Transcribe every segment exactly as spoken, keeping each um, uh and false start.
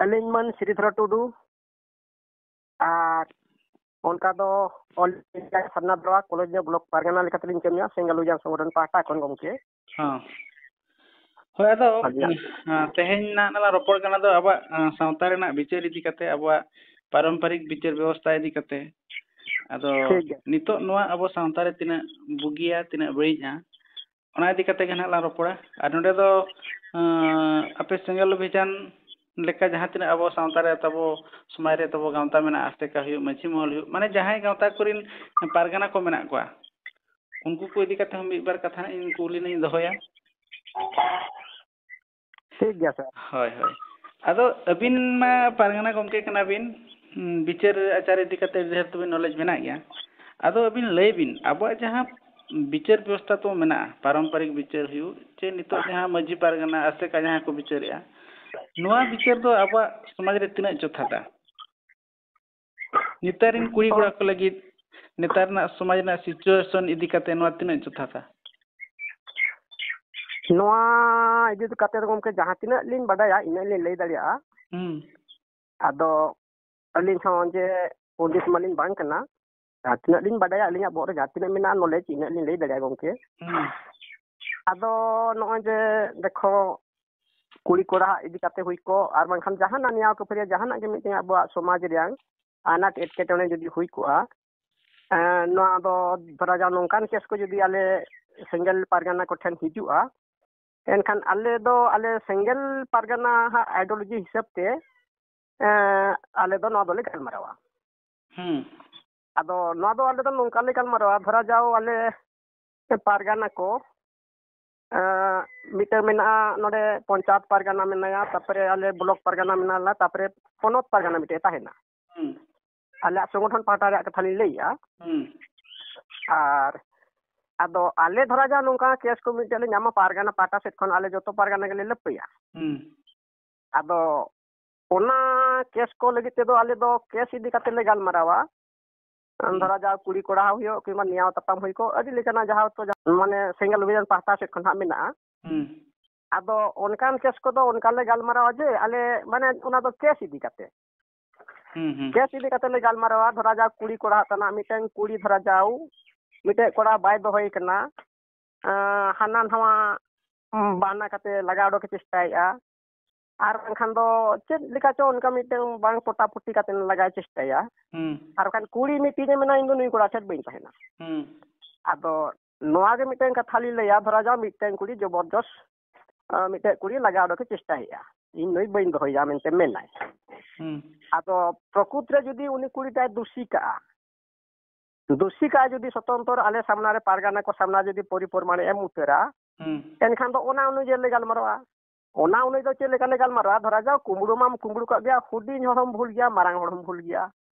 ᱟᱹᱞᱤᱧ ᱢᱟᱹᱱ ᱥᱨᱤᱫᱷᱚᱨ ᱴᱩᱰᱩ, ᱟᱨ ᱚᱱᱠᱟ ᱫᱚ ᱚᱞ ᱥᱟᱨᱱᱟ ᱫᱚᱨᱣᱟ ᱠᱚᱞᱮᱡᱽ ᱨᱮ ᱵᱞᱚᱠ ᱯᱟᱨᱜᱟᱱᱟ ᱞᱮᱠᱟᱛᱮᱞᱤᱧ ᱠᱟᱹᱢᱤᱭᱟ ᱥᱮᱸᱜᱮᱞ ᱚᱵᱷᱤᱡᱟᱱ ᱥᱚᱝᱜᱚᱴᱷᱚᱱ ᱯᱟᱦᱴᱟ ᱠᱷᱚᱱ, ᱜᱚᱢᱠᱮ᱾ ᱦᱚᱸ᱾ ᱦᱳᱭ, ᱟᱫᱚ ᱟᱹᱞᱤᱧᱟᱜ ᱦᱮᱸ, ᱛᱮᱦᱮᱧ ᱱᱟᱜ ᱞᱟᱝ ᱨᱚᱯᱚᱲ ᱠᱟᱱᱟ ᱫᱚ ᱟᱵᱚᱣᱟᱜ, ᱟᱸ, ᱥᱟᱶᱛᱟ ᱨᱮᱱᱟᱜ ᱵᱤᱪᱟᱹᱨ ᱤᱫᱤ ᱠᱟᱛᱮ, ᱟᱵᱚᱣᱟᱜ ᱯᱟᱨᱚᱢᱯᱚᱨᱤᱠ ᱵᱤᱪᱟᱹᱨ ᱵᱮᱵᱚᱥᱛᱷᱟ ᱤᱫᱤ ᱠᱟᱛᱮ᱾ ᱟᱫᱚ ᱴᱷᱤᱠ ᱜᱮᱭᱟ᱾ ᱱᱤᱛᱚᱜ ᱱᱚᱣᱟ ᱟᱵᱚ ᱥᱟᱶᱛᱟ ᱨᱮ ᱛᱤᱱᱟᱹᱜ ᱵᱩᱜᱤᱭᱟ, ᱛᱤᱱᱟᱹᱜ ᱵᱟᱹᱲᱤᱡᱼᱟ, ᱚᱱᱟ ᱤᱫᱤ ᱠᱟᱛᱮ ᱜᱮ ᱱᱟᱜ ᱞᱟᱝ ᱨᱚᱯᱚᱲᱟ᱾ ᱟᱨ ᱱᱚᱰᱮ ᱫᱚ, ᱟᱸ, ᱟᱯᱮ ᱥᱮᱸᱜᱮᱞ ᱚᱵᱷᱤᱡᱟᱱ ᱞᱮᱠᱟ ᱡᱟᱦᱟᱸ ᱛᱤᱱᱟᱹᱜ ᱟᱵᱚ ᱥᱟᱶᱛᱟ ᱨᱮ ᱛᱟᱵᱚ, ᱥᱚᱢᱟᱡᱽ ᱨᱮ ᱛᱟᱵᱚ ᱜᱟᱶᱛᱟ ᱢᱮᱱᱟᱜᱼᱟ, ᱟᱥᱮᱠᱟ ᱦᱩᱭᱩᱜ, ᱢᱟᱹᱡᱷᱤ ᱢᱚᱦᱚᱞ ᱦᱩᱭᱩᱜ, ᱢᱟᱱᱮ ᱡᱟᱦᱟᱸᱭ ᱜᱟᱶᱛᱟ ᱠᱚᱨᱮᱱ ᱯᱟᱨᱜᱟᱱᱟ ᱠᱚ ᱢᱮᱱᱟᱜ ᱠᱚᱣᱟ, ᱩᱱᱠᱩ ᱠᱚ ᱤᱫᱤ ᱠᱟᱛᱮ ᱦᱚᱸ ᱢᱤᱫ ᱵᱟᱨ ᱠᱟᱛᱷᱟ ᱤᱧ ᱠᱩᱞᱤ ᱞᱤᱧ ᱫᱚᱦᱚᱭᱟ᱾ ᱴᱷᱤᱠ ᱜᱮᱭᱟ, ᱥᱟᱨ᱾ ᱦᱳᱭ, ᱦᱳᱭ᱾ ᱟᱫᱚ ᱟᱹᱵᱤᱱ ᱢᱟ ᱯᱟᱨᱜᱟᱱᱟ ᱜᱚᱢᱠᱮ ᱠᱟᱱᱟ ᱵᱤᱱ, ᱦᱩᱸ, ᱵᱤᱪᱟᱹᱨ ᱟᱪᱟᱨ ᱤᱫᱤ ᱠᱟᱛᱮ ᱰᱷᱮᱨ ᱛᱚᱵᱤᱱ ᱱᱚᱞᱮᱡᱽ ᱢᱮᱱᱟᱜ ᱜᱮᱭᱟ᱾ ᱟᱫᱚ ᱟᱹᱵᱤᱱ ᱞᱟᱹᱭ ᱵᱤᱱ, ᱟᱵᱚᱣᱟᱜ ᱡᱟᱦᱟᱸ ᱵᱤᱪᱟᱹᱨ ᱵᱮᱵᱚᱥᱛᱷᱟ ᱛᱚ ᱢᱮᱱᱟᱜᱼᱟ, ᱯᱟᱨᱚᱢᱯᱚᱨᱤᱠ ᱵᱤᱪᱟᱹᱨ ᱦᱩᱭᱩᱜ, ᱪᱮ ᱱᱤᱛᱚᱜ ᱡᱟᱦᱟᱸ ᱢᱟᱹᱡᱷᱤ ᱯᱟᱨᱜᱟᱱᱟ ᱟᱥᱮᱠᱟ ᱡᱟᱦᱟᱸ ᱠᱚ ᱵᱤᱪᱟᱹᱨᱮᱜᱼᱟ, ᱱᱚᱣᱟ ᱵᱤᱪᱟᱹᱨ ᱫᱚ ᱟᱵᱚᱣᱟᱜ ᱥᱚᱢᱟᱡᱽ ᱨᱮ ᱛᱤᱱᱟᱹᱜ ᱡᱚᱛᱷᱟᱛᱟ? ᱱᱮᱛᱟᱨ ᱨᱮᱱ ᱠᱩᱲᱤ ᱠᱚᱲᱟ ᱠᱚ ᱞᱟᱹᱜᱤᱫ ᱱᱮᱛᱟᱨ ᱨᱮᱱᱟᱜ ᱥᱚᱢᱟᱡᱽ ᱨᱮᱱᱟᱜ situation ᱤᱫᱤ ᱠᱟᱛᱮ ᱱᱚᱣᱟ ᱛᱤᱱᱟᱹᱜ ᱡᱚᱛᱷᱟᱛᱟ? ᱱᱚᱣᱟ ᱤᱫᱤ ᱠᱟᱛᱮ ᱫᱚ, ᱜᱚᱢᱠᱮ, ᱡᱟᱦᱟᱸ ᱛᱤᱱᱟᱹᱜ ᱞᱤᱧ ᱵᱟᱰᱟᱭᱟ, ᱤᱱᱟᱹᱜ ᱞᱤᱧ ᱞᱟᱹᱭ ᱫᱟᱲᱮᱭᱟᱜᱼᱟ᱾ ᱦᱩᱸ᱾ ᱟᱫᱚ ᱟᱹᱞᱤᱧ ᱦᱚᱸ ᱡᱮ ᱯᱚᱱᱰᱤᱛ ᱢᱟᱞᱤᱧ ᱵᱟᱝ ᱠᱟᱱᱟ, ᱡᱟᱦᱟᱸ ᱛᱤᱱᱟᱹᱜ ᱞᱤᱧ ᱵᱟᱰᱟᱭᱟ, ᱟᱹᱞᱤᱧᱟᱜ ᱵᱚᱦᱚᱜ ᱨᱮ ᱡᱟᱦᱟᱸ ᱛᱤᱱᱟᱹᱜ ᱢᱮᱱᱟᱜᱼᱟ knowledge, ᱤᱱᱟᱹᱜ ᱞᱤᱧ ᱞᱟᱹᱭ ᱫᱟᱲᱮᱭᱟᱜᱼᱟ, ᱜᱚᱢᱠᱮ᱾ ᱦᱩᱸ᱾ ᱟᱫᱚ ᱱᱚᱜᱼᱚᱭ ᱡᱮ ᱫᱮᱠᱷᱚ, ᱠᱩᱲᱤ ᱠᱚᱲᱟ ᱤᱫᱤ ᱠᱟᱛᱮ ᱦᱩᱭ ᱠᱚᱜ, ᱟᱨ ᱵᱟᱝᱠᱷᱟᱱ ᱡᱟᱦᱟᱱᱟᱜ ᱱᱮᱭᱟᱣ ᱠᱷᱟᱹᱯᱟᱹᱨᱤᱭᱟᱹ, ᱡᱟᱦᱟᱱᱟᱜ ᱜᱮ ᱢᱤᱫᱴᱮᱱ ᱟᱵᱚᱣᱟᱜ ᱥᱚᱢᱟᱡᱽ ᱨᱮᱭᱟᱝ ᱟᱱᱟᱴ ᱮᱴᱠᱮᱴᱚᱬᱮ ᱡᱩᱫᱤ ᱦᱩᱭ ᱠᱚᱜᱼᱟ, ᱮᱸ, ᱱᱚᱣᱟ ᱫᱚ ᱫᱷᱚᱨᱟ ᱡᱟᱣ ᱱᱚᱝᱠᱟᱱ case ᱠᱚ ᱡᱩᱫᱤ ᱟᱞᱮ ᱥᱮᱸᱜᱮᱞ ᱯᱟᱨᱜᱟᱱᱟ ᱠᱚᱴᱷᱮᱱ ᱦᱤᱡᱩᱜᱼᱟ, ᱮᱱᱠᱷᱟᱱ ᱟᱞᱮ ᱫᱚ ᱟᱞᱮ ᱥᱮᱸᱜᱮᱞ ᱯᱟᱨᱜᱟᱱᱟ ᱦᱟᱜ ideology ᱦᱤᱥᱟᱹᱵ ᱛᱮ, ᱮᱸ, ᱟᱞᱮ ᱫᱚ ᱱᱚᱣᱟ ᱫᱚᱞᱮ ᱜᱟᱞᱢᱟᱨᱟᱣᱟ᱾ ᱦᱩᱸ᱾ ᱟᱫᱚ ᱱᱚᱣᱟ ᱫᱚ ᱟᱞᱮ ᱫᱚ ᱱᱚᱝᱠᱟ ᱞᱮ ᱜᱟᱞᱢᱟᱨᱟᱣᱟ, ᱫᱷᱚᱨᱟ ᱡᱟᱣ ᱟᱞᱮ ᱯᱟᱨᱜᱟᱱᱟ ᱠᱚ, ᱮᱸ, ᱢᱤᱫᱴᱟᱝ ᱢᱮᱱᱟᱜᱼᱟ ᱱᱚᱰᱮ ᱯᱚᱧᱪᱟᱭᱮᱛ ᱯᱟᱨᱜᱟᱱᱟ ᱢᱮᱱᱟᱭᱟ, ᱛᱟᱨᱯᱚᱨᱮ ᱟᱞᱮ ᱵᱞᱚᱠ ᱯᱟᱨᱜᱟᱱᱟ ᱢᱮᱱᱟᱜᱼᱟ, ᱛᱟᱨᱯᱚᱨᱮ ᱯᱚᱱᱚᱛ ᱯᱟᱨᱜᱟᱱᱟ ᱢᱤᱫᱴᱮᱡ ᱛᱟᱦᱮᱱᱟ᱾ ᱦᱩᱸ᱾ ᱟᱞᱮᱭᱟᱜ ᱥᱚᱝᱜᱚᱴᱷᱚᱱ ᱯᱟᱦᱴᱟ ᱨᱮᱭᱟᱜ ᱠᱟᱛᱷᱟ ᱞᱤᱧ ᱞᱟᱹᱭᱮᱜᱼᱟ᱾ ᱦᱩᱸ᱾ ᱟᱨ ᱟᱫᱚ ᱟᱞᱮ ᱫᱷᱚᱨᱟ ᱡᱟᱦᱟᱸ ᱱᱚᱝᱠᱟ case ᱠᱚ ᱢᱤᱫᱴᱮᱡ ᱞᱮ ᱧᱟᱢᱟ ᱯᱟᱨᱜᱟᱱᱟ ᱯᱟᱦᱴᱟ ᱥᱮᱫ ᱠᱷᱚᱱ, ᱟᱞᱮ ᱡᱚᱛᱚ ᱯᱟᱨᱜᱟᱱᱟ ᱜᱮᱞᱮ ᱞᱟᱹᱯᱟᱹᱭᱟ᱾ ᱦᱩᱸ᱾ ᱟᱫᱚ ᱚᱱᱟ case ᱠᱚ ᱞᱟᱹᱜᱤᱫ ᱛᱮᱫᱚ ᱟᱞᱮ ᱫᱚ case ᱤᱫᱤ ᱠᱟᱛᱮ ᱞᱮ ᱜᱟᱞᱢᱟᱨᱟᱣᱟ᱾ ᱦᱩᱸ᱾ ᱫᱷᱚᱨᱟ ᱡᱟᱣ ᱠᱩᱲᱤ ᱠᱚᱲᱟ ᱦᱩᱭᱩᱜ ᱠᱤᱝᱵᱟ ᱱᱮᱭᱟᱣ ᱛᱟᱯᱟᱢ ᱦᱩᱭ ᱠᱚᱜ, ᱟᱹᱰᱤ ᱞᱮᱠᱟᱱᱟᱜ ᱡᱟᱦᱟᱸ ᱛᱚ ᱡᱟᱦᱟᱸ ᱢᱟᱱᱮ ᱥᱮᱸᱜᱮᱞ ᱚᱵᱷᱤᱡᱟᱱ ᱯᱟᱦᱴᱟ ᱥᱮᱫ ᱠᱷᱚᱱ ᱦᱟᱸᱜ ᱢᱮᱱᱟᱜᱼᱟ᱾ ᱦᱩᱸ᱾ ᱟᱫᱚ ᱚᱱᱠᱟᱱ ᱠᱮᱥ ᱠᱚᱫᱚ ᱚᱱᱠᱟ ᱞᱮ ᱜᱟᱞᱢᱟᱨᱟᱣᱟ ᱡᱮ ᱟᱞᱮ, ᱢᱟᱱᱮ, ᱚᱱᱟ ᱫᱚ ᱠᱮᱥ ᱤᱫᱤ ᱠᱟᱛᱮ᱾ ᱦᱩᱸ, ᱦᱩᱸ᱾ ᱠᱮᱥ ᱤᱫᱤ ᱠᱟᱛᱮ ᱞᱮ ᱜᱟᱞᱢᱟᱨᱟᱣᱟ᱾ ᱫᱷᱚᱨᱟ ᱡᱟᱣ ᱠᱩᱲᱤ ᱠᱚᱲᱟ ᱛᱟᱱᱟ ᱢᱤᱫᱴᱟᱝ ᱠᱩᱲᱤ ᱫᱷᱚᱨᱟ ᱡᱟᱣ ᱢᱤᱫᱴᱮᱡ ᱠᱚᱲᱟ ᱵᱟᱭ ᱫᱚᱦᱚᱭ ᱠᱟᱱᱟ, ᱟᱸ, ᱦᱟᱱᱟ ᱱᱟᱣᱟ, ᱩᱸ, ᱵᱟᱦᱱᱟ ᱠᱟᱛᱮ ᱞᱟᱜᱟ ᱚᱰᱚᱠᱮ ᱪᱮᱥᱴᱟᱭᱮᱫᱼᱟ᱾ ᱟᱨ ᱵᱟᱝᱠᱷᱟᱱ ᱫᱚ ᱪᱮᱫ ᱞᱮᱠᱟ ᱪᱚ ᱚᱱᱠᱟ ᱢᱤᱫᱴᱟᱝ ᱵᱟᱝ ᱯᱚᱴᱟᱯᱚᱴᱤ ᱠᱟᱛᱮ ᱞᱟᱜᱟᱭ ᱪᱮᱥᱴᱟᱭᱟ᱾ ᱦᱩᱸ᱾ ᱟᱨ ᱵᱟᱠᱷᱟᱱ ᱠᱩᱲᱤ ᱢᱤᱫᱴᱤᱡ ᱮ ᱢᱮᱱᱟ, "ᱤᱧ ᱫᱚ ᱱᱩᱭ ᱠᱚᱲᱟ ᱴᱷᱮᱱ ᱵᱟᱹᱧ ᱛᱟᱦᱮᱱᱟ᱾" ᱦᱩᱸ᱾ ᱟᱫᱚ ᱱᱚᱣᱟ ᱜᱮ ᱢᱤᱫᱴᱟᱝ ᱠᱟᱛᱷᱟ ᱞᱤᱧ ᱞᱟᱹᱭᱟ, ᱫᱷᱚᱨᱟ ᱡᱟᱣ ᱢᱤᱫᱴᱟᱝ ᱠᱩᱲᱤ ᱡᱚᱵᱚᱨᱡᱚᱥ, ᱟᱸ, ᱢᱤᱫᱴᱮᱡ ᱠᱩᱲᱤ ᱞᱟᱜᱟ ᱚᱰᱚᱠᱮ ᱪᱮᱥᱴᱟᱭᱮᱫᱼᱟ, "ᱤᱧ ᱱᱩᱭ ᱵᱟᱹᱧ ᱫᱚᱦᱚᱭᱟ" ᱢᱮᱱᱛᱮ ᱢᱮᱱᱟᱭ᱾ ᱦᱩᱸ᱾ ᱟᱫᱚ ᱯᱨᱚᱠᱩᱛ ᱨᱮ ᱡᱩᱫᱤ ᱩᱱᱤ ᱠᱩᱲᱤᱴᱟᱭ ᱫᱩᱥᱤ ᱠᱟᱜᱼᱟ, ᱫᱩᱥᱤ ᱠᱟᱜᱼᱟ ᱡᱩᱫᱤ ᱥᱚᱛᱚᱱᱛᱚᱨ ᱟᱞᱮ ᱥᱟᱢᱱᱟ ᱨᱮ, ᱯᱟᱨᱜᱟᱱᱟ ᱠᱚ ᱥᱟᱢᱱᱟ ᱡᱩᱫᱤ ᱯᱚᱨᱤᱯᱚᱨᱢᱟᱱᱮ ᱮᱢ ᱩᱛᱟᱹᱨᱟ, ᱦᱩᱸ᱾ ᱮᱱᱠᱷᱟᱱ ᱫᱚ ᱚᱱᱟ ᱚᱱᱩᱡᱟᱭᱤ ᱞᱮ ᱜᱟᱞᱢᱟᱨᱟᱣᱟ᱾ ᱚᱱᱟ ᱚᱱᱩᱡᱟᱭᱤ ᱫᱚ ᱪᱮᱫ ᱞᱮᱠᱟ ᱞᱮ ᱜᱟᱞᱢᱟᱨᱟᱣᱟ? ᱫᱷᱚᱨᱟ ᱡᱟᱣ ᱠᱩᱢᱵᱽᱲᱩ ᱢᱟᱢ ᱠᱩᱢᱵᱽᱲᱩ ᱠᱟᱜ ᱜᱮᱭᱟ, ᱦᱩᱰᱤᱧ ᱦᱚᱲ ᱦᱚᱸᱢ ᱵᱷᱩᱞ ᱜᱮᱭᱟ, ᱢᱟᱨᱟᱝ ᱦᱚᱲ ᱦᱚᱸᱢ ᱵᱷᱩᱞ ᱜᱮᱭᱟ,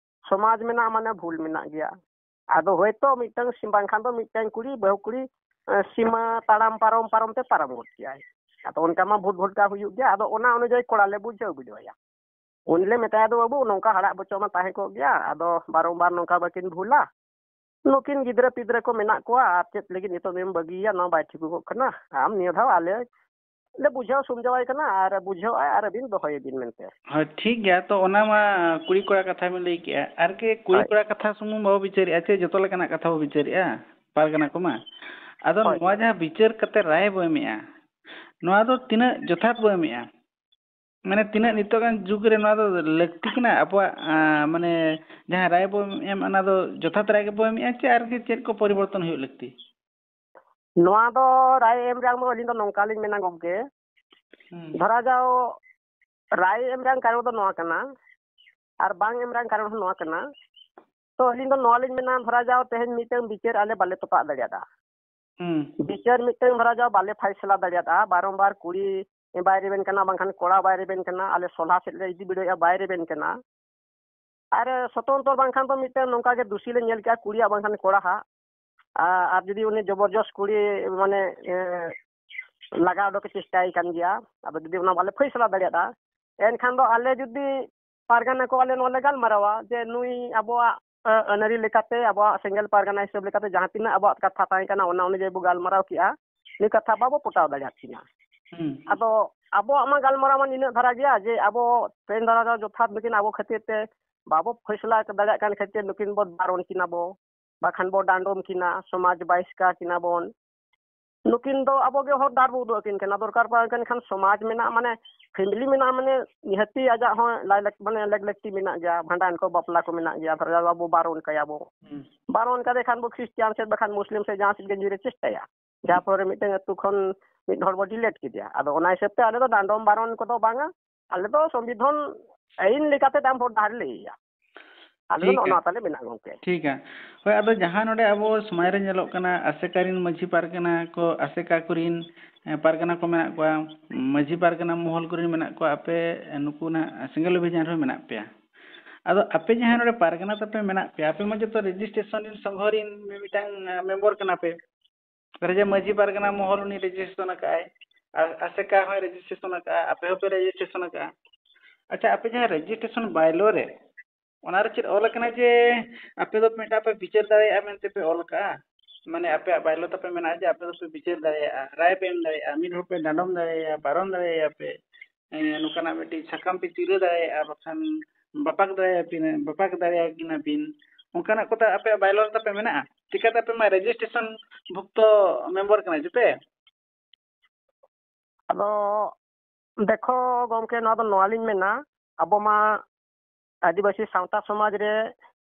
ᱥᱚᱢᱟᱡᱽ ᱢᱮᱱᱟᱜᱼᱟ ᱢᱟᱱᱮ ᱵᱷᱩᱞ ᱢᱮᱱᱟᱜ ᱜᱮᱭᱟ᱾ ᱟᱫᱚ ᱦᱳᱭᱛᱳ ᱢᱤᱫᱴᱟᱝ ᱥᱤᱢ ᱵᱟᱝᱠᱷᱟᱱ ᱫᱚ ᱢᱤᱫᱴᱟᱝ ᱠᱩᱲᱤ, ᱵᱟᱹᱦᱩ ᱠᱩᱲᱤ, ᱮ, ᱥᱤᱢᱟ ᱛᱟᱲᱟᱢ ᱯᱟᱨᱚᱢ ᱯᱟᱨᱚᱢ ᱛᱮ ᱯᱟᱨᱚᱢ ᱜᱚᱫ ᱠᱮᱜᱼᱟᱭ᱾ ᱟᱫᱚ ᱚᱱᱠᱟ ᱢᱟ ᱵᱷᱩᱞ ᱵᱷᱩᱞᱴᱟ ᱦᱩᱭᱩᱜ ᱜᱮᱭᱟ᱾ ᱟᱫᱚ ᱚᱱᱟ ᱚᱱᱩᱡᱟᱭᱤ ᱠᱚᱲᱟ ᱞᱮ ᱵᱩᱡᱷᱟᱹᱣ ᱵᱩᱡᱷᱟᱹᱣ ᱮᱭᱟ᱾ ᱩᱱᱤ ᱞᱮ ᱢᱮᱛᱟᱭᱟ, "ᱫᱚ ᱵᱟᱹᱵᱩ, ᱱᱚᱝᱠᱟ ᱦᱟᱲᱟᱜ ᱵᱚᱪᱚᱜ ᱢᱟ ᱛᱟᱦᱮᱸ ᱠᱚᱜ ᱜᱮᱭᱟ, ᱟᱫᱚ ᱵᱟᱨᱚᱢᱵᱟᱨ ᱱᱚᱝᱠᱟ ᱵᱟᱹᱠᱤᱱ ᱵᱷᱩᱞᱟ, ᱱᱩᱠᱤᱱ ᱜᱤᱫᱽᱨᱟᱹ ᱯᱤᱫᱽᱨᱟᱹ ᱠᱚ ᱢᱮᱱᱟᱜ ᱠᱚᱣᱟ, ᱟᱨ ᱪᱮᱫ ᱞᱟᱹᱜᱤᱫ ᱱᱤᱛᱚᱜ ᱫᱚᱢ ᱵᱟᱹᱜᱤᱭᱟ, ᱱᱚᱣᱟ ᱵᱟᱭ ᱴᱷᱤᱠᱚᱜ ᱠᱟᱱᱟ, ᱟᱢ ᱱᱤᱭᱟᱹ ᱫᱷᱟᱣ ᱟᱞᱮ ᱞᱮ ᱵᱩᱡᱷᱟᱹᱣ ᱥᱚᱢᱡᱷᱟᱣᱟᱭ ᱠᱟᱱᱟ, ᱟᱨ ᱵᱩᱡᱷᱟᱹᱣ ᱟᱭ, ᱟᱨ ᱟᱹᱵᱤᱱ ᱫᱚᱦᱚᱭᱮᱵᱤᱱ" ᱢᱮᱱᱛᱮ᱾ ᱦᱳᱭ, ᱴᱷᱤᱠ ᱜᱮᱭᱟ᱾ ᱛᱚ, ᱚᱱᱟ ᱢᱟ ᱠᱩᱲᱤ ᱠᱚᱲᱟ ᱠᱟᱛᱷᱟ ᱵᱤᱱ ᱞᱟᱹᱭ ᱠᱮᱜᱼᱟ, ᱟᱨ ᱠᱤ ᱠᱩᱲᱤ ᱦᱳᱭ᱾ ᱠᱚᱲᱟ ᱠᱟᱛᱷᱟ ᱥᱩᱢᱩᱝ ᱵᱟᱵᱚ ᱵᱤᱪᱟᱹᱨᱮᱜᱼᱟ, ᱪᱮ ᱡᱚᱛᱚ ᱞᱮᱠᱟᱱᱟᱜ ᱠᱟᱛᱷᱟ ᱵᱚ ᱵᱤᱪᱟᱹᱨᱮᱜᱼᱟ, ᱯᱟᱨᱜᱟᱱᱟ ᱠᱚᱢᱟ᱾ ᱟᱫᱚ ᱦᱳᱭ᱾ ᱱᱚᱣᱟ ᱡᱟᱦᱟᱸ ᱵᱤᱪᱟᱹᱨ ᱠᱟᱛᱮ ᱨᱟᱭ ᱵᱚ ᱮᱢᱮᱜᱼᱟ, ᱱᱚᱣᱟ ᱫᱚ ᱛᱤᱱᱟᱹᱜ ᱡᱚᱛᱷᱟᱛ ᱵᱚ ᱮᱢᱮᱜᱼᱟ? ᱢᱟᱱᱮ, ᱛᱤᱱᱟᱹᱜ ᱱᱤᱛᱚᱜᱟᱱ ᱡᱩᱜᱽ ᱨᱮ ᱱᱚᱣᱟ ᱫᱚ ᱞᱟᱹᱠᱛᱤ ᱠᱟᱱᱟ? ᱟᱵᱚᱣᱟᱜ, ᱟᱸ, ᱢᱟᱱᱮ, ᱡᱟᱦᱟᱸ ᱨᱟᱭ ᱵᱚ ᱮᱢ, ᱚᱱᱟ ᱫᱚ ᱡᱚᱛᱷᱟᱛ ᱨᱟᱭ ᱜᱮᱵᱚ ᱮᱢᱮᱜᱼᱟ, ᱪᱮ ᱟᱨ ᱠᱤ ᱪᱮᱫ ᱠᱚ ᱯᱚᱨᱤᱵᱚᱨᱛᱚᱱ ᱦᱩᱭᱩᱜ ᱞᱟᱹᱠᱛᱤ? ᱱᱚᱣᱟ ᱫᱚ ᱨᱟᱭ ᱮᱢ ᱨᱮᱭᱟᱜ ᱫᱚ ᱟᱹᱞᱤᱧ ᱫᱚ ᱱᱚᱝᱠᱟ ᱞᱤᱧ ᱢᱮᱱᱟ ᱜᱚᱢᱠᱮ, ᱦᱩᱸ᱾ ᱫᱷᱚᱨᱟ ᱡᱟᱣ ᱨᱟᱭ ᱮᱢ ᱨᱮᱭᱟᱜ ᱠᱟᱨᱚᱱ ᱫᱚ ᱱᱚᱣᱟ ᱠᱟᱱᱟ, ᱟᱨ ᱵᱟᱝ ᱮᱢ ᱨᱮᱭᱟᱜ ᱠᱟᱨᱚᱱ ᱦᱚᱸ ᱱᱚᱣᱟ ᱠᱟᱱᱟ᱾ ᱛᱚ, ᱟᱹᱞᱤᱧ ᱫᱚ ᱱᱚᱣᱟ ᱞᱤᱧ ᱢᱮᱱᱟ, ᱫᱷᱚᱨᱟ ᱡᱟᱣ ᱛᱮᱦᱮᱧ ᱢᱤᱫᱴᱟᱝ ᱵᱤᱪᱟᱹᱨ ᱟᱞᱮ ᱵᱟᱞᱮ ᱛᱚᱯᱟᱜ ᱫᱟᱲᱮᱭᱟᱫᱟ᱾ ᱦᱩᱸ᱾ ᱵᱤᱪᱟᱹᱨ ᱢᱤᱫᱴᱟᱝ ᱫᱷᱚᱨᱟ ᱡᱟᱣ ᱵᱟᱞᱮ ᱯᱷᱟᱭᱥᱟᱞᱟ ᱫᱟᱲᱮᱭᱟᱫᱟ, ᱵᱟᱨᱚᱢᱵᱟᱨ ᱠᱩᱲᱤ ᱵᱟᱭ ᱨᱮᱵᱮᱱ ᱠᱟᱱᱟ, ᱵᱟᱝᱠᱷᱟᱱ ᱠᱚᱲᱟ ᱵᱟᱭ ᱨᱮᱵᱮᱱ ᱠᱟᱱᱟ, ᱟᱞᱮ ᱥᱚᱞᱦᱟ ᱥᱮᱫ ᱞᱮ ᱤᱫᱤ ᱵᱤᱰᱟᱹᱣᱮᱫᱼᱟ, ᱵᱟᱭ ᱨᱮᱵᱮᱱ ᱠᱟᱱᱟ᱾ ᱟᱨ ᱥᱚᱛᱚᱱᱛᱚᱨ ᱵᱟᱝᱠᱷᱟᱱ ᱫᱚ ᱢᱤᱫᱴᱟᱝ ᱱᱚᱝᱠᱟ ᱜᱮ ᱫᱩᱥᱤ ᱞᱮ ᱧᱮᱞ ᱠᱮᱜᱼᱟ, ᱠᱩᱲᱤᱭᱟᱜ ᱵᱟᱝᱠᱷᱟᱱ ᱠᱚᱲᱟ ᱦᱟᱜ᱾ ᱟ-, ᱟᱨ ᱡᱩᱫᱤ ᱩᱱᱤ ᱡᱚᱵᱚᱨᱡᱚᱥ ᱠᱩᱲᱤ, ᱢᱟᱱᱮ, ᱮ, ᱞᱟᱜᱟ ᱩᱰᱩᱠᱮ ᱪᱮᱥᱴᱟᱭ ᱠᱟᱱ ᱜᱮᱭᱟ, ᱟᱫᱚ ᱡᱩᱫᱤ ᱚᱱᱟ ᱵᱟᱞᱮ ᱯᱷᱟᱭᱥᱟᱞᱟ ᱫᱟᱲᱮᱭᱟᱫᱟ, ᱮᱱᱠᱷᱟᱱ ᱫᱚ ᱟᱞᱮ ᱡᱩᱫᱤ ᱯᱟᱨᱜᱟᱱᱟ ᱠᱚ ᱟᱞᱮ ᱱᱚᱣᱟ ᱞᱮ ᱜᱟᱞᱢᱟᱨᱟᱣᱟ ᱡᱮ ᱱᱩᱭ ᱟᱵᱚᱣᱟᱜ, ᱟ, ᱟᱹᱱᱟᱹᱨᱤ ᱞᱮᱠᱟᱛᱮ, ᱟᱵᱚᱣᱟᱜ ᱥᱮᱸᱜᱮᱞ ᱯᱟᱨᱜᱟᱱᱟ ᱦᱤᱥᱟᱹᱵ ᱞᱮᱠᱟᱛᱮ ᱡᱟᱦᱟᱸ ᱛᱤᱱᱟᱹᱜ ᱟᱵᱚᱣᱟᱜ ᱠᱟᱛᱷᱟ ᱛᱟᱦᱮᱸ ᱠᱟᱱᱟ, ᱚᱱᱟ ᱚᱱᱩᱡᱟᱭᱤ ᱵᱚ ᱜᱟᱞᱢᱟᱨᱟᱣ ᱠᱮᱜᱼᱟ, ᱱᱩᱭ ᱠᱟᱛᱷᱟ ᱵᱟᱵᱚ ᱯᱚᱴᱟᱣ ᱫᱟᱲᱮᱭᱟᱫ ᱠᱤᱱᱟ᱾ ᱦᱩᱸ᱾ ᱟᱫᱚ ᱟᱵᱚᱣᱟᱜ ᱢᱟ ᱜᱟᱞᱢᱟᱨᱟᱣ ᱢᱟ ᱱᱤᱱᱟᱹᱜ ᱫᱷᱟᱨᱟ ᱜᱮᱭᱟ ᱡᱮ ᱟᱵᱚ ᱛᱮᱦᱮᱧ ᱫᱷᱟᱨᱟ ᱫᱚ ᱡᱚᱛᱷᱟᱛ ᱱᱩᱠᱤᱱ ᱟᱵᱚ ᱠᱷᱟᱹᱛᱤᱨ ᱛᱮ ᱵᱟᱵᱚ ᱯᱷᱚᱭᱥᱞᱟ ᱫᱟᱲᱮᱭᱟᱜ ᱠᱟᱱ ᱠᱷᱟᱹᱛᱤᱨ ᱱᱩᱠᱤᱱ ᱵᱚ ᱵᱟᱨᱚᱱ ᱠᱤᱱᱟ ᱵᱚ, ᱵᱟᱠᱷᱟᱱ ᱵᱚ ᱰᱟᱸᱰᱚᱢ ᱠᱤᱱᱟ, ᱥᱚᱢᱟᱡᱽ ᱵᱟᱦᱤᱥᱠᱟᱨ ᱠᱤᱱᱟ ᱵᱚᱱ᱾ ᱱᱩᱠᱤᱱ ᱫᱚ ᱟᱵᱚ ᱜᱮ ᱦᱚᱨ ᱰᱟᱦᱟᱨ ᱵᱚ ᱩᱫᱩᱜ ᱟᱹᱠᱤᱱ ᱠᱟᱱᱟ᱾ ᱫᱚᱨᱠᱟᱨ ᱯᱟᱲᱟᱣ ᱞᱮᱱᱠᱷᱟᱱ ᱥᱚᱢᱟᱡᱽ ᱢᱮᱱᱟᱜᱼᱟ, ᱢᱟᱱᱮ ᱯᱷᱮᱢᱤᱞᱤ ᱢᱮᱱᱟᱜᱼᱟ, ᱢᱟᱱᱮ ᱱᱤᱦᱟᱹᱛᱤ ᱟᱡᱟᱜ ᱦᱚᱸ ᱞᱟᱭ ᱞᱟᱠ-, ᱢᱟᱱᱮ ᱞᱮᱠ ᱞᱮᱠᱴᱤ ᱢᱮᱱᱟᱜ ᱜᱮᱭᱟ, ᱵᱷᱟᱸᱰᱟᱱ ᱠᱚ ᱵᱟᱯᱞᱟ ᱠᱚ ᱢᱮᱱᱟᱜ ᱜᱮᱭᱟ, ᱛᱟᱦᱚᱞᱮ ᱟᱵᱚ ᱵᱟᱨᱚᱱ ᱠᱟᱭᱟ ᱵᱚ᱾ ᱦᱩᱸ᱾ ᱵᱟᱨᱚᱱ ᱠᱟᱫᱮ ᱠᱷᱟᱱ ᱵᱚ ᱠᱷᱨᱤᱥᱴᱤᱭᱟᱱ ᱥᱮᱫ ᱵᱟᱠᱷᱟᱱ ᱢᱩᱥᱞᱤᱢ ᱥᱮᱫ ᱡᱟᱦᱟᱸ ᱥᱮᱫ ᱜᱮ ᱧᱤᱨᱮ ᱪᱮᱥᱴᱟᱭᱟ, ᱡᱟᱦᱟᱸ ᱯᱚᱨᱮ ᱢᱤᱫᱴᱟᱝ ᱟᱹᱛᱩ ᱠᱷᱚᱱ ᱢᱤᱫ ᱦᱚᱲ ᱵᱚ ᱰᱤᱞᱮᱴ ᱠᱮᱫᱮᱭᱟ᱾ ᱟᱫᱚ ᱚᱱᱟ ᱦᱤᱥᱟᱹᱵ ᱛᱮ ᱟᱞᱮ ᱫᱚ ᱰᱟᱸᱰᱚᱢ ᱵᱟᱨᱚᱱ ᱠᱚᱫᱚ ᱵᱟᱝᱟ, ᱟᱞᱮ ᱫᱚ ᱥᱚᱝᱵᱤᱫᱷᱟᱱ ᱟᱹᱭᱤᱱ ᱞᱮᱠᱟᱛᱮ ᱛᱟᱭᱚᱢ ᱦᱚᱨ ᱰᱟᱦᱟᱨ ᱞᱮ ᱤᱭᱟᱹᱭᱟ᱾ ᱟᱞᱮ ᱫᱚ ᱴᱷᱤᱠ ᱱᱚᱜᱼᱚ ᱜᱮᱭᱟ᱾ ᱱᱚᱣᱟ ᱛᱟᱞᱮ ᱢᱮᱱᱟᱜᱼᱟ ᱜᱚᱝᱠᱮ᱾ ᱴᱷᱤᱠ ᱜᱮᱭᱟ᱾ ᱦᱳᱭ, ᱟᱫᱚ ᱡᱟᱦᱟᱸ ᱱᱚᱰᱮ ᱟᱵᱚ ᱥᱚᱢᱟᱡᱽ ᱨᱮ ᱧᱮᱞᱚᱜ ᱠᱟᱱᱟ, ᱟᱥᱮᱠᱟ ᱨᱮᱱ ᱢᱟᱹᱡᱷᱤ ᱯᱟᱨᱜᱟᱱᱟ ᱠᱚ, ᱟᱥᱮᱠᱟ ᱠᱚᱨᱮᱱ, ᱮ, ᱯᱟᱨᱜᱟᱱᱟ ᱠᱚ ᱢᱮᱱᱟᱜ ᱠᱚᱣᱟ, ᱢᱟᱹᱡᱷᱤ ᱯᱟᱨᱜᱟᱱᱟ ᱢᱚᱦᱚᱞ ᱠᱚᱨᱮᱱ ᱢᱮᱱᱟᱜ ᱠᱚᱣᱟ, ᱟᱯᱮ, ᱮ, ᱱᱩᱠᱩ ᱱᱟᱜ ᱥᱮᱸᱜᱮᱞ ᱚᱵᱷᱤᱡᱟᱱ ᱨᱮ ᱢᱮᱱᱟᱜ ᱯᱮᱭᱟ᱾ ᱟᱫᱚ ᱟᱯᱮ ᱡᱟᱦᱟᱸ ᱱᱚᱰᱮ ᱯᱟᱨᱜᱟᱱᱟ ᱛᱟᱯᱮ ᱢᱮᱱᱟᱜ ᱯᱮᱭᱟ, ᱟᱯᱮ ᱢᱟ ᱡᱚᱛᱚ ᱨᱮᱡᱤᱥᱴᱨᱮᱥᱚᱱ ᱨᱮᱱ ᱥᱚᱝᱜᱷᱚ ᱨᱮᱱ ᱢᱤᱢᱤᱫᱴᱟᱝ, ᱮ, ᱢᱮᱢᱵᱚᱨ ᱠᱟᱱᱟ ᱯᱮ᱾ ᱨᱟᱡᱟ ᱢᱟᱹᱡᱷᱤ ᱯᱟᱨᱜᱟᱱᱟ ᱢᱚᱦᱚᱞ ᱩᱱᱤ ᱨᱮᱡᱤᱥᱴᱨᱮᱥᱚᱱ ᱟᱠᱟᱫᱼᱟᱭ, ᱟᱨ ᱟᱥᱮᱠᱟ ᱦᱚᱸᱭ ᱨᱮᱡᱤᱥᱴᱨᱮᱥᱚᱱ ᱟᱠᱟᱫᱼᱟ, ᱟᱯᱮ ᱦᱚᱸᱯᱮ ᱨᱮᱡᱤᱥᱴᱨᱮᱥᱚᱱ ᱟᱠᱟᱫᱼᱟ᱾ ᱟᱪᱪᱷᱟ, ᱟᱯᱮ ᱡᱟᱦᱟᱸ ᱨᱮᱡᱤᱥᱴᱨᱮᱥᱚᱱ ᱵᱟᱭᱞᱚ ᱨᱮ, ᱚᱱᱟ ᱨᱮ ᱪᱮᱫ ᱚᱞ ᱟᱠᱟᱱᱟ ᱡᱮ ᱟᱯᱮ ᱫᱚ ᱢᱤᱫᱴᱟᱝ ᱯᱮ ᱵᱤᱪᱟᱹᱨ ᱫᱟᱲᱮᱭᱟᱜᱼᱟ ᱢᱮᱱᱛᱮ ᱯᱮ ᱚᱞ ᱟᱠᱟᱫᱼᱟ? ᱢᱟᱱᱮ ᱟᱯᱮᱭᱟᱜ ᱵᱟᱭᱞᱚ ᱛᱟᱯᱮ ᱢᱮᱱᱟᱜᱼᱟ ᱡᱮ ᱟᱯᱮ ᱫᱚᱯᱮ ᱵᱤᱪᱟᱹᱨ ᱫᱟᱲᱮᱭᱟᱜᱼᱟ, ᱨᱟᱭ ᱯᱮ ᱮᱢ ᱫᱟᱲᱮᱭᱟᱜᱼᱟ, ᱢᱤᱫ ᱦᱚᱲ ᱯᱮ ᱰᱟᱸᱰᱚᱢ ᱫᱟᱲᱮᱭᱟᱜᱼᱟ, ᱵᱟᱨᱚᱱ ᱫᱟᱲᱮᱭᱟᱜᱼᱟ ᱯᱮ, ᱮᱸ, ᱱᱚᱝᱠᱟᱱᱟᱜ ᱢᱤᱫᱴᱤᱡ ᱥᱟᱠᱟᱢ ᱯᱮ ᱪᱤᱨᱟᱹ ᱫᱟᱲᱮᱭᱟᱜᱼᱟ, ᱵᱟᱠᱷᱟᱱ ᱵᱟᱯᱟᱠ ᱫᱟᱲᱮᱭᱟᱯᱤᱱ, ᱵᱟᱯᱟᱠ ᱫᱟᱲᱮᱭᱟᱠᱤᱱᱟ ᱵᱤᱱ, ᱚᱱᱠᱟᱱᱟᱜ ᱠᱚᱫᱚ ᱟᱯᱮᱭᱟᱜ ᱵᱟᱭᱞᱚ ᱨᱮ ᱛᱟᱯᱮ ᱢᱮᱱᱟᱜᱼᱟ? ᱪᱤᱠᱟᱹᱛᱮ ᱟᱯᱮ ᱢᱟ ᱨᱮᱡᱤᱥᱴᱨᱮᱥᱚᱱ ᱵᱷᱩᱠᱛᱚ ᱢᱮᱢᱵᱚᱨ ᱠᱟᱱᱟ ᱪᱮ ᱯᱮ? ᱟᱫᱚ ᱫᱮᱠᱷᱚ ᱜᱚᱢᱠᱮ, ᱱᱚᱣᱟ ᱫᱚ ᱱᱚᱣᱟ ᱞᱤᱧ ᱢᱮᱱᱟ, ᱟᱵᱚ ᱢᱟ ᱟᱹᱫᱤᱵᱟᱹᱥᱤ ᱥᱟᱶᱛᱟ ᱥᱚᱢᱟᱡᱽ ᱨᱮ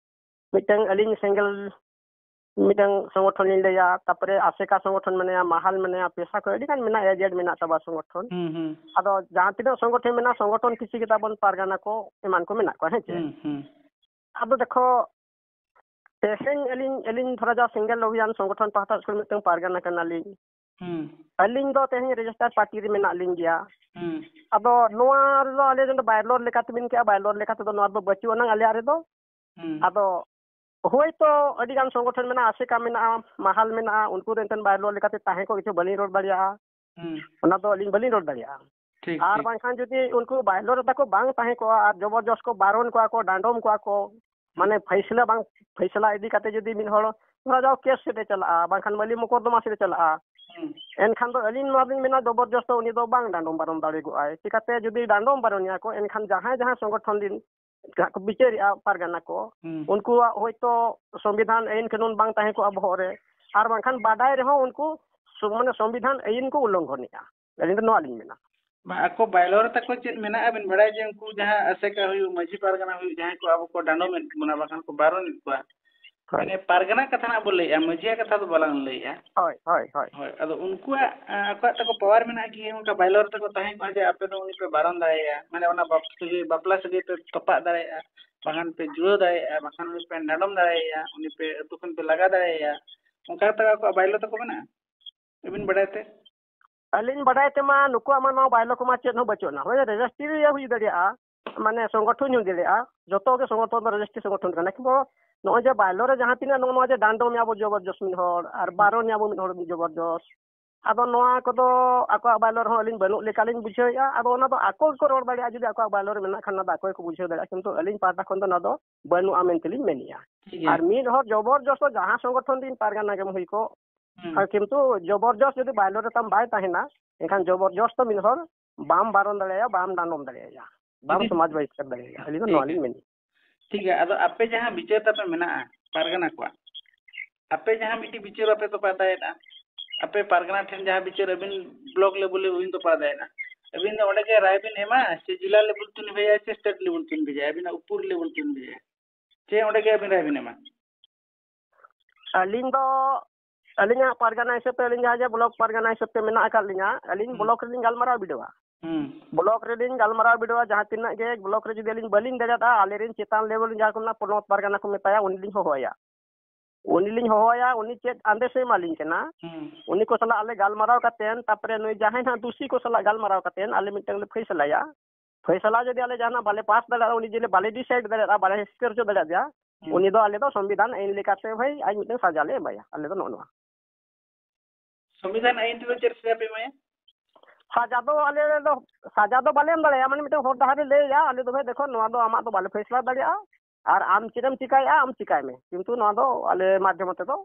ᱢᱤᱫᱴᱟᱝ ᱟᱹᱞᱤᱧ ᱥᱮᱸᱜᱮᱞ ᱢᱤᱫᱴᱟᱝ ᱥᱚᱝᱜᱚᱴᱷᱚᱱ ᱞᱤᱧ ᱞᱟᱹᱭᱟ, ᱛᱟᱯᱚᱨᱮ ᱟᱥᱮᱠᱟ ᱥᱚᱝᱜᱚᱴᱷᱚᱱ ᱢᱮᱱᱟᱭᱟ, ᱢᱟᱦᱟᱞ ᱢᱮᱱᱟᱭᱟ, ᱯᱮᱥᱟ ᱠᱚ ᱟᱹᱰᱤ ᱜᱟᱱ ᱢᱮᱱᱟᱜᱼᱟ, ᱮᱡᱮᱱᱴ ᱢᱮᱱᱟᱜ ᱛᱟᱵᱚᱱᱟ ᱥᱚᱝᱜᱚᱴᱷᱚᱱ᱾ ᱦᱩᱸ, ᱦᱩᱸ᱾ ᱟᱫᱚ ᱡᱟᱦᱟᱸ ᱛᱤᱱᱟᱹᱜ ᱥᱚᱝᱜᱚᱴᱷᱚᱱ ᱢᱮᱱᱟᱜᱼᱟ, ᱥᱚᱝᱜᱚᱴᱷᱚᱱ ᱠᱤᱪᱷᱩ ᱜᱮ ᱛᱟᱵᱚᱱ ᱯᱟᱨᱜᱟᱱᱟ ᱠᱚ ᱮᱢᱟᱱ ᱠᱚ ᱢᱮᱱᱟᱜ ᱠᱚᱣᱟ, ᱦᱮᱸ ᱪᱮ? ᱦᱩᱸ, ᱦᱩᱸ᱾ ᱟᱫᱚ ᱫᱮᱠᱷᱚ, ᱛᱮᱦᱮᱧ ᱟᱹᱞᱤᱧ, ᱟᱹᱞᱤᱧ ᱫᱷᱚᱨᱟ ᱡᱟᱦᱟᱸ ᱥᱮᱸᱜᱮᱞ ᱚᱵᱷᱤᱭᱟᱱ ᱥᱚᱝᱜᱚᱴᱷᱚᱱ ᱯᱟᱦᱴᱟ ᱥᱮᱫ ᱠᱷᱚᱱ ᱢᱤᱫᱴᱟᱝ ᱯᱟᱨᱜᱟᱱᱟ ᱠᱟᱱᱟᱞᱤᱧ᱾ ᱦᱩᱸ᱾ ᱟᱹᱞᱤᱧ ᱫᱚ ᱛᱮᱦᱮᱧ ᱨᱮᱡᱤᱥᱴᱟᱨ ᱯᱟᱨᱴᱤ ᱨᱮ ᱢᱮᱱᱟᱜ ᱞᱤᱧ ᱜᱮᱭᱟ᱾ ᱦᱩᱸ᱾ ᱟᱫᱚ ᱱᱚᱣᱟ ᱨᱮᱫᱚ ᱟᱞᱮ ᱱᱚᱰᱮ ᱵᱟᱭᱞᱚᱨ ᱞᱮᱠᱟᱛᱮ ᱵᱤᱱ ᱠᱮᱜᱼᱟ, ᱵᱟᱭᱞᱚᱨ ᱞᱮᱠᱟ ᱛᱮᱫᱚ ᱱᱚᱣᱟ ᱨᱮᱫᱚ ᱵᱟᱹᱪᱩᱜ ᱟᱱᱟᱝ ᱟᱞᱮᱭᱟᱜ ᱨᱮᱫᱚ᱾ ᱦᱩᱸ᱾ ᱟᱫᱚ ᱦᱳᱭᱛᱳ ᱟᱹᱰᱤ ᱜᱟᱱ ᱥᱚᱝᱜᱚᱴᱷᱚᱱ ᱢᱮᱱᱟᱜᱼᱟ, ᱟᱥᱮᱠᱟ ᱢᱮᱱᱟᱜᱼᱟ, ᱢᱟᱦᱟᱞ ᱢᱮᱱᱟᱜᱼᱟ, ᱩᱱᱠᱩ ᱨᱮᱱ ᱮᱱᱛᱮᱫ ᱵᱟᱭᱞᱚᱨ ᱞᱮᱠᱟᱛᱮ ᱛᱟᱦᱮᱸ ᱠᱚᱜ ᱠᱤᱪᱷᱩ ᱵᱟᱹᱞᱤᱧ ᱨᱚᱲ ᱫᱟᱲᱮᱭᱟᱜᱼᱟ᱾ ᱦᱩᱸ᱾ ᱚᱱᱟ ᱫᱚ ᱟᱹᱞᱤᱧ ᱵᱟᱹᱞᱤᱧ ᱨᱚᱲ ᱫᱟᱲᱮᱭᱟᱜᱼᱟ᱾ ᱴᱷᱤᱠ, ᱟᱨ ᱴᱷᱤᱠ᱾ ᱵᱟᱝᱠᱷᱟᱱ ᱡᱩᱫᱤ ᱩᱱᱠᱩ ᱵᱟᱭᱞᱚᱨ ᱨᱮ ᱛᱟᱠᱚ ᱵᱟᱝ ᱛᱟᱦᱮᱸ ᱠᱚᱜᱼᱟ ᱟᱨ ᱡᱚᱵᱚᱨᱡᱚᱥ ᱠᱚ ᱵᱟᱨᱚᱱ ᱠᱚᱣᱟ ᱠᱚ, ᱰᱟᱸᱰᱚᱢ ᱠᱚᱣᱟ ᱠᱚ, ᱢᱟᱱᱮ ᱯᱷᱟᱭᱥᱞᱟ ᱵᱟᱝ, ᱯᱷᱟᱭᱥᱞᱟ ᱤᱫᱤ ᱠᱟᱛᱮ ᱡᱩᱫᱤ ᱢᱤᱫ ᱦᱚᱲ ᱫᱷᱚᱨᱟ ᱡᱟᱣ ᱠᱮᱥ ᱥᱮᱫ ᱮ ᱪᱟᱞᱟᱜᱼᱟ, ᱵᱟᱝᱠᱷᱟᱱ ᱢᱟᱹᱞᱤ ᱢᱚᱠᱚᱫᱫᱚᱢᱟ ᱥᱮᱫ ᱮ ᱪᱟᱞᱟᱜᱼᱟ, ᱦᱩᱸ᱾ ᱮᱱᱠᱷᱟᱱ ᱫᱚ ᱟᱹᱞᱤᱧ ᱱᱚᱣᱟ ᱞᱤᱧ ᱢᱮᱱᱟ, ᱡᱚᱵᱚᱨᱡᱚᱥᱛᱚ ᱩᱱᱤ ᱫᱚ ᱵᱟᱝ ᱰᱟᱸᱰᱚᱢ ᱵᱟᱨᱚᱱ ᱫᱟᱲᱮᱭᱟᱜᱼᱟᱭ᱾ ᱪᱤᱠᱟᱛᱮ ᱡᱩᱫᱤ ᱰᱟᱸᱰᱚᱢ ᱵᱟᱨᱚᱱᱮᱭᱟ ᱠᱚ, ᱮᱱᱠᱷᱟᱱ ᱡᱟᱦᱟᱸᱭ ᱡᱟᱦᱟᱸᱭ ᱥᱚᱝᱜᱚᱴᱷᱚᱱ ᱨᱤᱱ ᱡᱟᱦᱟᱸ ᱠᱚ ᱵᱤᱪᱟᱹᱨᱮᱜᱼᱟ ᱯᱟᱨᱜᱟᱱᱟ ᱠᱚ, ᱦᱩᱸ᱾ ᱩᱱᱠᱩᱣᱟᱜ ᱦᱚᱭᱛᱳ ᱥᱚᱝᱵᱤᱫᱷᱟᱱ ᱟᱹᱭᱤᱱ ᱠᱟᱹᱱᱩᱱ ᱵᱟᱝ ᱛᱟᱦᱮᱸ ᱠᱚᱜᱼᱟ ᱵᱚᱦᱚᱜ ᱨᱮ, ᱟᱨ ᱵᱟᱝᱠᱷᱟᱱ ᱵᱟᱰᱟᱭ ᱨᱮᱦᱚᱸ ᱩᱱᱠᱩ ᱥᱚ-, ᱢᱟᱱᱮ ᱥᱚᱝᱵᱤᱫᱷᱟᱱ ᱟᱹᱭᱤᱱ ᱠᱚ ᱩᱞᱞᱚᱝᱜᱷᱚᱱᱮᱜᱼᱟ᱾ ᱟᱹᱞᱤᱧ ᱫᱚ ᱱᱚᱣᱟ ᱞᱤᱧ ᱢᱮᱱᱟ᱾ ᱵᱟᱝ, ᱟᱠᱚ ᱵᱟᱭᱞᱚᱨ ᱛᱟᱠᱚ ᱪᱮᱫ ᱢᱮᱱᱟᱜᱼᱟ ᱵᱮᱱ ᱵᱟᱲᱟᱭᱟ ᱡᱮ ᱩᱱᱠᱩ ᱡᱟᱦᱟᱸ ᱟᱥᱮᱠᱟ ᱦᱩᱭᱩᱜ, ᱢᱟᱹᱡᱷᱤ ᱯᱟᱨᱜᱟᱱᱟ ᱦᱩᱭᱩᱜ, ᱡᱟᱦᱟᱸᱭ ᱠᱚ ᱟᱵᱚ ᱠᱚ ᱰᱟᱸᱰᱚᱢᱮᱫ ᱵᱚᱱᱟ, ᱵᱟᱠᱷᱟᱱ ᱠᱚ ᱵᱟᱨᱚᱱᱮᱫ ᱠᱚᱣᱟ, ᱦᱳᱭ᱾ ᱢᱟᱱᱮ ᱯᱟᱨᱜᱟᱱᱟ ᱠᱟᱛᱷᱟ ᱱᱟᱜ ᱵᱚ ᱞᱟᱹᱭᱮᱜᱼᱟ, ᱢᱟᱹᱡᱷᱤᱭᱟᱜ ᱠᱟᱛᱷᱟ ᱫᱚ ᱵᱟᱞᱟᱝ ᱞᱟᱹᱭᱮᱜᱼᱟ᱾ ᱦᱳᱭ, ᱦᱳᱭ, ᱦᱳᱭ᱾ ᱦᱳᱭ, ᱟᱫᱚ ᱩᱱᱠᱩᱣᱟᱜ, ᱟ, ᱟᱠᱚᱣᱟᱜ ᱛᱟᱠᱚ ᱯᱟᱣᱟᱨ ᱢᱮᱱᱟᱜᱼᱟ ᱠᱤ ᱚᱱᱠᱟ ᱵᱟᱭᱞᱚᱨ ᱛᱟᱠᱚ ᱛᱟᱦᱮᱸ ᱠᱚᱜᱼᱟ ᱡᱮ ᱟᱯᱮ ᱫᱚ ᱩᱱᱤ ᱯᱮ ᱵᱟᱨᱚᱱ ᱫᱟᱲᱮᱭᱟᱭᱟ, ᱢᱟᱱᱮ ᱚᱱᱟ ᱵᱟᱯ-, ᱥᱟᱹᱜᱟᱹᱭ, ᱵᱟᱯᱞᱟ ᱥᱟᱹᱜᱟᱹᱭ ᱯᱮ ᱛᱚᱯᱟᱜ ᱫᱟᱲᱮᱭᱟᱜᱼᱟ, ᱵᱟᱠᱷᱟᱱ ᱯᱮ ᱡᱩᱲᱟᱹᱣ ᱫᱟᱲᱮᱭᱟᱜᱼᱟ, ᱵᱟᱠᱷᱟᱱ ᱩᱱᱤ ᱯᱮ ᱰᱟᱸᱰᱚᱢ ᱫᱟᱲᱮᱭᱟᱭᱟ, ᱩᱱᱤ ᱯᱮ ᱟᱹᱛᱩ ᱠᱷᱚᱱ ᱯᱮ ᱞᱟᱜᱟ ᱫᱟᱲᱮᱭᱟᱭᱟ, ᱚᱱᱠᱟ ᱠᱟᱛᱮ ᱟᱠᱚᱣᱟᱜ ᱵᱟᱭᱞᱚᱨ ᱛᱟᱠᱚ ᱢᱮᱱᱟᱜᱼᱟ? ᱟᱹᱵᱤᱱ ᱵᱟᱰᱟᱭ ᱛᱮ? ᱟᱹᱞᱤᱧ ᱵᱟᱰᱟᱭ ᱛᱮᱢᱟ ᱱᱩᱠᱩᱣᱟᱜ ᱢᱟ ᱱᱚᱣᱟ ᱵᱟᱭᱞᱚ ᱠᱚᱢᱟ ᱪᱮᱫ ᱦᱚᱸ ᱵᱟᱹᱪᱩᱜ ᱟᱱᱟ᱾ ᱦᱳᱭ, ᱨᱮᱡᱤᱥᱴᱨᱤ ᱦᱩᱭ ᱫᱟᱲᱮᱭᱟᱜᱼᱟ, ᱢᱟᱱᱮ ᱥᱚᱝᱜᱚᱴᱷᱚᱱ ᱦᱩᱭ ᱫᱟᱲᱮᱭᱟᱜᱼᱟ, ᱡᱚᱛᱚ ᱜᱮ ᱥᱚᱝᱜᱚᱴᱷᱚᱱ ᱫᱚ ᱨᱮᱡᱤᱥᱴᱨᱤ ᱥᱚᱝᱜᱚᱴᱷᱚᱱ ᱠᱟᱱᱟ᱾ ᱠᱤᱱᱛᱩ ᱱᱚᱜᱼᱚᱭ ᱡᱮ ᱵᱟᱭᱞᱚ ᱨᱮ ᱡᱟᱦᱟᱸ ᱛᱤᱱᱟᱹᱜ ᱱᱚᱜᱼᱚ ᱱᱚᱣᱟ ᱡᱮ ᱰᱟᱸᱰᱚᱢ ᱮᱭᱟ ᱵᱚ ᱡᱚᱵᱚᱨᱡᱚᱥ ᱢᱤᱫ ᱦᱚᱲ ᱟᱨ ᱵᱟᱨᱚᱱ ᱮᱭᱟ ᱵᱚ ᱢᱤᱫ ᱦᱚᱲ ᱡᱚᱵᱚᱨᱡᱚᱥ, ᱟᱫᱚ ᱱᱚᱣᱟ ᱠᱚᱫᱚ ᱟᱠᱚᱣᱟᱜ ᱵᱟᱭᱞᱚ ᱨᱮᱦᱚᱸ ᱟᱹᱞᱤᱧ ᱵᱟᱹᱱᱩᱜ ᱞᱮᱠᱟᱞᱤᱧ ᱵᱩᱡᱷᱟᱹᱣᱮᱫᱼᱟ᱾ ᱟᱫᱚ ᱚᱱᱟ ᱫᱚ ᱟᱠᱚ ᱜᱮᱠᱚ ᱨᱚᱲ ᱫᱟᱲᱮᱭᱟᱜᱼᱟ, ᱡᱩᱫᱤ ᱟᱠᱚᱣᱟᱜ ᱵᱟᱭᱞᱚ ᱨᱮ ᱢᱮᱱᱟᱜ ᱠᱷᱟᱱ ᱚᱱᱟ ᱫᱚ ᱟᱠᱚ ᱜᱮᱠᱚ ᱵᱩᱡᱷᱟᱹᱣ ᱫᱟᱲᱮᱭᱟᱜᱼᱟ, ᱠᱤᱱᱛᱩ ᱟᱹᱞᱤᱧ ᱯᱟᱦᱴᱟ ᱠᱷᱚᱱ ᱫᱚ ᱚᱱᱟ ᱫᱚ ᱵᱟᱹᱱᱩᱜᱼᱟ ᱢᱮᱱᱛᱮᱞᱤᱧ ᱢᱮᱱᱮᱫᱼᱟ᱾ ᱴᱷᱤᱠ ᱜᱮᱭᱟ᱾ ᱟᱨ ᱢᱤᱫ ᱦᱚᱲ ᱡᱚᱵᱚᱨᱡᱚᱥ ᱫᱚ ᱡᱟᱦᱟᱸ ᱥᱚᱝᱜᱚᱴᱷᱚᱱ ᱨᱮᱱ ᱯᱟᱨᱜᱟᱱᱟ ᱜᱮᱢ ᱦᱩᱭ ᱠᱚᱜ, ᱦᱩᱸ᱾ ᱟᱨ ᱠᱤᱱᱛᱩ ᱡᱚᱵᱚᱨᱡᱚᱥ ᱡᱩᱫᱤ ᱵᱟᱭᱞᱚ ᱨᱮ ᱛᱟᱢ ᱵᱟᱭ ᱛᱟᱦᱮᱱᱟ, ᱮᱱᱠᱷᱟᱱ ᱡᱚᱵᱚᱨᱡᱚᱥ ᱫᱚ ᱢᱤᱫ ᱦᱚᱲ ᱵᱟᱢ ᱵᱟᱨᱚᱱ ᱫᱟᱲᱮᱭᱟᱭᱟ, ᱵᱟᱢ ᱰᱟᱸᱰᱚᱢ ᱫᱟᱲᱮᱭᱟᱭᱟ, ᱵᱟᱢ ᱡᱩᱫᱤ ᱥᱚᱢᱟᱡᱽ ᱵᱟᱦᱤᱥᱠᱟᱨ ᱫᱟᱲᱮᱭᱟᱭᱟ᱾ ᱟᱹᱞᱤᱧ ᱫᱚ ᱴᱷᱤᱠ ᱱᱚᱣᱟ ᱜᱮᱭᱟ᱾ ᱞᱤᱧ ᱢᱮᱱᱮᱫᱼᱟ᱾ ᱴᱷᱤᱠ ᱜᱮᱭᱟ, ᱟᱫᱚ ᱟᱯᱮ ᱡᱟᱦᱟᱸ ᱵᱤᱪᱟᱹᱨ ᱛᱟᱯᱮ ᱢᱮᱱᱟᱜᱼᱟ ᱯᱟᱨᱜᱟᱱᱟ ᱠᱚᱣᱟᱜ, ᱟᱯᱮ ᱡᱟᱦᱟᱸ ᱢᱤᱫᱴᱤᱡ ᱵᱤᱪᱟᱹᱨ ᱵᱟᱯᱮ ᱛᱚᱯᱟ ᱫᱟᱲᱮᱭᱟᱜᱼᱟ, ᱟᱯᱮ ᱯᱟᱨᱜᱟᱱᱟ ᱴᱷᱮᱱ ᱡᱟᱦᱟᱸ ᱵᱤᱪᱟᱹᱨ ᱟᱹᱵᱤᱱ ᱵᱞᱚᱠ ᱞᱮᱵᱮᱞ ᱨᱮ ᱵᱟᱹᱵᱤᱱ ᱛᱚᱯᱟ ᱫᱟᱲᱮᱭᱟᱜᱼᱟ, ᱟᱹᱵᱤᱱ ᱫᱚ ᱚᱸᱰᱮ ᱜᱮ ᱨᱟᱭ ᱵᱤᱱ ᱮᱢᱟ ᱥᱮ ᱡᱮᱞᱟ ᱞᱮᱵᱮᱞ ᱛᱮᱵᱤᱱ ᱵᱷᱮᱡᱟᱭᱟ ᱥᱮ ᱥᱴᱮᱴ ᱞᱮᱵᱮᱞ ᱛᱮᱵᱤᱱ ᱵᱷᱮᱡᱟᱭᱟ, ᱟᱹᱵᱤᱱᱟᱜ ᱩᱯᱚᱨ ᱞᱮᱵᱮᱞ ᱛᱮᱵᱤᱱ ᱵᱷᱮᱡᱟᱭᱟ, ᱪᱮ ᱚᱸᱰᱮ ᱜᱮ ᱟᱹᱵᱤᱱ ᱨᱟᱭ ᱵᱤᱱ ᱮᱢᱟ? ᱟᱹᱞᱤᱧ ᱫᱚ, ᱟᱹᱞᱤᱧᱟᱜ ᱯᱟᱨᱜᱟᱱᱟ ᱦᱤᱥᱟᱹᱵ ᱛᱮ, ᱟᱹᱞᱤᱧ ᱡᱟᱦᱟᱸ ᱡᱮ ᱵᱞᱚᱠ ᱯᱟᱨᱜᱟᱱᱟ ᱦᱤᱥᱟᱹᱵ ᱛᱮ ᱢᱮᱱᱟᱜ ᱟᱠᱟᱫ ᱞᱤᱧᱟ, ᱟᱹᱞᱤᱧ ᱦᱩᱸ᱾ ᱵᱞᱚᱠ ᱨᱮᱞᱤᱧ ᱜᱟᱞᱢᱟᱨᱟᱣ ᱵᱤᱰᱟᱹᱣᱟ᱾ ᱦᱩᱸ᱾ ᱵᱞᱚᱠ ᱨᱮᱞᱤᱧ ᱜᱟᱞᱢᱟᱨᱟᱣ ᱵᱤᱰᱟᱹᱣᱟ, ᱡᱟᱦᱟᱸ ᱛᱤᱱᱟᱹᱜ ᱜᱮ ᱵᱞᱚᱠ ᱨᱮ ᱡᱩᱫᱤ ᱟᱹᱞᱤᱧ ᱵᱟᱹᱞᱤᱧ ᱫᱟᱲᱮᱭᱟᱫᱟ, ᱟᱞᱮᱨᱮᱱ ᱪᱮᱛᱟᱱ ᱞᱮᱵᱮᱞ ᱡᱟᱦᱟᱸ ᱠᱚ ᱢᱮᱱᱟᱜ, ᱯᱚᱱᱚᱛ ᱯᱟᱨᱜᱟᱱᱟ ᱠᱚ ᱢᱮᱛᱟᱭᱟ, ᱩᱱᱤ ᱞᱤᱧ ᱦᱚᱦᱚᱣᱟᱭᱟ᱾ ᱩᱱᱤ ᱞᱤᱧ ᱦᱚᱦᱚᱣᱟᱭᱟ, ᱩᱱᱤ ᱪᱮᱫ ᱟᱸᱫᱮᱥ ᱮ ᱮᱢᱟᱞᱤᱧ ᱠᱟᱱᱟ, ᱦᱩᱸ᱾ ᱩᱱᱤ ᱠᱚ ᱥᱟᱞᱟᱜ ᱟᱞᱮ ᱜᱟᱞᱢᱟᱨᱟᱣ ᱠᱟᱛᱮᱱ, ᱛᱟᱯᱚᱨᱮ ᱱᱩᱭ ᱡᱟᱦᱟᱸᱭ ᱱᱟᱦᱟᱜ ᱫᱩᱥᱤ ᱠᱚ ᱥᱟᱞᱟᱜ ᱜᱟᱞᱢᱟᱨᱟᱣ ᱠᱟᱛᱮᱱ ᱟᱞᱮ ᱢᱤᱫᱴᱟᱝ ᱞᱮ ᱯᱷᱟᱭᱥᱟᱞᱟᱭᱟ᱾ ᱯᱷᱟᱭᱥᱟᱞᱟ ᱡᱩᱫᱤ ᱟᱞᱮ ᱡᱟᱦᱟᱱᱟᱜ ᱵᱟᱞᱮ ᱯᱟᱥ ᱫᱟᱲᱮᱭᱟᱜᱼᱟ, ᱩᱱᱤ ᱡᱩᱫᱤ ᱵᱟᱞᱮ ᱰᱤᱥᱟᱭᱤᱰ ᱫᱟᱲᱮᱭᱟᱜᱼᱟ, ᱵᱟᱞᱮ ᱥᱤᱠᱟᱹᱨ ᱦᱚᱪᱚ ᱫᱟᱲᱮᱭᱟᱫᱮᱭᱟ, ᱦᱩᱸ᱾ ᱩᱱᱤ ᱫᱚ ᱟᱞᱮ ᱫᱚ ᱥᱚᱝᱵᱤᱫᱷᱟᱱ ᱟᱹᱭᱤᱱ ᱞᱮᱠᱟᱛᱮ ᱵᱷᱟᱹᱭ ᱟᱡ ᱢᱤᱫᱴᱟᱝ ᱥᱟᱡᱟ ᱞᱮ ᱮᱢᱟᱭᱟ᱾ ᱟᱞᱮ ᱫᱚ ᱱᱚᱜᱼᱚ ᱱᱚᱣᱟ᱾ ᱥᱚᱝᱵᱤᱫᱷᱟᱱ ᱟᱹᱭᱤᱱ ᱛᱮᱫᱚ ᱪᱮᱫ ᱥᱟᱡᱟ ᱯᱮ ᱮᱢᱟᱭᱟ? ᱥᱟᱡᱟ ᱫᱚ ᱟᱞᱮ ᱫᱚ, ᱥᱟᱡᱟ ᱫᱚ ᱵᱟᱞᱮ ᱮᱢ ᱫᱟᱲᱮᱭᱟᱜᱼᱟ, ᱢᱟᱱᱮ ᱢᱤᱫᱴᱟᱝ ᱦᱚᱨ ᱰᱟᱦᱟᱨ ᱞᱮ ᱞᱟᱹᱭᱟ, ᱟᱞᱮ ᱫᱚ ᱵᱷᱟᱹᱭ ᱫᱮᱠᱷᱚ ᱱᱚᱣᱟ ᱫᱚ ᱟᱢᱟᱜ ᱫᱚ ᱵᱟᱞᱮ ᱯᱷᱟᱭᱥᱟᱞᱟ ᱫᱟᱲᱮᱭᱟᱜᱼᱟ, ᱟᱨ ᱟᱢ ᱪᱮᱫ ᱮᱢ ᱪᱤᱠᱟᱭᱮᱜᱼᱟ ᱟᱢ ᱪᱤᱠᱟᱭ ᱢᱮ, ᱠᱤᱱᱛᱩ ᱱᱚᱣᱟ ᱫᱚ ᱟᱞᱮ ᱢᱟᱫᱽᱫᱷᱚᱢ ᱛᱮᱫᱚ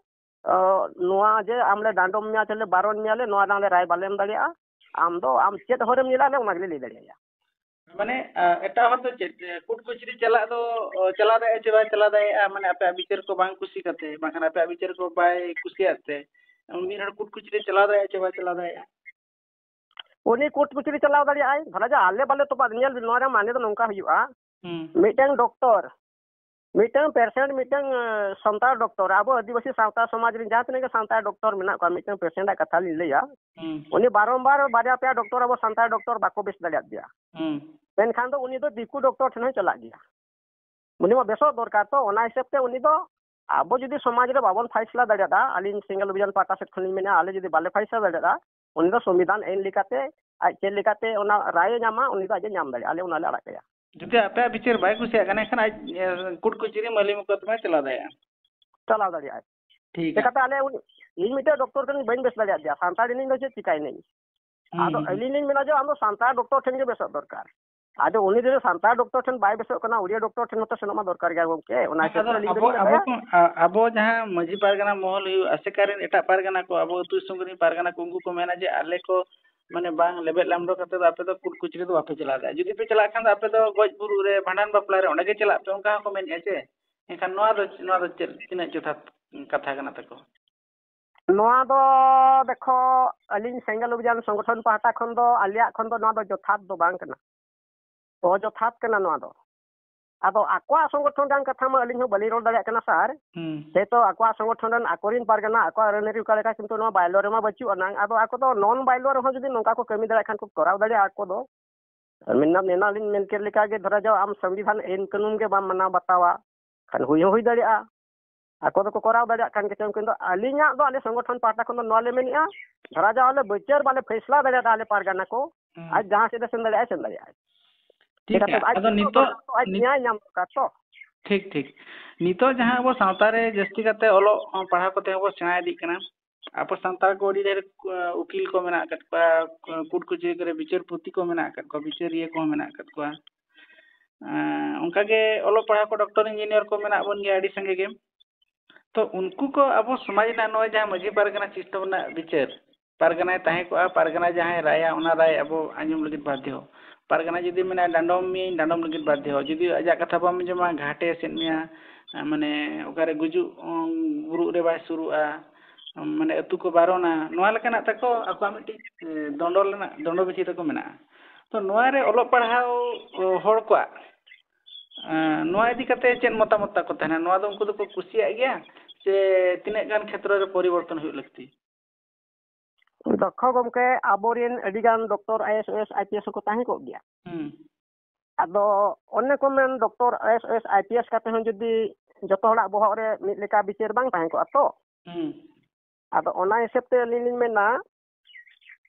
ᱱᱚᱣᱟ ᱡᱮ ᱟᱢ ᱞᱮ ᱰᱟᱸᱰᱚᱢ ᱢᱮᱭᱟ, ᱪᱮ ᱞᱮ ᱵᱟᱨᱚᱱ ᱢᱮᱭᱟ ᱞᱮ, ᱱᱚᱣᱟ ᱨᱮᱱᱟᱜ ᱞᱮ ᱨᱟᱭ ᱵᱟᱞᱮ ᱮᱢ ᱫᱟᱲᱮᱭᱟᱜᱼᱟ᱾ ᱟᱢ ᱫᱚ ᱟᱢ ᱪᱮᱫ ᱦᱚᱨᱮᱢ ᱧᱮᱞᱟ, ᱟᱞᱮ ᱚᱱᱟ ᱜᱮᱞᱮ ᱞᱟᱹᱭ ᱫᱟᱲᱮᱭᱟᱭᱟ᱾ ᱢᱟᱱᱮ, ᱟ, ᱮᱴᱟᱜ ᱦᱚᱲ ᱫᱚ ᱪᱮᱫ, ᱮ, ᱠᱳᱨᱴ ᱠᱚᱪᱟᱹᱨᱤ ᱪᱟᱞᱟᱜ ᱫᱚ, ᱚ, ᱪᱟᱞᱟᱣ ᱫᱟᱲᱮᱭᱟᱜᱼᱟ ᱪᱮ ᱵᱟᱭ ᱪᱟᱞᱟᱣ ᱫᱟᱲᱮᱭᱟᱜᱼᱟ? ᱢᱟᱱᱮ, ᱟᱯᱮᱭᱟᱜ ᱵᱤᱪᱟᱹᱨ ᱠᱚ ᱵᱟᱝ ᱠᱩᱥᱤ ᱠᱟᱛᱮ, ᱵᱟᱝᱠᱷᱟᱱ ᱟᱯᱮᱭᱟᱜ ᱵᱤᱪᱟᱹᱨ ᱠᱚ ᱵᱟᱭ ᱠᱩᱥᱤᱭᱟᱜ ᱛᱮ, ᱢᱤᱫ ᱦᱚᱲ ᱠᱳᱨᱴ ᱠᱚᱪᱟᱹᱨᱤ ᱪᱟᱞᱟᱣ ᱫᱟᱲᱮᱭᱟᱜᱼᱟ ᱪᱮ ᱵᱟᱭ ᱪᱟᱞᱟᱣ ᱫᱟᱲᱮᱭᱟᱜᱼᱟ? ᱩᱱᱤ ᱠᱳᱨᱴ ᱠᱚᱪᱟᱹᱨᱤ ᱪᱟᱞᱟᱣ ᱫᱟᱲᱮᱭᱟᱜᱼᱟᱭ᱾ ᱫᱷᱚᱨᱟ ᱡᱟ ᱟᱞᱮ ᱵᱟᱞᱮ ᱛᱚᱯᱟᱜ, ᱧᱮᱞ ᱵᱤᱱ, ᱱᱚᱣᱟ ᱨᱮᱭᱟᱜ ᱢᱟᱱᱮ ᱫᱚ ᱱᱚᱝᱠᱟ ᱦᱩᱭᱩᱜᱼᱟ, ᱦᱩᱸ᱾ ᱢᱤᱫᱴᱟᱝ ᱰᱚᱠᱴᱚᱨ, ᱢᱤᱫᱴᱟᱝ ᱯᱮᱥᱮᱱᱴ, ᱢᱤᱫᱴᱟᱝ, ᱮ, ᱥᱟᱱᱛᱟᱲ ᱰᱚᱠᱴᱚᱨ, ᱟᱵᱚ ᱟᱹᱫᱤᱵᱟᱹᱥᱤ ᱥᱟᱶᱛᱟ ᱥᱚᱢᱟᱡᱽ ᱨᱮᱱ ᱡᱟᱦᱟᱸ ᱛᱤᱱᱟᱹᱜ ᱜᱮ ᱥᱟᱱᱛᱟᱲ ᱰᱚᱠᱴᱚᱨ ᱢᱮᱱᱟᱜ ᱠᱚᱣᱟ, ᱢᱤᱫᱴᱟᱝ ᱯᱮᱥᱮᱱᱴ ᱟᱜ ᱠᱟᱛᱷᱟ ᱞᱤᱧ ᱞᱟᱹᱭᱟ, ᱦᱩᱸ᱾ ᱩᱱᱤ ᱵᱟᱨᱚᱢᱵᱟᱨ ᱵᱟᱨᱭᱟ ᱯᱮᱭᱟ ᱰᱚᱠᱴᱚᱨ ᱟᱵᱚ ᱥᱟᱱᱛᱟᱲ ᱰᱚᱠᱴᱚᱨ ᱵᱟᱠᱚ ᱵᱮᱥ ᱫᱟᱲᱮᱭᱟᱫ ᱜᱮᱭᱟ᱾ ᱦᱩᱸ᱾ ᱢᱮᱱᱠᱷᱟᱱ ᱫᱚ ᱩᱱᱤ ᱫᱚ ᱫᱤᱠᱩ ᱰᱚᱠᱴᱚᱨ ᱴᱷᱮᱱ ᱦᱚᱸᱭ ᱪᱟᱞᱟᱜ ᱜᱮᱭᱟ᱾ ᱩᱱᱤ ᱢᱟ ᱵᱮᱥᱚᱜ ᱫᱚᱨᱠᱟᱨ ᱛᱚ, ᱚᱱᱟ ᱦᱤᱥᱟᱹᱵ ᱛᱮ ᱩᱱᱤ ᱫᱚ ᱟᱵᱚ ᱡᱩᱫᱤ ᱥᱚᱢᱟᱡᱽ ᱨᱮ ᱵᱟᱵᱚᱱ ᱯᱷᱟᱭᱥᱞᱟ ᱫᱟᱲᱮᱭᱟᱫᱟ, ᱟᱹᱞᱤᱧ ᱥᱮᱸᱜᱮᱞ ᱚᱵᱷᱤᱡᱟᱱ ᱯᱟᱦᱴᱟ ᱥᱮᱫ ᱠᱷᱚᱱ ᱞᱤᱧ ᱢᱮᱱᱟ, ᱟᱞᱮ ᱡᱩᱫᱤ ᱵᱟᱞᱮ ᱯᱷᱟᱭᱥᱞᱟ ᱫᱟᱲᱮᱭᱟᱫᱟ, ᱩᱱᱤ ᱫᱚ ᱥᱚᱝᱵᱤᱫᱷᱟᱱ ᱟᱹᱭᱤᱱ ᱞᱮᱠᱟᱛᱮ ᱟᱡ ᱪᱮᱫ ᱞᱮᱠᱟᱛᱮ ᱚᱱᱟ ᱨᱟᱭ ᱮ ᱧᱟᱢᱟ, ᱩᱱᱤ ᱫᱚ ᱟᱡ ᱮ ᱧᱟᱢ ᱫᱟᱲᱮᱭᱟᱜᱼᱟ, ᱟᱞᱮ ᱚᱱᱟ ᱞᱮ ᱟᱲᱟᱜ ᱠᱟᱭᱟ᱾ ᱡᱩᱫᱤ ᱟᱯᱮᱭᱟᱜ ᱵᱤᱪᱟᱹᱨ ᱵᱟᱭ ᱠᱩᱥᱤᱭᱟᱜ ᱠᱟᱱᱟ, ᱮᱱᱠᱷᱟᱱ ᱟᱡ, ᱮ, ᱠᱳᱨᱴ ᱠᱚᱪᱟᱹᱨᱤ ᱢᱟᱹᱞᱤ ᱢᱚᱠᱚᱫᱢᱟᱭ ᱪᱟᱞᱟᱣ ᱫᱟᱲᱮᱭᱟᱜᱼᱟ᱾ ᱪᱟᱞᱟᱣ ᱫᱟᱲᱮᱭᱟᱜᱼᱟᱭ᱾ ᱴᱷᱤᱠ ᱜᱮᱭᱟ᱾ ᱪᱮᱠᱟᱛᱮ ᱟᱞᱮ ᱩᱱᱤ, ᱤᱧ ᱢᱤᱫᱴᱮᱡ ᱰᱚᱠᱴᱚᱨ ᱠᱟᱹᱱᱟᱹᱧ, ᱵᱟᱹᱧ ᱵᱮᱥ ᱫᱟᱲᱮᱭᱟᱜ ᱜᱮᱭᱟ, ᱥᱟᱱᱛᱟᱲ ᱤᱧ ᱫᱚ ᱪᱮᱫ ᱪᱤᱠᱟᱹᱭᱮᱱᱟᱹᱧ? ᱦᱩᱸ, ᱟᱫᱚ ᱦᱩᱸ᱾ ᱟᱹᱞᱤᱧ ᱞᱤᱧ ᱢᱮᱱᱟ ᱡᱮ ᱟᱢ ᱫᱚ ᱥᱟᱱᱛᱟᱲ ᱰᱚᱠᱴᱚᱨ ᱴᱷᱮᱱ ᱜᱮ ᱵᱮᱥᱚᱜ ᱫᱚᱨᱠᱟᱨ᱾ ᱟᱫᱚ ᱩᱱᱤ ᱡᱩᱫᱤ ᱥᱟᱱᱛᱟᱲ ᱰᱚᱠᱴᱚᱨ ᱴᱷᱮᱱ ᱵᱟᱭ ᱵᱮᱥᱚᱜ ᱠᱟᱱᱟ, ᱩᱲᱤᱭᱟ ᱰᱚᱠᱴᱚᱨ ᱴᱷᱮᱱ ᱦᱚᱸᱛᱚ ᱥᱮᱱᱚᱜ ᱢᱟ ᱫᱚᱨᱠᱟᱨ ᱜᱮᱭᱟ ᱜᱚᱢᱠᱮ, ᱚᱱᱟ ᱦᱤᱥᱟᱹᱵ ᱟᱫᱚ ᱛᱮ ᱟᱹᱞᱤᱧ ᱟᱵᱚ, ᱫᱚᱞᱤᱧ ᱟᱵᱚ ᱢᱮᱛᱟᱭᱟ᱾ ᱠᱚ, ᱟ-, ᱟᱵᱚ ᱡᱟᱦᱟᱸ ᱢᱟᱹᱡᱷᱤ ᱯᱟᱨᱜᱟᱱᱟ ᱢᱚᱦᱚᱞ ᱦᱩᱭᱩᱜ, ᱟᱥᱮᱠᱟ ᱨᱮᱱ ᱮᱴᱟᱜ ᱯᱟᱨᱜᱟᱱᱟ ᱠᱚ, ᱟᱵᱚ ᱟᱹᱛᱩ ᱫᱤᱥᱚᱢ ᱨᱮᱱ ᱯᱟᱨᱜᱟᱱᱟ ᱠᱚ, ᱩᱱᱠᱩ ᱠᱚ ᱢᱮᱱᱟ ᱡᱮ ᱟᱞᱮ ᱠᱚ ᱢᱟᱱᱮ ᱵᱟᱝ ᱞᱮᱵᱮᱫ ᱞᱟᱢᱰᱚ ᱠᱟᱛᱮ ᱫᱚ ᱟᱯᱮ ᱫᱚ ᱠᱳᱨᱴ ᱠᱚᱪᱟᱹᱨᱤ ᱫᱚ ᱵᱟᱯᱮ ᱪᱟᱞᱟᱣ ᱫᱟᱲᱮᱭᱟᱜᱼᱟ᱾ ᱡᱩᱫᱤ ᱯᱮ ᱪᱟᱞᱟᱜ ᱠᱷᱟᱱ ᱫᱚ ᱟᱯᱮ ᱫᱚ ᱜᱚᱡ ᱵᱩᱨᱩ ᱨᱮ, ᱵᱷᱟᱸᱰᱟᱱ ᱵᱟᱯᱞᱟ ᱨᱮ ᱚᱸᱰᱮ ᱜᱮ ᱪᱟᱞᱟᱜ ᱯᱮ, ᱚᱱᱠᱟ ᱦᱚᱸᱠᱚ ᱢᱮᱱᱮᱫᱼᱟ ᱪᱮ? ᱮᱱᱠᱷᱟᱱ ᱱᱚᱣᱟ ᱫᱚ, ᱱᱚᱣᱟ ᱫᱚ ᱪᱮᱫ, ᱛᱤᱱᱟᱹᱜ ᱡᱚᱛᱷᱟᱛ ᱠᱟᱛᱷᱟ ᱠᱟᱱᱟ ᱛᱟᱠᱚ? ᱱᱚᱣᱟ ᱫᱚ ᱫᱮᱠᱷᱚ, ᱟᱹᱞᱤᱧ ᱥᱮᱸᱜᱮᱞ ᱚᱵᱷᱤᱡᱟᱱ ᱥᱚᱝᱜᱚᱴᱷᱚᱱ ᱯᱟᱦᱴᱟ ᱠᱷᱚᱱ ᱫᱚ, ᱟᱞᱮᱭᱟᱜ ᱠᱷᱚᱱ ᱫᱚ ᱱᱚᱣᱟ ᱫᱚ ᱡᱚᱛᱷᱟᱛ ᱫᱚ ᱵᱟᱝ ᱠᱟᱱᱟ, ᱚᱡᱚᱛᱷᱟᱛ ᱠᱟᱱᱟ ᱱᱚᱣᱟ ᱫᱚ᱾ ᱟᱫᱚ ᱟᱠᱚᱣᱟᱜ ᱥᱚᱝᱜᱚᱴᱷᱚᱱ ᱨᱮᱱᱟᱜ ᱠᱟᱛᱷᱟ ᱢᱟ ᱟᱹᱞᱤᱧ ᱦᱚᱸ ᱵᱟᱹᱞᱤᱧ ᱨᱚᱲ ᱫᱟᱲᱮᱭᱟᱜ ᱠᱟᱱᱟ ᱥᱟᱨ᱾ ᱦᱩᱸ᱾ ᱥᱮ ᱛᱚ ᱟᱠᱚᱣᱟᱜ ᱥᱚᱝᱜᱚᱴᱷᱚᱱ ᱨᱮᱱ ᱟᱠᱚᱨᱮᱱ ᱯᱟᱨᱜᱟᱱᱟ, ᱟᱠᱚᱣᱟᱜ ᱟᱹᱱ ᱟᱹᱨᱤ ᱚᱠᱟ ᱞᱮᱠᱟ, ᱠᱤᱱᱛᱩ ᱱᱚᱣᱟ ᱵᱟᱭᱞᱚ ᱨᱮᱢᱟ ᱵᱟᱹᱪᱩᱜ ᱟᱱᱟᱝ᱾ ᱟᱫᱚ ᱟᱠᱚ ᱫᱚ ᱱᱚᱱ ᱵᱟᱭᱞᱚ ᱨᱮᱦᱚᱸ ᱡᱩᱫᱤ ᱱᱚᱝᱠᱟ ᱠᱚ ᱠᱟᱹᱢᱤ ᱫᱟᱲᱮᱭᱟᱜ ᱠᱷᱟᱱ ᱠᱚ ᱠᱚᱨᱟᱣ ᱫᱟᱲᱮᱭᱟᱜᱼᱟ ᱟᱠᱚ ᱫᱚ᱾ ᱢᱮᱱᱟ-, ᱢᱮᱱᱟᱞᱤᱧ ᱢᱮᱱ ᱠᱮᱫ ᱞᱮᱠᱟ ᱜᱮ, ᱫᱷᱚᱨᱟ ᱡᱟᱣ ᱟᱢ ᱥᱚᱝᱵᱤᱫᱷᱟᱱ ᱟᱹᱭᱤᱱ ᱠᱟᱹᱱᱩᱱ ᱜᱮ ᱵᱟᱢ ᱢᱟᱱᱟᱣ ᱵᱟᱛᱟᱣᱟ, ᱠᱷᱟᱱ ᱦᱩᱭ ᱦᱚᱸ ᱦᱩᱭ ᱫᱟᱲᱮᱭᱟᱜᱼᱟ᱾ ᱟᱠᱚ ᱫᱚᱠᱚ ᱠᱚᱨᱟᱣ ᱫᱟᱲᱮᱭᱟᱜ ᱠᱟᱱ ᱜᱮᱪᱚᱝ, ᱠᱤᱱᱛᱩ ᱟᱹᱞᱤᱧᱟᱜ ᱫᱚ, ᱟᱞᱮ ᱥᱚᱝᱜᱚᱴᱷᱚᱱ ᱯᱟᱦᱴᱟ ᱠᱷᱚᱱ ᱫᱚ ᱱᱚᱣᱟ ᱞᱮ ᱢᱮᱱᱮᱫᱼᱟ, ᱫᱷᱚᱨᱟ ᱡᱟᱣ ᱟᱞᱮ ᱵᱤᱪᱟᱹᱨ ᱵᱟᱞᱮ ᱯᱷᱮᱥᱞᱟ ᱫᱟᱲᱮᱭᱟᱫᱟ ᱟᱞᱮ ᱯᱟᱨᱜᱟᱱᱟ ᱠᱚ, ᱦᱩᱸ᱾ ᱟᱡ ᱡᱟᱦᱟᱸ ᱥᱮᱫ ᱮ ᱥᱮᱱ ᱫᱟᱲᱮᱭᱟᱜᱼᱟ, ᱥᱮᱱ ᱫᱟᱲᱮᱭᱟᱜᱼᱟᱭ᱾ ᱴᱷᱤᱠ ᱪᱮᱠᱟᱛᱮ ᱜᱮᱭᱟ᱾ ᱟᱡ ᱟᱫᱚ ᱫᱚ ᱱᱤᱛᱚᱜ, ᱫᱚᱨᱠᱟᱨ ᱛᱚ ᱟᱡ ᱱᱤᱛ-, ᱱᱮᱭᱟᱭ ᱧᱟᱢ ᱫᱚᱨᱠᱟᱨ ᱛᱚ᱾ ᱴᱷᱤᱠ, ᱴᱷᱤᱠ᱾ ᱱᱤᱛᱚᱜ ᱡᱟᱦᱟᱸ ᱟᱵᱚ ᱥᱟᱶᱛᱟ ᱨᱮ ᱡᱟᱹᱥᱛᱤ ᱠᱟᱛᱮ ᱚᱞᱚᱜ ᱯᱟᱲᱦᱟᱣ ᱠᱚᱛᱮ ᱦᱚᱸᱵᱚ ᱥᱮᱬᱟ ᱤᱫᱤᱜ ᱠᱟᱱᱟ, ᱟᱵᱚ ᱥᱟᱱᱛᱟᱲ ᱠᱚ ᱟᱹᱰᱤ ᱰᱷᱮᱨ, ᱟ, ᱩᱠᱤᱞ ᱠᱚ ᱢᱮᱱᱟᱜ ᱟᱠᱟᱫ ᱠᱚᱣᱟ, ᱠᱳᱨᱴ ᱠᱚᱪᱟᱹᱨᱤ ᱠᱚᱨᱮ ᱵᱤᱪᱟᱹᱨᱯᱚᱛᱤ ᱠᱚ ᱢᱮᱱᱟᱜ ᱟᱠᱟᱫ ᱠᱚᱣᱟ, ᱵᱤᱪᱟᱹᱨᱤᱭᱟᱹ ᱠᱚᱦᱚᱸ ᱢᱮᱱᱟᱜ ᱟᱠᱟᱫ ᱠᱚᱣᱟ᱾ ᱟ, ᱚᱱᱠᱟᱜᱮ ᱚᱞᱚᱜ ᱯᱟᱲᱦᱟᱣ ᱠᱚ ᱰᱚᱠᱴᱚᱨ ᱤᱧᱡᱤᱱᱤᱭᱟᱨ ᱠᱚ ᱢᱮᱱᱟᱜ ᱵᱚᱱ ᱜᱮᱭᱟ ᱟᱹᱰᱤ ᱥᱟᱸᱜᱮ ᱜᱮ᱾ ᱛᱚ ᱩᱱᱠᱩ ᱠᱚ ᱟᱵᱚ ᱥᱚᱢᱟᱡᱽ ᱨᱮᱱᱟᱜ ᱱᱚᱜᱼᱚᱭ ᱡᱟᱦᱟᱸ ᱢᱟᱹᱡᱷᱤ ᱯᱟᱨᱜᱟᱱᱟ system ᱨᱮᱱᱟᱜ ᱵᱤᱪᱟᱹᱨ, ᱯᱟᱨᱜᱟᱱᱟᱭ ᱛᱟᱦᱮᱸ ᱠᱚᱜᱼᱟ, ᱯᱟᱨᱜᱟᱱᱟ ᱡᱟᱦᱟᱸᱭ ᱨᱟᱭᱟ, ᱚᱱᱟ ᱨᱟᱭ ᱟᱵᱚ ᱟᱸᱡᱚᱢ ᱞᱟᱹᱜᱤᱫ ᱵᱟᱫᱽᱫᱷᱚ᱾ ᱯᱟᱨᱜᱟᱱᱟ ᱡᱩᱫᱤ ᱢᱮᱱᱟ, "ᱰᱟᱸᱰᱚᱢ ᱢᱤᱭᱟᱹᱧ", ᱰᱟᱸᱰᱚᱢ ᱞᱟᱹᱜᱤᱫ ᱵᱟᱫᱽᱫᱷᱚ᱾ ᱡᱩᱫᱤ ᱟᱡᱟᱜ ᱠᱟᱛᱷᱟ ᱵᱟᱢ ᱟᱸᱡᱚᱢᱟ, ᱜᱷᱟᱴᱮ ᱮᱥᱮᱫ ᱢᱮᱭᱟ, ᱢᱟᱱᱮ ᱚᱠᱟᱨᱮ ᱜᱩᱡᱩᱜ, ᱩᱸ, ᱵᱩᱨᱩᱜ ᱨᱮ ᱵᱟᱭ ᱥᱩᱨᱩᱜᱼᱟ, ᱢᱟᱱᱮ ᱟᱹᱛᱩ ᱠᱚ ᱵᱟᱨᱚᱱᱟ, ᱱᱚᱣᱟ ᱞᱮᱠᱟᱱᱟᱜ ᱛᱟᱠᱚ ᱟᱠᱚᱣᱟᱜ ᱢᱤᱫᱴᱤᱡ, ᱮ, ᱫᱚᱸᱰᱚ ᱨᱮᱱᱟᱜ, ᱫᱚᱸᱰᱚ ᱵᱤᱫᱷᱤ ᱛᱟᱠᱚ ᱢᱮᱱᱟᱜᱼᱟ᱾ ᱛᱚ ᱱᱚᱣᱟ ᱨᱮ ᱚᱞᱚᱜ ᱯᱟᱲᱦᱟᱣ, ᱚ, ᱦᱚᱲ ᱠᱚᱣᱟᱜ, ᱮ, ᱱᱚᱣᱟ ᱤᱫᱤ ᱠᱟᱛᱮ ᱪᱮᱫ ᱢᱚᱛᱟᱢᱚᱛ ᱛᱟᱠᱚ ᱛᱟᱦᱮᱱᱟ? ᱱᱚᱣᱟ ᱫᱚ ᱩᱱᱠᱩ ᱫᱚᱠᱚ ᱠᱩᱥᱤᱭᱟᱜ ᱜᱮᱭᱟ ᱥᱮ ᱛᱤᱱᱟᱹᱜ ᱜᱟᱱ ᱠᱷᱮᱛᱨᱚ ᱨᱮ ᱯᱚᱨᱤᱵᱚᱨᱛᱚᱱ ᱦᱩᱭᱩᱜ ᱞᱟᱹᱠᱛᱤ? ᱫᱚᱠᱷᱚ ᱜᱚᱢᱠᱮ, ᱟᱵᱚᱨᱮᱱ ᱟᱹᱰᱤᱜᱟᱱ doctor, I A S, I P S ᱦᱚᱸᱠᱚ ᱛᱟᱦᱮᱸ ᱠᱚᱜ ᱜᱮᱭᱟ᱾ ᱦᱩᱸ᱾ ᱟᱫᱚ ᱚᱱᱮ ᱠᱚ ᱢᱮᱱ, doctor, I A S, I P S ᱠᱟᱛᱮ ᱦᱚᱸ ᱡᱩᱫᱤ ᱡᱚᱛᱚ ᱦᱚᱲᱟᱜ ᱵᱚᱦᱚᱜ ᱨᱮ ᱢᱤᱫ ᱞᱮᱠᱟ ᱵᱤᱪᱟᱹᱨ ᱵᱟᱝ ᱛᱟᱦᱮᱸ ᱠᱚᱜᱼᱟ ᱛᱚ᱾ ᱦᱩᱸ᱾ ᱟᱫᱚ ᱚᱱᱟ ᱦᱤᱥᱟᱹᱵ ᱛᱮ ᱟᱹᱞᱤᱧ ᱞᱤᱧ ᱢᱮᱱᱟ,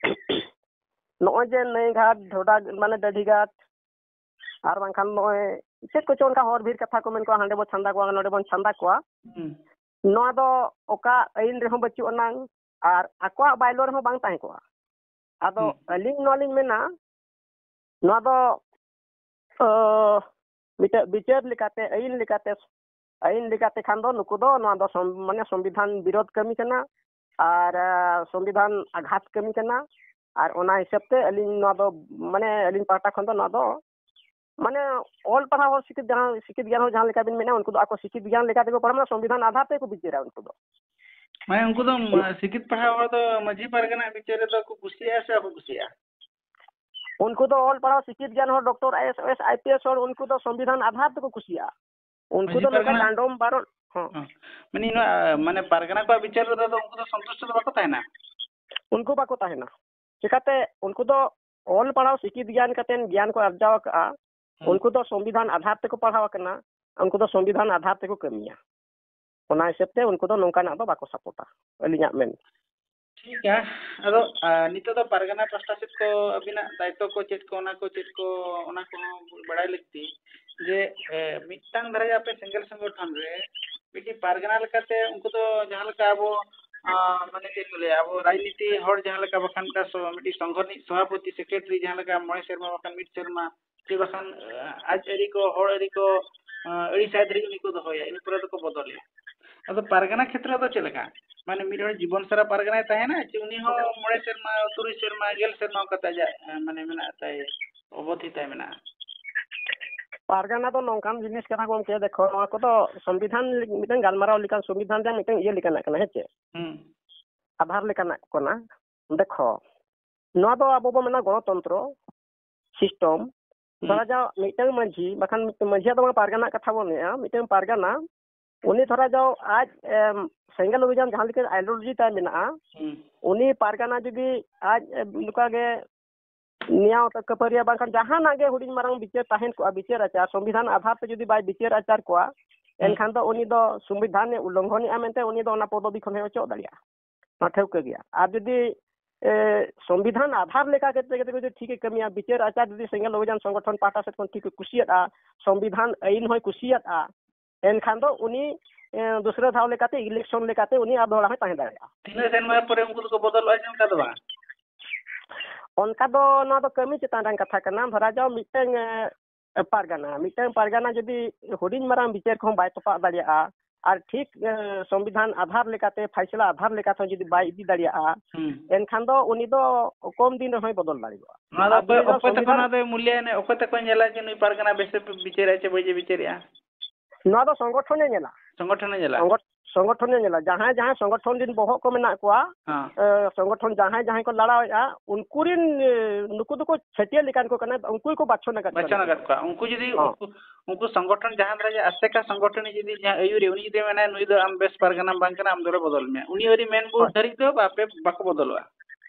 ᱱᱚᱜᱼᱚᱭ ᱡᱮ ᱱᱟᱹᱭ ᱜᱷᱟᱴ, ᱰᱷᱚᱰᱟ, ᱢᱟᱱᱮ ᱰᱟᱹᱰᱷᱤ ᱜᱷᱟᱴ, ᱟᱨ ᱵᱟᱝᱠᱷᱟᱱ ᱱᱚᱜᱼᱚᱭ ᱪᱮᱫ ᱠᱚᱪᱚ ᱚᱱᱠᱟ ᱦᱚᱲ ᱵᱷᱤᱲ ᱠᱟᱛᱷᱟ ᱠᱚ ᱢᱮᱱ ᱠᱚᱣᱟ, ᱦᱟᱸᱰᱮ ᱵᱚ ᱪᱷᱟᱸᱫᱟ ᱠᱚᱣᱟ, ᱱᱚᱰᱮ ᱵᱚᱱ ᱪᱷᱟᱸᱫᱟ ᱠᱚᱣᱟ᱾ ᱦᱩᱸ᱾ ᱱᱚᱣᱟ ᱫᱚ ᱚᱠᱟ ᱟᱹᱭᱤᱱ ᱨᱮᱦᱚᱸ ᱵᱟᱹᱪᱩᱜ ᱟᱱᱟᱝ, ᱟᱨ ᱟᱠᱚᱣᱟᱜ ᱵᱟᱭᱞᱚ ᱨᱮᱦᱚᱸ ᱵᱟᱝ ᱛᱟᱦᱮᱸ ᱠᱚᱜᱼᱟ᱾ ᱟᱫᱚ ᱦᱩᱸ᱾ ᱟᱹᱞᱤᱧ ᱱᱚᱣᱟ ᱞᱤᱧ ᱢᱮᱱᱟ, ᱱᱚᱣᱟ ᱫᱚ, ᱟᱹ, ᱢᱤᱫᱴᱮᱡ ᱵᱤᱪᱟᱹᱨ ᱞᱮᱠᱟᱛᱮ, ᱟᱹᱭᱤᱱ ᱞᱮᱠᱟᱛᱮ, ᱟᱹᱭᱤᱱ ᱞᱮᱠᱟᱛᱮ ᱠᱷᱟᱱ ᱫᱚ ᱱᱩᱠᱩ ᱫᱚ, ᱱᱚᱣᱟ ᱫᱚ ᱥᱚᱝ-, ᱢᱟᱱᱮ ᱥᱚᱝᱵᱤᱫᱷᱟᱱ ᱵᱤᱨᱳᱫᱷ ᱠᱟᱹᱢᱤ ᱠᱟᱱᱟ ᱟᱨ, ᱟᱹ, ᱥᱚᱝᱵᱤᱫᱷᱟᱱ ᱟᱜᱷᱟᱛ ᱠᱟᱹᱢᱤ ᱠᱟᱱᱟ᱾ ᱟᱨ ᱚᱱᱟ ᱦᱤᱥᱟᱹᱵ ᱛᱮ ᱟᱹᱞᱤᱧ ᱱᱚᱣᱟ ᱫᱚ, ᱢᱟᱱᱮ ᱟᱹᱞᱤᱧ ᱯᱟᱦᱴᱟ ᱠᱷᱚᱱ ᱫᱚ ᱱᱚᱣᱟ ᱫᱚ, ᱢᱟᱱᱮ ᱚᱞ ᱯᱟᱲᱦᱟᱣ ᱦᱚᱲ ᱥᱤᱠᱷᱤᱛ ᱡᱟᱦᱟᱸ, ᱥᱤᱠᱷᱤᱛ ᱜᱮᱭᱟᱱ ᱦᱚᱲ ᱡᱟᱦᱟᱸ ᱞᱮᱠᱟ ᱵᱤᱱ ᱢᱮᱱᱟ, ᱩᱱᱠᱩ ᱫᱚ ᱟᱠᱚ ᱥᱤᱠᱷᱤᱛ ᱜᱮᱭᱟᱱ ᱞᱮᱠᱟ ᱛᱮᱠᱚ ᱯᱟᱲᱦᱟᱜ ᱢᱟ, ᱥᱚᱝᱵᱤᱫᱷᱟᱱ ᱟᱫᱷᱟᱨ ᱛᱮᱠᱚ ᱵᱤᱪᱟᱹᱨᱟ ᱩᱱᱠᱩ ᱫᱚ᱾ ᱢᱟᱱᱮ ᱩᱱᱠᱩ ᱫᱚ, ᱢᱟ, ᱥᱤᱠᱷᱤᱛ ᱯᱟᱲᱦᱟᱣ ᱦᱚᱲ ᱫᱚ ᱢᱟᱹᱡᱷᱤ ᱯᱟᱨᱜᱟᱱᱟ ᱵᱤᱪᱟᱹᱨ ᱨᱮᱫᱚ ᱠᱚ ᱠᱩᱥᱤᱭᱟᱜᱼᱟ ᱥᱮ ᱵᱟᱠᱚ ᱠᱩᱥᱤᱭᱟᱜᱼᱟ? ᱩᱱᱠᱩ ᱫᱚ ᱚᱞ ᱯᱟᱲᱦᱟᱣ ᱥᱤᱠᱷᱤᱛ ᱜᱮᱭᱟᱱ ᱦᱚᱲ, doctor, I A S, I P S ᱦᱚᱲ, ᱩᱱᱠᱩ ᱫᱚ ᱥᱚᱝᱵᱤᱫᱷᱟᱱ ᱟᱫᱷᱟᱨ ᱛᱮᱠᱚ ᱠᱩᱥᱤᱭᱟᱜᱼᱟ᱾ ᱩᱱᱠᱩ ᱢᱟᱹᱡᱷᱤ ᱫᱚ ᱱᱚᱝᱠᱟ ᱯᱟᱨᱜᱟᱱᱟ? ᱰᱟᱸᱰᱚᱢ ᱵᱟᱨᱚᱱ, ᱦᱚᱸ᱾ ᱦᱚᱸ᱾ ᱢᱟᱱᱮ ᱱᱚᱣᱟ, ᱢᱟᱱᱮ ᱯᱟᱨᱜᱟᱱᱟ ᱠᱚᱣᱟᱜ ᱵᱤᱪᱟᱹᱨ ᱨᱮᱫᱚ ᱟᱫᱚ ᱩᱱᱠᱩ ᱫᱚ ᱥᱚᱱᱛᱩᱥᱴ ᱫᱚ ᱵᱟᱠᱚ ᱛᱟᱦᱮᱱᱟ? ᱩᱱᱠᱩ ᱵᱟᱠᱚ ᱛᱟᱦᱮᱱᱟ᱾ ᱪᱮᱠᱟᱛᱮ? ᱩᱱᱠᱩ ᱫᱚ ᱚᱞ ᱯᱟᱲᱦᱟᱣ ᱥᱤᱠᱷᱤᱛ ᱜᱮᱭᱟᱱ ᱠᱟᱛᱮ ᱜᱮᱭᱟᱱ ᱠᱚ ᱟᱨᱡᱟᱣ ᱟᱠᱟᱫᱼᱟ᱾ ᱦᱩᱸ᱾ ᱩᱱᱠᱩ ᱫᱚ ᱥᱚᱝᱵᱤᱫᱷᱟᱱ ᱟᱫᱷᱟᱨ ᱛᱮᱠᱚ ᱯᱟᱲᱦᱟᱣ ᱟᱠᱟᱱᱟ, ᱩᱱᱠᱩ ᱫᱚ ᱥᱚᱝᱵᱤᱫᱷᱟᱱ ᱟᱫᱷᱟᱨ ᱛᱮᱠᱚ ᱠᱟᱹᱢᱤᱭᱟ᱾ ᱚᱱᱟ ᱦᱤᱥᱟᱹᱵ ᱛᱮ ᱩᱱᱠᱩ ᱫᱚ ᱱᱚᱝᱠᱟᱱᱟᱜ ᱫᱚ ᱵᱟᱠᱚ ᱥᱟᱯᱳᱨᱴᱟ, ᱟᱹᱞᱤᱧᱟᱜ ᱢᱮᱱ᱾ ᱴᱷᱤᱠ ᱜᱮᱭᱟ᱾ ᱟᱫᱚ, ᱟ, ᱱᱤᱛᱚᱜ ᱫᱚ ᱯᱟᱨᱜᱟᱱᱟ ᱯᱟᱥᱴᱟ ᱥᱮᱫ ᱠᱚ ᱟᱹᱵᱤᱱᱟᱜ ᱫᱟᱭᱤᱛᱛᱚ ᱠᱚ ᱪᱮᱫ ᱠᱚ, ᱚᱱᱟ ᱠᱚ ᱪᱮᱫ ᱠᱚ, ᱚᱱᱟ ᱠᱚᱦᱚᱸ ᱵᱟᱲᱟᱭ ᱞᱟᱹᱠᱛᱤ ᱡᱮ, ᱮ, ᱢᱤᱫᱴᱟᱝ ᱫᱷᱟᱨᱟ ᱟᱯᱮ ᱥᱮᱸᱜᱮᱞ ᱥᱚᱝᱜᱚᱴᱷᱚᱱ ᱨᱮ ᱢᱤᱫᱴᱤᱡ ᱯᱟᱨᱜᱟᱱᱟ ᱞᱮᱠᱟᱛᱮ ᱩᱱᱠᱩ ᱫᱚ ᱡᱟᱦᱟᱸ ᱞᱮᱠᱟ ᱟᱵᱚ, ᱟ, ᱢᱟᱱᱮ ᱪᱮᱫ ᱠᱚ ᱞᱟᱹᱭᱟ, ᱟᱵᱚ ᱨᱟᱡᱽᱱᱤᱛᱤ ᱦᱚᱲ ᱡᱟᱦᱟᱸ ᱞᱮᱠᱟ, ᱵᱟᱠᱷᱟᱱ ᱢᱤᱫᱴᱤᱡ ᱥᱚᱝᱜᱚ ᱨᱤᱱᱤᱡ ᱥᱚᱵᱷᱟᱯᱚᱛᱤ, ᱥᱮᱠᱨᱮᱴᱟᱨᱤ ᱡᱟᱦᱟᱸ ᱞᱮᱠᱟ ᱢᱚᱬᱮ ᱥᱮᱨᱢᱟ ᱵᱟᱠᱷᱟᱱ ᱢᱤᱫ ᱥᱮᱨᱢᱟ, ᱪᱮ ᱵᱟᱠᱷᱟᱱ, ᱟᱡ ᱟᱹᱨᱤ ᱠᱚ, ᱦᱚᱲ ᱟᱹᱨᱤ ᱠᱚ, ᱟᱹᱲᱤᱥᱟᱭ ᱫᱷᱟᱹᱨᱤᱡ ᱩᱱᱤ ᱠᱚ ᱫᱚᱦᱚᱭᱟ, ᱤᱱᱟᱹ ᱯᱚᱨᱮ ᱫᱚᱠᱚ ᱵᱚᱫᱚᱞᱮᱭᱟ᱾ ᱟᱫᱚ ᱯᱟᱨᱜᱟᱱᱟ ᱠᱷᱮᱛᱨᱮ ᱫᱚ ᱪᱮᱫ ᱞᱮᱠᱟ? ᱢᱟᱱᱮ ᱢᱤᱫ ᱦᱚᱲ ᱡᱤᱵᱚᱱ ᱥᱟᱨᱟ ᱯᱟᱨᱜᱟᱱᱟᱭ ᱛᱟᱦᱮᱱᱟ, ᱪᱮ ᱩᱱᱤ ᱦᱚᱸ ᱢᱚᱬᱮ ᱥᱮᱨᱢᱟ, ᱛᱩᱨᱩᱭ ᱥᱮᱨᱢᱟ, ᱜᱮᱞ ᱥᱮᱨᱢᱟ ᱚᱱᱠᱟᱛᱮ ᱟᱡᱟᱜ, ᱮ, ᱢᱟᱱᱮ ᱢᱮᱱᱟᱜ ᱛᱟᱭ, ᱚᱵᱚᱫᱷᱤ ᱛᱟᱭ ᱢᱮᱱᱟᱜᱼᱟ? ᱯᱟᱨᱜᱟᱱᱟ ᱫᱚ ᱱᱚᱝᱠᱟᱱ ᱡᱤᱱᱤᱥ ᱠᱟᱱᱟ ᱜᱚᱢᱠᱮ, ᱫᱮᱠᱷᱚ, ᱱᱚᱣᱟ ᱠᱚᱫᱚ ᱥᱚᱝᱵᱤᱫᱷᱟᱱ ᱞᱮ-, ᱢᱤᱫᱴᱟᱝ ᱜᱟᱞᱢᱟᱨᱟᱣ ᱞᱮᱠᱟᱱ, ᱥᱚᱝᱵᱤᱫᱷᱟᱱ ᱨᱮᱭᱟᱜ ᱢᱤᱫᱴᱟᱝ ᱤᱭᱟᱹ ᱞᱮᱠᱟᱱᱟᱜ ᱠᱟᱱᱟ, ᱦᱮᱸ ᱪᱮ? ᱦᱩᱸ᱾ ᱟᱫᱷᱟᱨ ᱞᱮᱠᱟᱱᱟᱜ ᱠᱟᱱᱟ᱾ ᱫᱮᱠᱷᱚ, ᱱᱚᱣᱟ ᱫᱚ ᱟᱵᱚ ᱵᱚ ᱢᱮᱱᱟ ᱜᱚᱱᱚᱛᱚᱱᱛᱨᱚ system᱾ ᱦᱩᱸ᱾ ᱫᱷᱚᱨᱟ ᱡᱟᱣ ᱢᱤᱫᱴᱟᱝ ᱢᱟᱹᱡᱷᱤ, ᱵᱟᱠᱷᱟᱱ ᱢᱤᱫᱴᱟᱝ ᱢᱟᱹᱡᱷᱤᱭᱟᱜ ᱫᱚ ᱵᱟᱝ, ᱯᱟᱨᱜᱟᱱᱟ ᱠᱟᱛᱷᱟ ᱵᱚᱱ ᱞᱟᱹᱭᱟ, ᱢᱤᱫᱴᱟᱝ ᱯᱟᱨᱜᱟᱱᱟ, ᱩᱱᱤ ᱫᱷᱚᱨᱟ ᱡᱟᱣ ᱟᱡ, ᱮᱢ, ᱥᱮᱸᱜᱮᱞ ᱚᱵᱷᱤᱡᱟᱱ ᱡᱟᱦᱟᱸ ᱞᱮᱠᱟ ideology ᱛᱟᱭ ᱢᱮᱱᱟᱜᱼᱟ, ᱦᱩᱸ᱾ ᱩᱱᱤ ᱯᱟᱨᱜᱟᱱᱟ ᱡᱩᱫᱤ ᱟᱡ, ᱮ, ᱱᱚᱝᱠᱟ ᱜᱮ ᱱᱮᱭᱟᱣ ᱠᱷᱟᱹᱯᱟᱹᱨᱤᱭᱟᱹ ᱵᱟᱝᱠᱷᱟᱱ ᱡᱟᱦᱟᱱᱟᱜ ᱜᱮ ᱦᱩᱰᱤᱧ ᱢᱟᱨᱟᱝ ᱵᱤᱪᱟᱹᱨ ᱛᱟᱦᱮᱱ ᱠᱚᱜᱼᱟ, ᱵᱤᱪᱟᱹᱨ ᱟᱪᱟᱨ, ᱥᱚᱝᱵᱤᱫᱷᱟᱱ ᱟᱫᱷᱟᱨ ᱛᱮ ᱡᱩᱫᱤ ᱵᱟᱭ ᱵᱤᱪᱟᱹᱨ ᱟᱪᱟᱨ ᱠᱚᱣᱟ, ᱦᱩᱸ᱾ ᱮᱱᱠᱷᱟᱱ ᱫᱚ ᱩᱱᱤ ᱫᱚ ᱥᱚᱝᱵᱤᱫᱷᱟᱱ ᱮ ᱩᱞᱞᱚᱝᱜᱷᱚᱱᱮᱜᱼᱟ ᱢᱮᱱᱛᱮ ᱩᱱᱤ ᱫᱚ ᱚᱱᱟ ᱯᱚᱫᱚᱵᱤ ᱠᱷᱚᱱ ᱦᱚᱸᱭ ᱚᱪᱚᱜ ᱫᱟᱲᱮᱭᱟᱜᱼᱟ᱾ ᱱᱚᱣᱟ ᱴᱷᱟᱹᱣᱠᱟᱹ ᱜᱮᱭᱟ᱾ ᱟᱨ ᱡᱩᱫᱤ, ᱮ, ᱥᱚᱝᱵᱤᱫᱷᱟᱱ ᱟᱫᱷᱟᱨ ᱞᱮᱠᱟ ᱠᱟᱛᱮ ᱡᱩᱫᱤ ᱴᱷᱤᱠ ᱮ ᱠᱟᱹᱢᱤᱭᱟ, ᱵᱤᱪᱟᱹᱨ ᱟᱪᱟᱨ ᱡᱩᱫᱤ ᱥᱮᱸᱜᱮᱞ ᱚᱵᱷᱤᱡᱟᱱ ᱥᱚᱝᱜᱚᱴᱷᱚᱱ ᱯᱟᱦᱴᱟ ᱥᱮᱫ ᱠᱷᱚᱱ ᱴᱷᱤᱠ ᱮ ᱠᱩᱥᱤᱭᱟᱫᱼᱟ, ᱥᱚᱝᱵᱤᱫᱷᱟᱱ ᱟᱹᱭᱤᱱ ᱦᱚᱸᱭ ᱠᱩᱥᱤᱭᱟᱫᱼᱟ, ᱮᱱᱠᱷᱟᱱ ᱫᱚ ᱩᱱᱤ, ᱮ, ᱫᱚᱥᱨᱟ ᱫᱷᱟᱣ ᱞᱮᱠᱟᱛᱮ election ᱞᱮᱠᱟᱛᱮ ᱩᱱᱤ ᱟᱨ ᱫᱚᱦᱲᱟ ᱦᱚᱸᱭ ᱛᱟᱦᱮᱸ ᱫᱟᱲᱮᱭᱟᱜᱼᱟ᱾ ᱛᱤᱱᱟᱹᱜ ᱥᱮᱨᱢᱟ ᱯᱚᱨᱮ ᱩᱱᱠᱩ ᱫᱚᱠᱚ ᱵᱚᱫᱚᱞᱚᱜᱼᱟ ᱡᱮ ᱚᱱᱠᱟ ᱫᱚ ᱵᱟᱝ? ᱚᱱᱠᱟ ᱫᱚ ᱱᱚᱣᱟ ᱫᱚ ᱠᱟᱹᱢᱤ ᱪᱮᱛᱟᱱ ᱨᱮᱱ ᱠᱟᱛᱷᱟ ᱠᱟᱱᱟ᱾ ᱫᱷᱚᱨᱟ ᱡᱟᱣ ᱢᱤᱫᱴᱟᱝ, ᱮ, ᱯᱟᱨᱜᱟᱱᱟ, ᱢᱤᱫᱴᱟᱝ ᱯᱟᱨᱜᱟᱱᱟ ᱡᱩᱫᱤ ᱦᱩᱰᱤᱧ ᱢᱟᱨᱟᱝ ᱵᱤᱪᱟᱹᱨ ᱠᱚᱦᱚᱸ ᱵᱟᱭ ᱛᱚᱯᱟᱜ ᱫᱟᱲᱮᱭᱟᱜᱼᱟ ᱟᱨ ᱴᱷᱤᱠ, ᱮ, ᱥᱚᱝᱵᱤᱫᱷᱟᱱ ᱟᱫᱷᱟᱨ ᱞᱮᱠᱟᱛᱮ ᱯᱷᱟᱭᱥᱟᱞᱟ ᱟᱫᱷᱟᱨ ᱞᱮᱠᱟᱛᱮ ᱡᱩᱫᱤ ᱵᱟᱭ ᱤᱫᱤ ᱫᱟᱲᱮᱭᱟᱜᱼᱟ, ᱦᱩᱸ᱾ ᱮᱱᱠᱷᱟᱱ ᱫᱚ ᱩᱱᱤ ᱫᱚ ᱠᱚᱢ ᱫᱤᱱ ᱨᱮᱦᱚᱸᱭ ᱵᱚᱫᱚᱞ ᱫᱟᱲᱮᱭᱟᱜᱼᱟ᱾ ᱱᱚᱣᱟ ᱫᱚ ᱟᱨ ᱚᱠᱚᱭ, ᱡᱩᱫᱤ ᱚᱠᱚᱭ ᱛᱟᱠᱚ ᱥᱚᱝᱵᱤᱫᱷᱟᱱ ᱱᱚᱣᱟ ᱫᱚᱭ ᱢᱩᱞᱭᱟᱭᱱᱟ, ᱚᱠᱚᱭ ᱛᱟᱠᱚ ᱧᱮᱞᱟ ᱡᱮ ᱱᱩᱭ ᱯᱟᱨᱜᱟᱱᱟ ᱵᱮᱥᱮ ᱵᱤᱪᱟᱹᱨᱮᱜᱼᱟ ᱪᱮ ᱵᱟᱹᱡᱮ ᱵᱤᱪᱟᱹᱨᱮᱜᱼᱟ? ᱱᱚᱣᱟ ᱫᱚ ᱥᱚᱝᱜᱚᱴᱷᱚᱱᱮ ᱧᱮᱞᱟ᱾ ᱥᱚᱝᱜᱚᱴᱷᱚᱱᱮ ᱧᱮᱞᱟ᱾ ᱥᱚᱝᱜᱚᱴ-, ᱥᱚᱝᱜᱚᱴᱷᱚᱱᱮ ᱧᱮᱞᱟ᱾ ᱡᱟᱦᱟᱸᱭ, ᱡᱟᱦᱟᱸᱭ ᱥᱚᱝᱜᱚᱴᱷᱚᱱ ᱨᱤᱱ ᱵᱚᱦᱚᱜ ᱠᱚ ᱢᱮᱱᱟᱜ ᱠᱚᱣᱟ, ᱦᱮᱸ᱾ ᱮ, ᱥᱚᱝᱜᱚᱴᱷᱚᱱ ᱡᱟᱦᱟᱸᱭ, ᱡᱟᱦᱟᱸᱭ ᱠᱚ ᱞᱟᱲᱟᱣᱮᱫᱼᱟ, ᱩᱱᱠᱩ ᱨᱤᱱ, ᱮ, ᱱᱩᱠᱩ ᱫᱚᱠᱚ ᱪᱷᱟᱹᱴᱭᱟᱹᱨ ᱞᱮᱠᱟᱱ ᱠᱚ ᱠᱟᱱᱟ, ᱩᱱᱠᱩ ᱜᱮᱠᱚ ᱵᱟᱪᱷᱚᱱ ᱟᱠᱟᱫ ᱠᱚᱣᱟ᱾ ᱵᱟᱪᱷᱚᱱ ᱟᱠᱟᱫ ᱠᱚᱣᱟ᱾ ᱩᱱᱠᱩ ᱡᱩᱫᱤ, ᱦᱚᱸ᱾ ᱩᱱᱠᱩ, ᱩᱱᱠᱩ ᱥᱚᱝᱜᱚᱴᱷᱚᱱ ᱡᱟᱦᱟᱸ ᱫᱷᱟᱨᱟ ᱜᱮ ᱟᱥᱮᱠᱟ ᱥᱚᱝᱜᱚᱴᱷᱚᱱ ᱡᱩᱫᱤ ᱡᱟᱦᱟᱸ ᱟᱹᱭᱩᱨᱤᱭᱟᱹ, ᱩᱱᱤ ᱡᱩᱫᱤ ᱢᱮᱱᱟᱭ, "ᱱᱩᱭ ᱫᱚ ᱟᱢ ᱵᱮᱥ ᱯᱟᱨᱜᱟᱱᱟᱢ ᱵᱟᱝ ᱠᱟᱱᱟ, ᱟᱢ ᱫᱚᱞᱮ ᱵᱚᱫᱚᱞ ᱢᱮᱭᱟ", ᱩᱱᱤ ᱟᱹᱣᱨᱤ ᱢᱮᱱ ᱵᱩᱴ ᱦᱳᱭ᱾ ᱫᱷᱟᱹᱨᱤᱡ ᱫᱚ ᱵᱟᱯᱮ, ᱵᱟᱠᱚ ᱵᱚᱫᱚᱞᱚᱜᱼᱟ᱾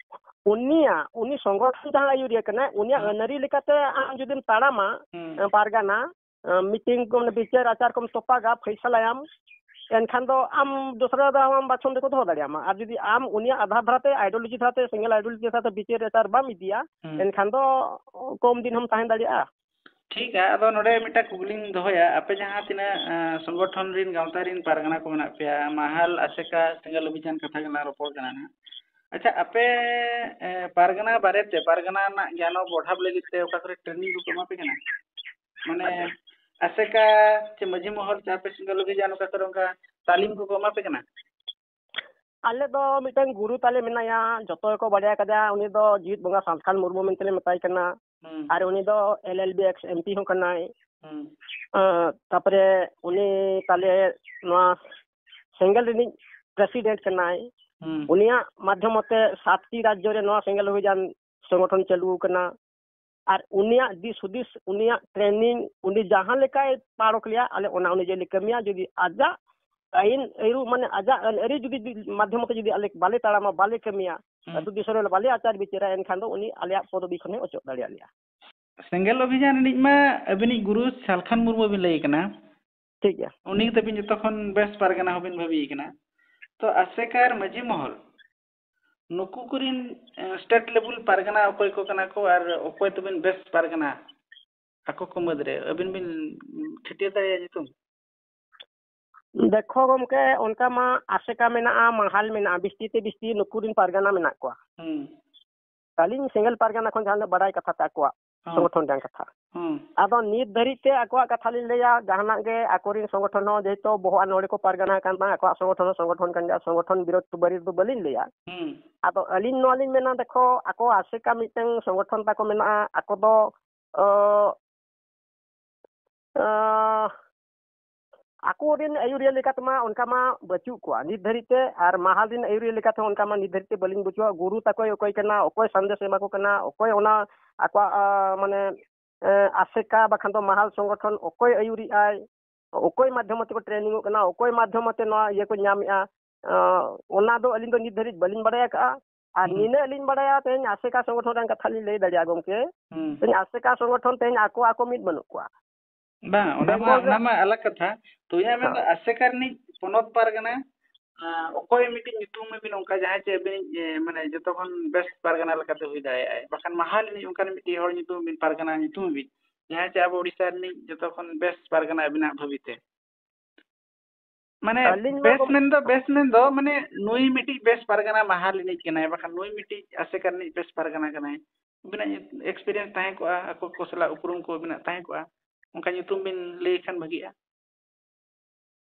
ᱩᱱᱤᱭᱟᱜ, ᱩᱱᱤ ᱥᱚᱝᱜᱚᱴᱷᱚᱱ ᱡᱟᱦᱟᱸ ᱟᱹᱭᱩᱨᱤᱭᱟᱹ ᱠᱟᱱᱟᱭ, ᱩᱱᱤᱭᱟᱜ ᱦᱩᱸ᱾ ᱟᱹᱱᱟᱹᱨᱤ ᱞᱮᱠᱟᱛᱮ ᱟᱢ ᱡᱩᱫᱤᱢ ᱛᱟᱲᱟᱢᱟ, ᱦᱩᱸ᱾ ᱮ, ᱯᱟᱨᱜᱟᱱᱟ, ᱮ, meeting ᱠᱚ, ᱢᱟᱱᱮ, ᱵᱤᱪᱟᱹᱨ ᱟᱪᱟᱨ ᱠᱚᱢ ᱛᱚᱯᱟᱜᱟ, ᱯᱷᱟᱭᱥᱟᱞᱟᱭᱟᱢ, ᱮᱱᱠᱷᱟᱱ ᱫᱚ ᱟᱢ ᱫᱚᱥᱨᱟ ᱫᱚ ᱟᱢ ᱵᱟᱪᱷᱚᱱ ᱛᱮᱠᱚ ᱫᱚᱦᱚ ᱫᱟᱲᱮᱭᱟᱢᱟ᱾ ᱟᱨ ᱡᱩᱫᱤ ᱟᱢ ᱩᱱᱤᱭᱟᱜ ᱟᱫᱷᱟᱨ ᱫᱷᱟᱨᱟᱛᱮ, ideology ᱫᱷᱟᱨᱟᱛᱮ, ᱥᱮᱸᱜᱮᱞ ideology ᱫᱷᱟᱨᱟᱛᱮ ᱵᱤᱪᱟᱹᱨ ᱟᱪᱟᱨ ᱵᱟᱢ ᱤᱫᱤᱭᱟ, ᱦᱩᱸ᱾ ᱮᱱᱠᱷᱟᱱ ᱫᱚ ᱠᱚᱢ ᱫᱤᱱ ᱦᱚᱸᱢ ᱛᱟᱦᱮᱸ ᱫᱟᱲᱮᱭᱟᱜᱼᱟ᱾ ᱴᱷᱤᱠ ᱜᱮᱭᱟ, ᱟᱫᱚ ᱱᱚᱰᱮ ᱢᱤᱫᱴᱟᱝ ᱠᱩᱠᱞᱤᱧ ᱫᱚᱦᱚᱭᱟ, ᱟᱯᱮ ᱡᱟᱦᱟᱸ ᱛᱤᱱᱟᱹᱜ, ᱮᱸ, ᱥᱚᱝᱜᱚᱴᱷᱚᱱ ᱨᱤᱱ ᱜᱟᱶᱛᱟ ᱨᱤᱱ ᱯᱟᱨᱜᱟᱱᱟ ᱠᱚ ᱢᱮᱱᱟᱜ ᱯᱮᱭᱟ, ᱢᱟᱦᱟᱞ, ᱟᱥᱮᱠᱟ, ᱥᱮᱸᱜᱮᱞ ᱚᱵᱷᱤᱡᱟᱱ ᱠᱟᱛᱷᱟ ᱜᱮᱞᱟᱝ ᱨᱚᱯᱚᱲ ᱠᱟᱱᱟ ᱱᱟᱦᱟᱜ᱾ ᱟᱪᱪᱷᱟ, ᱟᱯᱮ, ᱮᱸ, ᱯᱟᱨᱜᱟᱱᱟ ᱵᱟᱨᱮᱛᱮ, ᱯᱟᱨᱜᱟᱱᱟ ᱨᱮᱱᱟᱜ ᱜᱮᱭᱟᱱ ᱵᱚᱰᱷᱟᱯ ᱞᱟᱹᱜᱤᱫ ᱛᱮ ᱚᱠᱟ ᱠᱚᱨᱮ training ᱠᱚᱠᱚ ᱮᱢᱟ ᱯᱮ ᱠᱟᱱᱟ? ᱢᱟᱱᱮ, ᱟᱪᱪᱷᱟ᱾ ᱟᱥᱮᱠᱟ ᱪᱮ ᱢᱟᱹᱡᱷᱤ ᱢᱚᱦᱚᱞ ᱪᱮ ᱟᱯᱮ ᱥᱮᱸᱜᱮᱞ ᱚᱵᱷᱤᱡᱟᱱ ᱚᱠᱟ ᱠᱚᱨᱮ ᱚᱱᱠᱟ ᱛᱟᱹᱞᱤᱢ ᱠᱚᱠᱚ ᱮᱢᱟ ᱯᱮ ᱠᱟᱱᱟ? ᱟᱞᱮ ᱫᱚ ᱢᱤᱫᱴᱟᱝ ᱜᱩᱨᱩ ᱛᱟᱞᱮ ᱢᱮᱱᱟᱭᱟ, ᱡᱚᱛᱚ ᱜᱮᱠᱚ ᱵᱟᱲᱟᱭ ᱠᱟᱫᱮᱭᱟ, ᱩᱱᱤ ᱫᱚ ᱡᱤᱣᱤᱫ ᱵᱚᱸᱜᱟ ᱥᱟᱞᱠᱷᱟᱱ ᱢᱩᱨᱢᱩ ᱢᱮᱱᱛᱮ ᱞᱮ ᱢᱮᱛᱟᱭ ᱠᱟᱱᱟ᱾ ᱦᱩᱸ᱾ ᱟᱨ ᱩᱱᱤ ᱫᱚ L L B X M P ᱦᱚᱸ ᱠᱟᱱᱟᱭ᱾ ᱦᱩᱸ᱾ ᱟᱸ, ᱛᱟᱯᱚᱨᱮ ᱩᱱᱤ ᱛᱟᱞᱮ ᱱᱚᱣᱟ ᱥᱮᱸᱜᱮᱞ ᱨᱤᱱᱤᱡ ᱯᱨᱮᱥᱤᱰᱮᱱᱴ ᱠᱟᱱᱟᱭ᱾ ᱦᱩᱸ᱾ ᱩᱱᱤᱭᱟᱜ ᱢᱟᱫᱽᱫᱷᱚᱢ ᱛᱮ ᱥᱟᱛᱴᱤ ᱨᱟᱡᱽᱡᱚ ᱨᱮ ᱱᱚᱣᱟ ᱥᱮᱸᱜᱮᱞ ᱚᱵᱷᱤᱡᱟᱱ ᱥᱚᱝᱜᱚᱴᱷᱚᱱ ᱪᱟᱹᱞᱩ ᱟᱠᱟᱱᱟ᱾ ᱟᱨ ᱩᱱᱤᱭᱟᱜ ᱫᱤᱥ ᱦᱩᱫᱤᱥ, ᱩᱱᱤᱭᱟᱜ ᱴᱨᱮᱱᱤᱝ, ᱩᱱᱤ ᱡᱟᱦᱟᱸ ᱞᱮᱠᱟᱭ ᱯᱟᱨᱚᱠ ᱞᱮᱭᱟ, ᱟᱞᱮ ᱚᱱᱟ ᱚᱱᱩᱡᱟᱭᱤ ᱞᱮ ᱠᱟᱹᱢᱤᱭᱟ᱾ ᱡᱩᱫᱤ ᱟᱡᱟᱜ ᱟᱹᱭᱤᱱ ᱟᱹᱨᱩ, ᱢᱟᱱᱮ ᱟᱡᱟᱜ ᱟᱹᱱ ᱟᱹᱨᱤ ᱡᱩᱫᱤ ᱢᱟᱫᱽᱫᱷᱚᱢ ᱛᱮ ᱡᱩᱫᱤ ᱟᱞᱮ ᱵᱟᱞᱮ ᱛᱟᱲᱟᱢᱟ, ᱵᱟᱞᱮ ᱠᱟᱹᱢᱤᱭᱟ, ᱦᱩᱸ᱾ ᱟᱹᱛᱩ ᱫᱤᱥᱚᱢ ᱨᱮ ᱵᱟᱞᱮ ᱟᱪᱟᱨ ᱵᱤᱪᱟᱹᱨᱟ, ᱮᱱᱠᱷᱟᱱ ᱫᱚ ᱩᱱᱤ ᱟᱞᱮᱭᱟᱜ ᱯᱚᱫᱚᱵᱤ ᱠᱷᱚᱱᱮ ᱚᱪᱚᱜ ᱫᱟᱲᱮᱭᱟᱜ ᱞᱮᱭᱟ᱾ ᱥᱮᱸᱜᱮᱞ ᱚᱵᱷᱤᱡᱟᱱ ᱨᱤᱱᱤᱡ ᱢᱟ ᱟᱹᱵᱤᱱᱤᱡ ᱜᱩᱨᱩ ᱥᱟᱞᱠᱷᱟᱱ ᱢᱩᱨᱢᱩ ᱵᱤᱱ ᱞᱟᱹᱭ ᱠᱟᱱᱟ᱾ ᱴᱷᱤᱠ ᱜᱮᱭᱟ᱾ ᱩᱱᱤ ᱛᱟᱹᱵᱤᱱ ᱡᱚᱛᱚ ᱠᱷᱚᱱ ᱵᱮᱥ ᱯᱟᱨᱜᱟᱱᱟ ᱦᱚᱸᱵᱤᱱ ᱵᱷᱟᱹᱵᱤᱭᱮ ᱠᱟᱱᱟ᱾ ᱛᱚ ᱟᱥᱮᱠᱟ ᱟᱨ ᱢᱟᱹᱡᱷᱤ ᱢᱚᱦᱚᱞ ᱱᱩᱠᱩ ᱠᱚᱨᱮᱱ, ᱮ, ᱥᱴᱮᱴ ᱞᱮᱵᱮᱞ ᱯᱟᱨᱜᱟᱱᱟ ᱚᱠᱚᱭ ᱠᱚ ᱠᱟᱱᱟ ᱠᱚ ᱟᱨ ᱚᱠᱚᱭ ᱛᱟᱹᱵᱤᱱ ᱵᱮᱥ ᱯᱟᱨᱜᱟᱱᱟ ᱟᱠᱚ ᱠᱚ ᱢᱩᱫᱽᱨᱮ? ᱟᱹᱵᱤᱱ ᱵᱤᱱ ᱴᱷᱤᱠᱟᱹ ᱫᱟᱲᱮᱭᱟᱜᱼᱟ ᱧᱩᱛᱩᱢ? ᱫᱮᱠᱷᱚ ᱜᱚᱢᱠᱮ, ᱚᱱᱠᱟ ᱢᱟ ᱟᱥᱮᱠᱟ ᱢᱮᱱᱟᱜᱼᱟ, ᱢᱟᱦᱟᱞ ᱢᱮᱱᱟᱜᱼᱟ, ᱵᱤᱥᱛᱤ ᱛᱮ ᱵᱤᱥᱛᱤ ᱱᱩᱠᱩ ᱨᱮᱱ ᱯᱟᱨᱜᱟᱱᱟ ᱢᱮᱱᱟᱜ ᱠᱚᱣᱟ᱾ ᱦᱩᱸ᱾ ᱟᱹᱞᱤᱧ ᱥᱮᱸᱜᱮᱞ ᱯᱟᱨᱜᱟᱱᱟ ᱠᱷᱚᱱ ᱡᱟᱦᱟᱸ ᱛᱤᱱᱟᱹᱜ ᱵᱟᱰᱟᱭ ᱠᱟᱛᱷᱟ ᱛᱮ ᱟᱠᱚᱣᱟᱜ ᱦᱩᱸ᱾ ᱥᱚᱝᱜᱚᱴᱷᱚᱱ ᱨᱮᱭᱟᱜ ᱠᱟᱛᱷᱟ᱾ ᱦᱩᱸ᱾ ᱟᱫᱚ ᱱᱤᱛ ᱫᱷᱟᱹᱨᱤᱡ ᱛᱮ ᱟᱠᱚᱣᱟᱜ ᱠᱟᱛᱷᱟ ᱞᱤᱧ ᱞᱟᱹᱭᱟ, ᱡᱟᱦᱟᱱᱟᱜ ᱜᱮ ᱟᱠᱚᱨᱮᱱ ᱥᱚᱝᱜᱚᱴᱷᱚᱱ ᱦᱚᱸ ᱡᱮᱦᱮᱛᱩ ᱵᱚᱦᱚᱜ ᱟᱱ ᱦᱚᱲ ᱠᱚ ᱯᱟᱨᱜᱟᱱᱟ ᱠᱟᱱ ᱛᱟᱦᱮᱸ, ᱟᱠᱚᱣᱟᱜ ᱥᱚᱝᱜᱚᱴᱷᱚᱱ ᱦᱚᱸ ᱥᱚᱝᱜᱚᱴᱷᱚᱱ ᱠᱟᱱ ᱜᱮᱭᱟ, ᱥᱚᱝᱜᱚᱴᱷᱚᱱ ᱵᱤᱨᱳᱫᱷ ᱵᱟᱹᱨᱤᱫ ᱫᱚ ᱵᱟᱹᱞᱤᱧ ᱞᱟᱹᱭᱟ᱾ ᱦᱩᱸ᱾ ᱟᱫᱚ ᱟᱹᱞᱤᱧ ᱱᱚᱣᱟ ᱞᱤᱧ ᱢᱮᱱᱟ, ᱫᱮᱠᱷᱚ, ᱟᱠᱚ ᱟᱥᱮᱠᱟ ᱢᱤᱫᱴᱟᱝ ᱥᱚᱝᱜᱚᱴᱷᱚᱱ ᱛᱟᱠᱚ ᱢᱮᱱᱟᱜᱼᱟ, ᱟᱠᱚ ᱫᱚ, ᱚ, ᱟᱸ, ᱟᱠᱚᱨᱮᱱ ᱟᱹᱭᱩᱨᱤᱭᱟᱹ ᱞᱮᱠᱟᱛᱮᱢᱟ ᱚᱱᱠᱟ ᱢᱟ ᱵᱟᱹᱪᱩᱜ ᱠᱚᱣᱟ ᱱᱤᱛ ᱫᱷᱟᱹᱨᱤᱡ ᱛᱮ, ᱟᱨ ᱢᱟᱦᱟᱞ ᱨᱮᱱ ᱟᱹᱭᱩᱨᱤᱭᱟᱹ ᱞᱮᱠᱟᱛᱮ ᱚᱱᱠᱟ ᱢᱟ ᱱᱤᱛ ᱫᱷᱟᱹᱨᱤᱡ ᱛᱮ ᱵᱟᱹᱞᱤᱧ ᱵᱩᱡᱷᱟᱹᱣᱟ᱾ ᱜᱩᱨᱩ ᱛᱟᱠᱚᱭ ᱚᱠᱚᱭ ᱠᱟᱱᱟ, ᱚᱠᱚᱭ ᱥᱟᱸᱫᱮᱥ ᱮ ᱮᱢᱟ ᱠᱚ ᱠᱟᱱᱟ, ᱚᱠᱚᱭ ᱚᱱᱟ ᱟᱠᱚᱣᱟᱜ, ᱟᱸ, ᱢᱟᱱᱮ, ᱮᱸ, ᱟᱥᱮᱠᱟ ᱵᱟᱠᱷᱟᱱ ᱫᱚ ᱢᱟᱦᱟᱞ ᱥᱚᱝᱜᱚᱴᱷᱚᱱ ᱚᱠᱚᱭ ᱟᱹᱭᱩᱨᱤᱡ ᱟᱭ, ᱚᱠᱚᱭ ᱢᱟᱫᱽᱫᱷᱚᱢ ᱛᱮᱠᱚ ᱴᱨᱮᱱᱤᱝᱚᱜ ᱠᱟᱱᱟ, ᱚᱠᱚᱭ ᱢᱟᱫᱽᱫᱷᱚᱢ ᱛᱮ ᱱᱚᱣᱟ ᱤᱭᱟᱹ ᱠᱚ ᱧᱟᱢᱮᱜᱼᱟ, ᱟᱸ, ᱚᱱᱟ ᱫᱚ ᱟᱹᱞᱤᱧ ᱫᱚ ᱱᱤᱛ ᱫᱷᱟᱹᱨᱤᱡ ᱵᱟᱹᱞᱤᱧ ᱵᱟᱲᱟᱭ ᱟᱠᱟᱜᱼᱟ᱾ ᱟᱨ ᱦᱩᱸ᱾ ᱱᱤᱱᱟᱹᱜ ᱞᱤᱧ ᱵᱟᱲᱟᱭᱟ, ᱛᱮᱦᱮᱧ ᱟᱥᱮᱠᱟ ᱥᱚᱝᱜᱚᱴᱷᱚᱱ ᱨᱮᱱᱟᱜ ᱠᱟᱛᱷᱟ ᱞᱤᱧ ᱞᱟᱹᱭ ᱫᱟᱲᱮᱭᱟᱜᱼᱟ ᱜᱚᱢᱠᱮ᱾ ᱦᱩᱸ᱾ ᱛᱮᱦᱮᱧ ᱟᱥᱮᱠᱟ ᱥᱚᱝᱜᱚᱴᱷᱚᱱ ᱛᱮᱦᱮᱧ ᱟᱠᱚ, ᱟᱠᱚ ᱢᱤᱫ ᱵᱟᱹᱱᱩᱜ ᱠᱚᱣᱟ᱾ ᱵᱟᱝ, ᱚᱱᱟ ᱢᱟ, ᱵᱮᱝᱜᱚᱞ ᱨᱮ ᱚᱱᱟ ᱢᱟ ᱟᱞᱟᱜᱽ ᱠᱟᱛᱷᱟ᱾ ᱛᱚ ᱤᱧᱟᱹᱜ ᱢᱮᱱᱫᱚ ᱦᱮᱸ᱾ ᱟᱥᱮᱠᱟ ᱨᱤᱱᱤᱡ ᱯᱚᱱᱚᱛ ᱯᱟᱨᱜᱟᱱᱟ, ᱟᱸ, ᱚᱠᱚᱭ ᱢᱤᱫᱴᱤᱡ ᱧᱩᱛᱩᱢ ᱟᱹᱵᱤᱱ ᱚᱱᱠᱟ ᱡᱟᱦᱟᱸᱭ ᱪᱮ ᱟᱹᱵᱤᱱᱤᱡ, ᱮ, ᱢᱟᱱᱮ ᱡᱚᱛᱚ ᱠᱷᱚᱱ ᱵᱮᱥ ᱯᱟᱨᱜᱟᱱᱟ ᱞᱮᱠᱟᱛᱮ ᱦᱩᱭ ᱫᱟᱲᱮᱭᱟᱜᱼᱟᱭ? ᱵᱟᱠᱷᱟᱱ ᱢᱟᱦᱟᱞ ᱨᱤᱱᱤᱡ ᱚᱱᱠᱟᱱ ᱢᱤᱫᱴᱤᱡ ᱦᱚᱲ ᱧᱩᱛᱩᱢ ᱵᱤᱱ, ᱯᱟᱨᱜᱟᱱᱟ ᱧᱩᱛᱩᱢ ᱵᱤᱱ, ᱡᱟᱦᱟᱸᱭ ᱪᱮ ᱟᱵᱚ ᱳᱰᱤᱥᱟ ᱨᱤᱱᱤᱡ ᱡᱚᱛᱚ ᱠᱷᱚᱱ ᱵᱮᱥ ᱯᱟᱨᱜᱟᱱᱟ ᱟᱹᱵᱤᱱᱟᱜ ᱵᱷᱟᱹᱵᱤᱛᱮ᱾ ᱢᱟᱱᱮ ᱟᱹᱞᱤᱧ ᱢᱟ ᱵᱮᱥ ᱜᱚᱢ- ᱢᱮᱱᱫᱚ, ᱵᱮᱥ ᱢᱮᱱᱫᱚ, ᱢᱟᱱᱮ ᱱᱩᱭ ᱢᱤᱫᱴᱤᱡ ᱵᱮᱥ ᱯᱟᱨᱜᱟᱱᱟ ᱢᱟᱦᱟᱞ ᱨᱤᱱᱤᱡ ᱠᱟᱱᱟᱭ, ᱵᱟᱠᱷᱟᱱ ᱱᱩᱭ ᱢᱤᱫᱴᱤᱡ ᱟᱥᱮᱠᱟ ᱨᱤᱱᱤᱡ ᱵᱮᱥ ᱯᱟᱨᱜᱟᱱᱟ ᱠᱟᱱᱟᱭ᱾ ᱟᱹᱵᱤᱱᱟᱜ ᱧᱩᱛ-, experience ᱛᱟᱦᱮᱸ ᱠᱚᱜᱼᱟ, ᱟᱠᱚ ᱠᱚ ᱥᱟᱞᱟᱜ ᱩᱯᱨᱩᱢ ᱠᱚ ᱟᱹᱵᱤᱱᱟᱜ ᱛᱟᱦᱮᱸ ᱠᱚᱜᱼᱟ, ᱚᱱᱠᱟ ᱧᱩᱛᱩᱢ ᱵᱤᱱ ᱞᱟᱹᱭ ᱠᱷᱟᱱ ᱵᱷᱟᱹᱜᱤᱜᱼᱟ᱾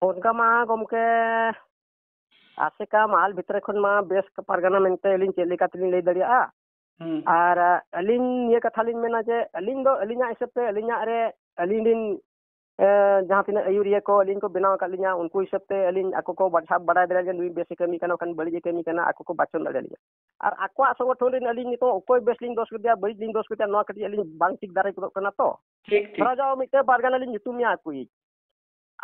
ᱚᱱᱠᱟ ᱢᱟ ᱜᱚᱢᱠᱮ, ᱟᱥᱮᱠᱟ ᱢᱟᱦᱟᱞ ᱵᱷᱤᱛᱨᱤ ᱠᱷᱚᱱ ᱢᱟ ᱵᱮᱥ ᱯᱟᱨᱜᱟᱱᱟ ᱢᱮᱱᱛᱮ ᱟᱹᱞᱤᱧ ᱪᱮᱫ ᱞᱮᱠᱟ ᱛᱮᱞᱤᱧ ᱞᱟᱹᱭ ᱫᱟᱲᱮᱭᱟᱜᱼᱟ᱾ ᱦᱩᱸ᱾ ᱟᱨ ᱟᱹᱞᱤᱧ ᱱᱤᱭᱟᱹ ᱠᱟᱛᱷᱟ ᱞᱤᱧ ᱢᱮᱱᱟ ᱡᱮ ᱟᱹᱞᱤᱧ ᱫᱚ ᱟᱹᱞᱤᱧᱟᱜ ᱦᱤᱥᱟᱹᱵ ᱛᱮ ᱟᱹᱞᱤᱧᱟᱜ ᱨᱮ ᱟᱹᱞᱤᱧ ᱨᱤᱱ, ᱮ, ᱡᱟᱦᱟᱸ ᱛᱤᱱᱟᱹᱜ ᱟᱹᱭᱩᱨᱤᱭᱟᱹ ᱠᱚ ᱟᱹᱞᱤᱧ ᱠᱚ ᱵᱮᱱᱟᱣ ᱟᱠᱟᱫ ᱞᱤᱧᱟ, ᱩᱱᱠᱩ ᱦᱤᱥᱟᱹᱵ ᱛᱮ ᱟᱹᱞᱤᱧ ᱟᱠᱚ ᱠᱚ ᱵᱟᱪᱷᱟᱣ ᱵᱟᱲᱟᱭ ᱫᱟᱲᱮᱭᱟᱜᱼᱟ ᱡᱮ ᱱᱩᱭ ᱵᱮᱥᱮ ᱠᱟᱹᱢᱤ ᱠᱟᱱᱟ, ᱵᱟᱠᱷᱟᱱ ᱵᱟᱹᱲᱤᱡ ᱮ ᱠᱟᱹᱢᱤ ᱠᱟᱱᱟ, ᱟᱠᱚ ᱠᱚ ᱵᱟᱪᱷᱚᱱ ᱫᱟᱲᱮᱭᱟᱞᱤᱧᱟ᱾ ᱟᱨ ᱟᱠᱚᱣᱟᱜ ᱥᱚᱝᱜᱚᱴᱷᱚᱱ ᱨᱤᱱ ᱟᱹᱞᱤᱧ ᱱᱤᱛᱚᱜ ᱚᱠᱚᱭ ᱵᱮᱥ ᱞᱤᱧ ᱫᱳᱥ ᱠᱮᱫᱮᱭᱟ, ᱵᱟᱹᱲᱤᱡ ᱞᱤᱧ ᱫᱳᱥ ᱠᱮᱫᱮᱭᱟ, ᱱᱚᱣᱟ ᱠᱟᱹᱴᱤᱡ ᱟᱹᱞᱤᱧ ᱵᱟᱝ ᱴᱷᱤᱠ ᱫᱟᱨᱮ ᱜᱚᱫᱚᱜ ᱠᱟᱱᱟ ᱛᱚ᱾ ᱴᱷᱤᱠ, ᱴᱷᱤᱠ᱾ ᱫᱷᱚᱨᱟ ᱡᱟᱣ ᱢᱤᱫᱴᱮᱱ ᱯᱟᱨᱜᱟᱱᱟ ᱞᱤᱧ ᱧᱩᱛᱩᱢᱮᱭᱟ ᱟᱠᱚᱭᱤᱡ,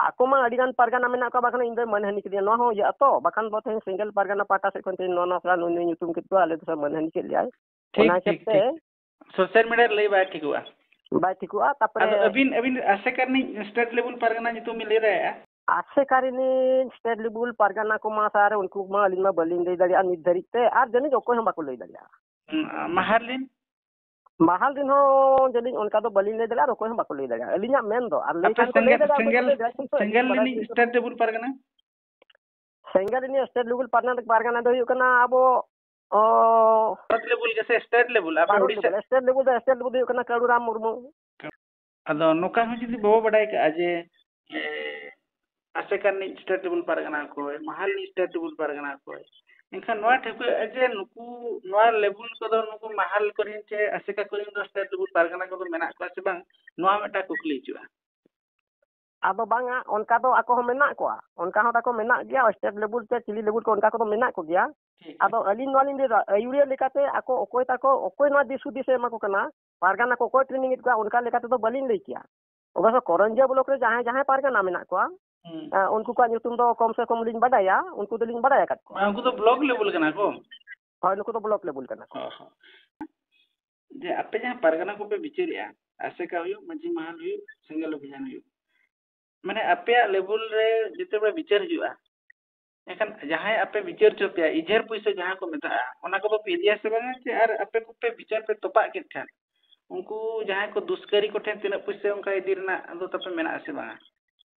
ᱟᱠᱚ ᱢᱟ ᱟᱹᱰᱤ ᱜᱟᱱ ᱯᱟᱨᱜᱟᱱᱟ ᱢᱮᱱᱟᱜ ᱠᱚᱣᱟ, ᱵᱟᱠᱷᱟᱱ ᱤᱧ ᱫᱚᱭ ᱢᱟᱹᱱᱦᱟᱹᱱᱤ ᱠᱤᱫᱤᱧᱟ, ᱱᱚᱣᱟ ᱦᱚᱸ ᱤᱭᱟᱹᱜᱼᱟ ᱛᱚ᱾ ᱵᱟᱠᱷᱟᱱ ᱫᱚ ᱛᱮᱦᱮᱧ ᱥᱮᱸᱜᱮᱞ ᱯᱟᱨᱜᱟᱱᱟ ᱯᱟᱦᱴᱟ ᱥᱮᱫ ᱠᱷᱚᱱ ᱛᱮᱦᱮᱧ ᱱᱚᱣᱟ, ᱱᱚᱣᱟ ᱥᱟᱞᱟ ᱱᱩᱭ, ᱱᱩᱭ ᱧᱩᱛᱩᱢ ᱠᱮᱫ ᱠᱚᱣᱟ, ᱟᱞᱮ ᱫᱚ ᱥᱟᱞᱟ ᱢᱟᱹᱱᱦᱟᱹᱱᱤ ᱠᱮᱫ ᱞᱮᱭᱟᱭ᱾ ᱴᱷᱤᱠ, ᱚᱱᱟ ᱦᱤᱥᱟᱹᱵ ᱴᱷᱤᱠ, ᱛᱮ ᱴᱷᱤᱠ᱾ ᱥᱳᱥᱟᱞ ᱢᱤᱰᱤᱭᱟ ᱨᱮ ᱞᱟᱹᱭ ᱵᱟᱭ ᱴᱷᱤᱠᱚᱜᱼᱟ᱾ ᱵᱟᱭ ᱴᱷᱤᱠᱚᱜᱼᱟ᱾ ᱛᱟᱯᱚᱨᱮ ᱟᱫᱚ ᱟᱹᱵᱤᱱ, ᱟᱹᱵᱤᱱ ᱟᱥᱮᱠᱟ ᱨᱤᱱᱤᱡ ᱥᱴᱮᱴ ᱞᱮᱵᱮᱞ ᱯᱟᱨᱜᱟᱱᱟ ᱧᱩᱛᱩᱢ ᱵᱤᱱ ᱞᱟᱹᱭ ᱫᱟᱲᱮᱭᱟᱜᱼᱟ? ᱟᱥᱮᱠᱟ ᱨᱤᱱᱤᱡ ᱥᱴᱮᱴ ᱞᱮᱵᱮᱞ ᱯᱟᱨᱜᱟᱱᱟ ᱠᱚᱢᱟ ᱥᱟᱨ, ᱩᱱᱠᱩ ᱢᱟ ᱟᱹᱞᱤᱧ ᱢᱟ ᱵᱟᱹᱞᱤᱧ ᱞᱟᱹᱭ ᱫᱟᱲᱮᱭᱟᱜᱼᱟ ᱱᱤᱛ ᱫᱷᱟᱹᱨᱤᱡ ᱛᱮ, ᱟᱨ ᱡᱟᱹᱱᱤᱡ ᱚᱠᱚᱭ ᱦᱚᱸ ᱵᱟᱠᱚ ᱞᱟᱹᱭ ᱫᱟᱲᱮᱭᱟᱜᱼᱟ᱾ ᱦᱩᱸ, ᱟ, ᱢᱟᱦᱟᱞ ᱨᱤᱱ? ᱢᱟᱦᱟᱞ ᱨᱤᱱ ᱦᱚᱸ ᱡᱟᱹᱱᱤᱡ ᱚᱱᱠᱟ ᱫᱚ ᱵᱟᱹᱞᱤᱧ ᱞᱟᱹᱭ ᱫᱟᱲᱮᱭᱟᱜᱼᱟ, ᱟᱨ ᱚᱠᱚᱭ ᱦᱚᱸ ᱵᱟᱠᱚ ᱞᱟᱹᱭ ᱫᱟᱲᱮᱭᱟᱜᱼᱟ᱾ ᱟᱹᱞᱤᱧᱟᱜ ᱢᱮᱱ ᱫᱚ, ᱟᱨ ᱞᱟᱹᱭ ᱟᱯᱮ ᱠᱷᱟᱱ ᱠᱚ ᱞᱟᱹᱭ ᱥᱮᱸᱜᱮᱞ, ᱫᱟᱲᱮᱭᱟᱜᱼᱟ, ᱵᱟᱠᱚ ᱥᱮᱸᱜᱮᱞ, ᱞᱟᱹᱭ ᱫᱟᱲᱮᱭᱟᱜᱼᱟ, ᱠᱤᱱᱛᱩ ᱟᱹᱞᱤᱧ ᱥᱮᱸᱜᱮᱞ ᱵᱟᱲᱟᱭ ᱨᱤᱱᱤᱡ ᱥᱴᱮᱴ ᱞᱮᱵᱮᱞ ᱯᱟᱨᱜᱟᱱᱟ? ᱥᱮᱸᱜᱮᱞ ᱨᱤᱱᱤᱡ ᱥᱴᱮᱴ ᱞᱮᱵᱮᱞ ᱯᱟᱨᱜᱟᱱᱟ, ᱯᱟᱨᱜᱟᱱᱟ ᱫᱚ ᱦᱩᱭᱩᱜ ᱠᱟᱱᱟ ᱟᱵᱚ, ᱚ, ᱵᱷᱟᱨᱚᱛ ᱞᱮᱵᱮᱞ ᱜᱮ ᱥᱮ ᱥᱴᱮᱴ ᱞᱮᱵᱮᱞ? ᱟᱯᱮ ᱵᱷᱟᱨᱚᱛ ᱩᱲᱤᱥᱥᱟ ᱞᱮᱵᱮᱞ, ᱥᱴᱮᱴ ᱞᱮᱵᱮᱞ ᱫᱚ, ᱥᱴᱮᱴ ᱞᱮᱵᱮᱞ ᱫᱚ ᱦᱩᱭᱩᱜ ᱠᱟᱱᱟ ᱠᱟᱹᱲᱩᱨᱟᱢ ᱢᱩᱨᱢᱩ᱾ ᱟᱫᱚ ᱱᱚᱝᱠᱟ ᱦᱚᱸ ᱡᱩᱫᱤ ᱵᱟᱵᱚ ᱵᱟᱰᱟᱭ ᱠᱟᱜᱼᱟ ᱡᱮ, ᱮ, ᱟᱥᱮᱠᱟ ᱨᱤᱱᱤᱡ ᱥᱴᱮᱴ ᱞᱮᱵᱮᱞ ᱯᱟᱨᱜᱟᱱᱟ ᱚᱠᱚᱭ, ᱢᱟᱦᱟᱞ ᱨᱤᱱᱤᱡ ᱥᱴᱮᱴ ᱞᱮᱵᱮᱞ ᱯᱟᱨᱜᱟᱱᱟ ᱚᱠᱚᱭ, ᱮᱱᱠᱷᱟᱱ ᱱᱚᱣᱟ ᱴᱷᱟᱹᱣᱠᱟᱹᱜᱼᱟ ᱡᱮ ᱱᱩᱠᱩ, ᱱᱚᱣᱟ ᱞᱮᱵᱮᱞ ᱠᱚᱫᱚ ᱱᱩᱠᱩ ᱢᱟᱦᱟᱞ ᱠᱚᱨᱮᱱ ᱪᱮ ᱟᱥᱮᱠᱟ ᱠᱚᱨᱮᱱ ᱫᱚ ᱥᱴᱮᱴ ᱞᱮᱵᱮᱞ ᱯᱟᱨᱜᱟᱱᱟ ᱠᱚᱫᱚ ᱢᱮᱱᱟᱜ ᱠᱚᱣᱟ ᱥᱮ ᱵᱟᱝ, ᱱᱚᱣᱟ ᱢᱤᱫᱴᱟᱝ ᱠᱩᱠᱞᱤ ᱦᱤᱡᱩᱜᱼᱟ᱾ ᱟᱫᱚ ᱵᱟᱝᱟ, ᱚᱱᱠᱟ ᱫᱚ ᱟᱠᱚ ᱦᱚᱸ ᱢᱮᱱᱟᱜ ᱠᱚᱣᱟ, ᱚᱱᱠᱟ ᱦᱚᱸ ᱛᱟᱠᱚ ᱢᱮᱱᱟᱜ ᱜᱮᱭᱟ, ᱥᱴᱮᱴ ᱞᱮᱵᱮᱞ ᱛᱮ ᱪᱤᱞᱤ ᱞᱮᱵᱮᱞ ᱠᱚ ᱚᱱᱠᱟ ᱠᱚᱫᱚ ᱢᱮᱱᱟᱜ ᱠᱚᱜᱮᱭᱟ᱾ ᱴᱷᱤᱠ᱾ ᱟᱫᱚ ᱟᱹᱞᱤᱧ ᱱᱚᱣᱟ ᱞᱤᱧ ᱞᱟᱹᱭᱫᱟ, ᱟᱹᱭᱩᱨᱤᱭᱟᱹ ᱞᱮᱠᱟᱛᱮ ᱟᱠᱚ ᱚᱠᱚᱭ ᱛᱟᱠᱚ, ᱚᱠᱚᱭ ᱱᱚᱣᱟ ᱫᱤᱥ ᱦᱩᱫᱤᱥ ᱮ ᱮᱢᱟ ᱠᱚ ᱠᱟᱱᱟ, ᱯᱟᱨᱜᱟᱱᱟ ᱠᱚ ᱚᱠᱚᱭ ᱴᱨᱮᱱᱤᱝ ᱮᱫ ᱠᱚᱣᱟ, ᱚᱱᱠᱟ ᱞᱮᱠᱟ ᱛᱮᱫᱚ ᱵᱟᱹᱞᱤᱧ ᱞᱟᱹᱭ ᱠᱮᱭᱟ᱾ ᱚᱵᱚᱥᱥᱚ ᱠᱚᱨᱚᱧᱡᱤᱭᱟᱹ ᱵᱞᱚᱠ ᱨᱮ ᱡᱟᱦᱟᱸᱭ ᱡᱟᱦᱟᱸᱭ ᱯᱟᱨᱜᱟᱱᱟ ᱢᱮᱱᱟᱜ ᱠᱚᱣᱟ, ᱦᱩᱸ᱾ ᱮᱸ, ᱩᱱᱠᱩ ᱠᱚᱣᱟᱜ ᱧᱩᱛᱩᱢ ᱫᱚ ᱠᱚᱢ ᱥᱮ ᱠᱚᱢ ᱞᱤᱧ ᱵᱟᱰᱟᱭᱟ, ᱩᱱᱠᱩ ᱫᱚᱞᱤᱧ ᱵᱟᱰᱟᱭ ᱟᱠᱟᱫ ᱠᱚᱣᱟ᱾ ᱢᱟᱱᱮ ᱩᱱᱠᱩ ᱫᱚ ᱵᱞᱚᱠ ᱞᱮᱵᱮᱞ ᱠᱟᱱᱟ ᱠᱚ? ᱦᱳᱭ, ᱱᱩᱠᱩ ᱫᱚ ᱵᱞᱚᱠ ᱞᱮᱵᱮᱞ ᱠᱟᱱᱟ ᱠᱚ᱾ ᱚ ᱦᱚᱸ᱾ ᱡᱮ ᱟᱯᱮ ᱡᱟᱦᱟᱸ ᱯᱟᱨᱜᱟᱱᱟ ᱠᱚᱯᱮ ᱵᱤᱪᱟᱹᱨᱮᱜᱼᱟ, ᱟᱥᱮᱠᱟ ᱦᱩᱭᱩᱜ, ᱢᱟᱹᱡᱷᱤ ᱢᱟᱦᱟᱞ ᱦᱩᱭᱩᱜ, ᱥᱮᱸᱜᱮᱞ ᱚᱵᱷᱤᱡᱟᱱ ᱦᱩᱭᱩᱜ, ᱢᱟᱱᱮ ᱟᱯᱮᱭᱟᱜ ᱞᱮᱵᱮᱞ ᱨᱮ ᱡᱮᱛᱮ ᱵᱮᱲᱟ ᱵᱤᱪᱟᱹᱨ ᱦᱩᱭᱩᱜᱼᱟ, ᱮᱱᱠᱷᱟᱱ ᱡᱟᱦᱟᱸᱭ ᱟᱯᱮ ᱵᱤᱪᱟᱹᱨ ᱦᱚᱪᱚ ᱯᱮᱭᱟ, ᱤᱡᱷᱟᱹᱨ ᱯᱩᱭᱥᱟᱹ ᱡᱟᱦᱟᱸ ᱠᱚ ᱢᱮᱛᱟᱜᱼᱟ, ᱚᱱᱟ ᱠᱚᱫᱚ ᱯᱮ ᱤᱫᱤᱭᱟ ᱥᱮ ᱵᱟᱝᱟ? ᱪᱮ ᱟᱨ ᱟᱯᱮ ᱠᱚᱯᱮ ᱵᱤᱪᱟᱹᱨ ᱯᱮ ᱛᱚᱯᱟᱜ ᱠᱮᱫ ᱠᱷᱟᱱ, ᱩᱱᱠᱩ ᱡᱟᱦᱟᱸᱭ ᱠᱚ ᱫᱩᱥᱠᱟᱹᱨᱤ ᱠᱚᱴᱷᱮᱱ ᱛᱤᱱᱟᱹᱜ ᱯᱩᱭᱥᱟᱹ ᱚᱱᱠᱟ ᱤᱫᱤ ᱨᱮᱱᱟᱜ ᱫᱚ ᱛᱟᱯᱮ ᱢᱮᱱᱟᱜᱼᱟ ᱥᱮ ᱵᱟᱝᱟ?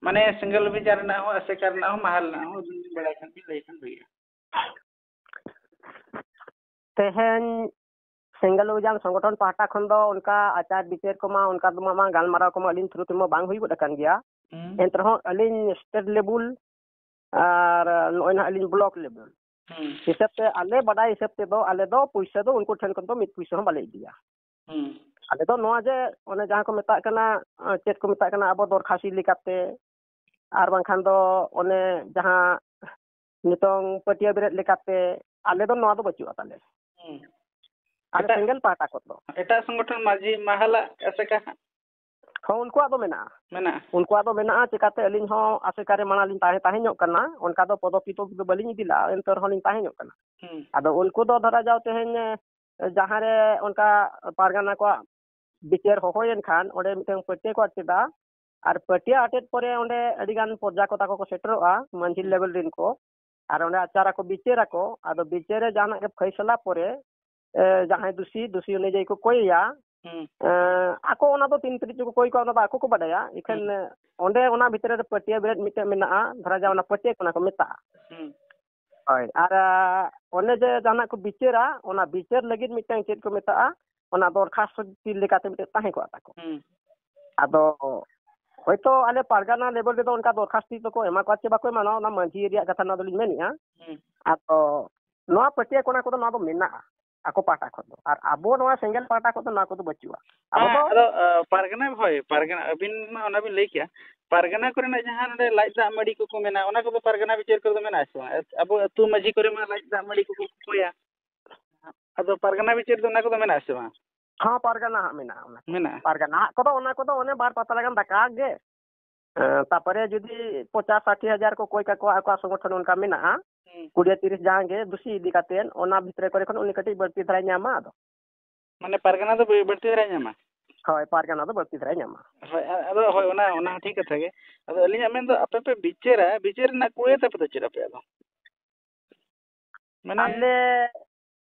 ᱢᱟᱱᱮ ᱥᱮᱸᱜᱮᱞ ᱚᱵᱷᱤᱡᱟᱱ ᱨᱮᱱᱟᱜ ᱦᱚᱸ, ᱟᱥᱮᱠᱟ ᱨᱮᱱᱟᱜ ᱦᱚᱸ, ᱢᱟᱦᱟᱞ ᱨᱮᱱᱟᱜ ᱦᱚᱸ, ᱟᱹᱵᱤᱱ ᱵᱤᱱ ᱵᱟᱲᱟᱭ ᱠᱷᱟᱱ ᱵᱤᱱ ᱞᱟᱹᱭ ᱠᱷᱟᱱ ᱵᱷᱟᱹᱜᱤᱜᱼᱟ᱾ ᱛᱮᱦᱮᱧ ᱥᱮᱸᱜᱮᱞ ᱚᱵᱷᱤᱡᱟᱱ ᱥᱚᱝᱜᱚᱴᱷᱚᱱ ᱯᱟᱦᱴᱟ ᱠᱷᱚᱱ ᱫᱚ ᱚᱱᱠᱟ ᱟᱪᱟᱨ ᱵᱤᱪᱟᱹᱨ ᱠᱚᱢᱟ, ᱚᱱᱠᱟ ᱫᱚ ᱢᱟ, ᱢᱟ ᱜᱟᱞᱢᱟᱨᱟᱣ ᱠᱚᱢᱟ ᱟᱹᱞᱤᱧ ᱛᱷᱨᱩ ᱛᱮᱢᱟ ᱵᱟᱝ ᱦᱩᱭ ᱜᱚᱫ ᱟᱠᱟᱱ ᱜᱮᱭᱟ᱾ ᱦᱩᱸ᱾ ᱮᱱᱛᱮ ᱨᱮᱦᱚᱸ ᱟᱹᱞᱤᱧ state level ᱟᱨ ᱱᱚᱜᱼᱚᱭ ᱱᱟᱦᱟᱜ ᱟᱹᱞᱤᱧ block level ᱦᱩᱸ᱾ ᱦᱤᱥᱟᱹᱵ ᱛᱮ, ᱟᱞᱮ ᱵᱟᱰᱟᱭ ᱦᱤᱥᱟᱹᱵ ᱛᱮᱫᱚ ᱟᱞᱮ ᱫᱚ ᱯᱩᱭᱥᱟᱹ ᱫᱚ ᱩᱱᱠᱩ ᱴᱷᱮᱱ ᱠᱷᱚᱱ ᱫᱚ ᱢᱤᱫ ᱯᱩᱭᱥᱟᱹ ᱦᱚᱸ ᱵᱟᱞᱮ ᱤᱫᱤᱭᱟ᱾ ᱦᱩᱸ᱾ ᱟᱞᱮ ᱫᱚ ᱱᱚᱣᱟ ᱡᱮ ᱚᱱᱮ ᱡᱟᱦᱟᱸ ᱠᱚ ᱢᱮᱛᱟᱜ ᱠᱟᱱᱟ, ᱪᱮᱫ ᱠᱚ ᱢᱮᱛᱟᱜ ᱠᱟᱱᱟ, ᱟᱵᱚ ᱫᱚᱨᱠᱷᱟᱥᱤ ᱞᱮᱠᱟᱛᱮ, ᱟᱨ ᱵᱟᱝᱠᱷᱟᱱ ᱫᱚ ᱚᱱᱮ ᱡᱟᱦᱟᱸ ᱱᱤᱛᱚᱝ ᱯᱟᱹᱴᱭᱟᱹ ᱵᱮᱨᱮᱫ ᱞᱮᱠᱟᱛᱮ, ᱟᱞᱮ ᱫᱚ ᱱᱚᱣᱟ ᱫᱚ ᱵᱟᱹᱪᱩᱜᱼᱟ ᱛᱟᱞᱮ᱾ ᱦᱩᱸ᱾ ᱟᱞᱮ ᱮᱴᱟᱜ, ᱥᱮᱸᱜᱮᱞ ᱯᱟᱦᱴᱟ ᱠᱷᱚᱱ ᱫᱚ᱾ ᱮᱴᱟᱜ ᱥᱚᱝᱜᱚᱴᱷᱚᱱ ᱢᱟᱹᱡᱷᱤ ᱢᱟᱦᱟᱞᱟᱜ ᱟᱥᱮᱠᱟ ᱦᱟᱸᱜ? ᱦᱚᱸ, ᱩᱱᱠᱩᱣᱟᱜ ᱫᱚ ᱢᱮᱱᱟᱜᱼᱟ᱾ ᱢᱮᱱᱟᱜᱼᱟ᱾ ᱩᱱᱠᱩᱣᱟᱜ ᱫᱚ ᱢᱮᱱᱟᱜᱼᱟ, ᱪᱮᱠᱟᱛᱮ ᱟᱹᱞᱤᱧ ᱦᱚᱸ ᱟᱥᱮᱠᱟ ᱨᱮ ᱢᱟᱲᱟᱝ ᱞᱤᱧ ᱛᱟᱦᱮᱸ, ᱛᱟᱦᱮᱸ ᱧᱚᱜ ᱠᱟᱱᱟ, ᱚᱱᱠᱟ ᱫᱚ ᱯᱚᱫᱚᱵᱤ ᱯᱚᱫᱚᱵᱤ ᱫᱚ ᱵᱟᱹᱞᱤᱧ ᱤᱫᱤ ᱞᱟᱜᱼᱟ, ᱮᱱᱛᱮ ᱨᱮᱦᱚᱸ ᱞᱤᱧ ᱛᱟᱦᱮᱸ ᱧᱚᱜ ᱠᱟᱱᱟ᱾ ᱦᱩᱸ᱾ ᱟᱫᱚ ᱩᱱᱠᱩ ᱫᱚ ᱫᱷᱚᱨᱟ ᱡᱟᱣ ᱛᱮᱦᱮᱧ, ᱮ, ᱡᱟᱦᱟᱸ ᱨᱮ ᱚᱱᱠᱟ ᱯᱟᱨᱜᱟᱱᱟ ᱠᱚᱣᱟᱜ ᱵᱤᱪᱟᱹᱨ ᱦᱚᱦᱚᱭᱮᱱ ᱠᱷᱟᱱ, ᱚᱸᱰᱮ ᱢᱤᱫᱴᱟᱝ ᱯᱟᱹᱴᱭᱟᱹ ᱠᱚ ᱟᱴᱮᱫᱟ, ᱟᱨ ᱯᱟᱹᱴᱭᱟᱹ ᱟᱴᱮᱫ ᱯᱚᱨᱮ ᱚᱸᱰᱮ ᱟᱹᱰᱤ ᱜᱟᱱ ᱯᱨᱚᱡᱟ ᱠᱚ ᱛᱟᱠᱚ ᱠᱚ ᱥᱮᱴᱮᱨᱚᱜᱼᱟ, ᱢᱟᱹᱡᱷᱤ ᱦᱩᱸ᱾ level ᱨᱮᱱ ᱠᱚ, ᱟᱨ ᱚᱸᱰᱮ ᱟᱪᱟᱨ ᱟᱠᱚ, ᱵᱤᱪᱟᱹᱨ ᱟᱠᱚ᱾ ᱟᱫᱚ ᱵᱤᱪᱟᱹᱨ ᱨᱮ ᱡᱟᱦᱟᱱᱟᱜ ᱜᱮ ᱯᱷᱟᱭᱥᱟᱞᱟ ᱯᱚᱨᱮ, ᱮ, ᱡᱟᱦᱟᱸᱭ ᱫᱩᱥᱤ, ᱫᱩᱥᱤ ᱚᱱᱩᱡᱟᱭᱤ ᱠᱚ ᱠᱚᱭᱮᱭᱟ᱾ ᱦᱩᱸ᱾ ᱮ, ᱟᱠᱚ ᱚᱱᱟ ᱫᱚ ᱛᱤᱱ ᱛᱟᱹᱨᱤᱠᱷ ᱪᱚᱠᱚ ᱠᱚᱭ ᱠᱚᱣᱟ, ᱚᱱᱟ ᱫᱚ ᱟᱠᱚ ᱠᱚ ᱵᱟᱰᱟᱭᱟ᱾ ᱤᱠᱷᱟᱹᱱ, ᱦᱩᱸ᱾ ᱚᱸᱰᱮ ᱚᱱᱟ ᱵᱷᱤᱛᱨᱤ ᱨᱮ ᱯᱟᱹᱴᱭᱟᱹ ᱵᱮᱨᱮᱫ ᱢᱤᱫᱴᱮᱱ ᱢᱮᱱᱟᱜᱼᱟ, ᱫᱷᱚᱨᱟ ᱡᱟᱣ ᱚᱱᱟ ᱯᱟᱹᱴᱭᱟᱹ ᱠᱚ ᱚᱱᱟ ᱠᱚ ᱢᱮᱛᱟᱜᱼᱟ᱾ ᱦᱩᱸ᱾ ᱦᱳᱭ, ᱟᱨ, ᱟ, ᱚᱱᱮ ᱡᱮ ᱡᱟᱦᱟᱱᱟᱜ ᱠᱚ ᱵᱤᱪᱟᱹᱨᱟ, ᱚᱱᱟ ᱵᱤᱪᱟᱹᱨ ᱞᱟᱹᱜᱤᱫ ᱢᱤᱫᱴᱟᱝ ᱪᱮᱫ ᱠᱚ ᱢᱮᱛᱟᱜᱼᱟ, ᱚᱱᱟ ᱫᱚᱨᱠᱷᱟᱥᱛ ᱞᱮᱠᱟᱛᱮ ᱢᱤᱫᱴᱮᱱ ᱛᱟᱦᱮᱸ ᱠᱚᱜᱼᱟ ᱛᱟᱠᱚ᱾ ᱦᱩᱸ᱾ ᱟᱫᱚ ᱦᱳᱭᱛᱳ ᱟᱞᱮ ᱯᱟᱨᱜᱟᱱᱟ level ᱨᱮᱫᱚ ᱚᱱᱠᱟ ᱫᱚᱨᱠᱷᱟᱥᱛ ᱫᱚᱠᱚ ᱮᱢᱟ ᱠᱚᱣᱟ ᱪᱮ ᱵᱟᱠᱚ ᱮᱢᱟ, ᱱᱚᱣᱟ, ᱚᱱᱟ ᱢᱟᱹᱡᱷᱤ ᱨᱮᱭᱟᱜ ᱠᱟᱛᱷᱟ, ᱱᱚᱣᱟ ᱫᱚᱞᱤᱧ ᱢᱮᱱᱮᱫᱼᱟ᱾ ᱦᱩᱸ᱾ ᱟᱫᱚ ᱱᱚᱣᱟ ᱯᱟᱹᱴᱭᱟᱹ ᱠᱚ ᱚᱱᱟ ᱠᱚᱫᱚ ᱱᱚᱣᱟ ᱫᱚ ᱢᱮᱱᱟᱜᱼᱟ ᱟᱠᱚ ᱯᱟᱦᱴᱟ ᱠᱷᱚᱱ ᱫᱚ, ᱟᱨ ᱟᱵᱚ ᱱᱚᱣᱟ ᱥᱮᱸᱜᱮᱞ ᱯᱟᱦᱴᱟ ᱠᱷᱚᱱ ᱫᱚ ᱱᱚᱣᱟ ᱠᱚᱫᱚ ᱵᱟᱹᱪᱩᱜᱼᱟ᱾ ᱟᱵᱚ ᱦᱮᱸ, ᱫᱚ ᱟᱫᱚ, ᱟ, ᱯᱟᱨᱜᱟᱱᱟ, ᱦᱳᱭ, ᱯᱟᱨᱜᱟᱱᱟ, ᱟᱹᱵᱤᱱ ᱢᱟ ᱚᱱᱟ ᱵᱤᱱ ᱞᱟᱹᱭ ᱠᱮᱜᱼᱟ, ᱯᱟᱨᱜᱟᱱᱟ ᱠᱚᱨᱮᱱᱟᱜ ᱡᱟᱦᱟᱸ ᱱᱚᱰᱮ ᱞᱟᱡ ᱫᱟᱜ ᱢᱟᱹᱰᱤ ᱠᱚᱠᱚ ᱢᱮᱱᱟ, ᱚᱱᱟ ᱠᱚᱫᱚ ᱯᱟᱨᱜᱟᱱᱟ ᱵᱤᱪᱟᱹᱨ ᱠᱚᱨᱮ ᱫᱚ ᱢᱮᱱᱟᱜᱼᱟ ᱥᱮ ᱵᱟᱝ? ᱟᱵᱚ ᱟᱹᱛᱩ ᱢᱟᱹᱡᱷᱤ ᱠᱚᱨᱮ ᱢᱟ ᱞᱟᱡ ᱫᱟᱜ ᱢᱟᱹᱰᱤ ᱠᱚᱠᱚ ᱠᱚᱭᱟ, ᱟᱫᱚ ᱯᱟᱨᱜᱟᱱᱟ ᱵᱤᱪᱟᱹᱨ ᱫᱚ ᱚᱱᱟ ᱠᱚᱫᱚ ᱢᱮᱱᱟᱜᱼᱟ ᱥᱮ ᱵᱟᱝ? ᱦᱚᱸ, ᱯᱟᱨᱜᱟᱱᱟ ᱦᱟᱸᱜ ᱢᱮᱱᱟᱜᱼᱟ ᱚᱱᱟ ᱠᱚ᱾ ᱢᱮᱱᱟᱜᱼᱟ᱾ ᱯᱟᱨᱜᱟᱱᱟ ᱦᱟᱸᱜ ᱠᱚᱫᱚ ᱚᱱᱟ ᱠᱚᱫᱚ ᱚᱱᱮ ᱵᱟᱨ ᱯᱟᱛᱲᱟ ᱜᱟᱱ ᱫᱟᱠᱟ ᱜᱮ᱾ ᱮᱸ, ᱛᱟᱯᱚᱨᱮ ᱡᱩᱫᱤ ᱯᱚᱧᱪᱟᱥ ᱥᱟᱴᱷᱤ ᱦᱟᱡᱟᱨ ᱠᱚ ᱠᱚᱭ ᱠᱟᱠᱚᱣᱟ, ᱟᱠᱚᱣᱟᱜ ᱥᱚᱝᱜᱚᱴᱷᱚᱱ ᱚᱱᱠᱟ ᱢᱮᱱᱟᱜᱼᱟ, ᱦᱩᱸ᱾ ᱠᱩᱲᱤ ᱛᱤᱨᱤᱥ ᱡᱟᱦᱟᱸ ᱜᱮ ᱫᱩᱥᱤ ᱤᱫᱤ ᱠᱟᱛᱮᱫ, ᱚᱱᱟ ᱵᱷᱤᱛᱨᱤ ᱠᱚᱨᱮ ᱠᱷᱚᱱ ᱩᱱᱤ ᱠᱟᱹᱴᱤᱡ ᱵᱟᱹᱲᱛᱤ ᱫᱷᱟᱨᱟᱭ ᱧᱟᱢᱟ ᱟᱫᱚ᱾ ᱢᱟᱱᱮ ᱯᱟᱨᱜᱟᱱᱟ ᱫᱚ ᱵᱟᱹᱲ-, ᱵᱟᱹᱲᱛᱤ ᱫᱷᱟᱨᱟᱭ ᱧᱟᱢᱟ? ᱦᱳᱭ, ᱯᱟᱨᱜᱟᱱᱟ ᱫᱚ ᱵᱟᱹᱲᱛᱤ ᱫᱷᱟᱨᱟᱭ ᱧᱟᱢᱟ᱾ ᱦᱳᱭ, ᱟ-, ᱟᱫᱚ ᱦᱳᱭ, ᱚᱱᱟ, ᱚᱱᱟ ᱦᱚᱸ ᱴᱷᱤᱠ ᱠᱟᱛᱷᱟ ᱜᱮ᱾ ᱟᱫᱚ ᱟᱹᱞᱤᱧᱟᱜ ᱢᱮᱱ ᱫᱚ, ᱟᱯᱮ ᱯᱮ ᱵᱤᱪᱟᱹᱨᱟ, ᱵᱤᱪᱟᱹᱨ ᱨᱮᱱᱟᱜ ᱠᱩᱲᱟᱹᱭ ᱛᱟᱯᱮ ᱫᱚ ᱪᱮᱫ ᱟᱯᱮᱭᱟᱜ ᱫᱚ? ᱢᱟᱱᱮ ᱟᱞᱮ,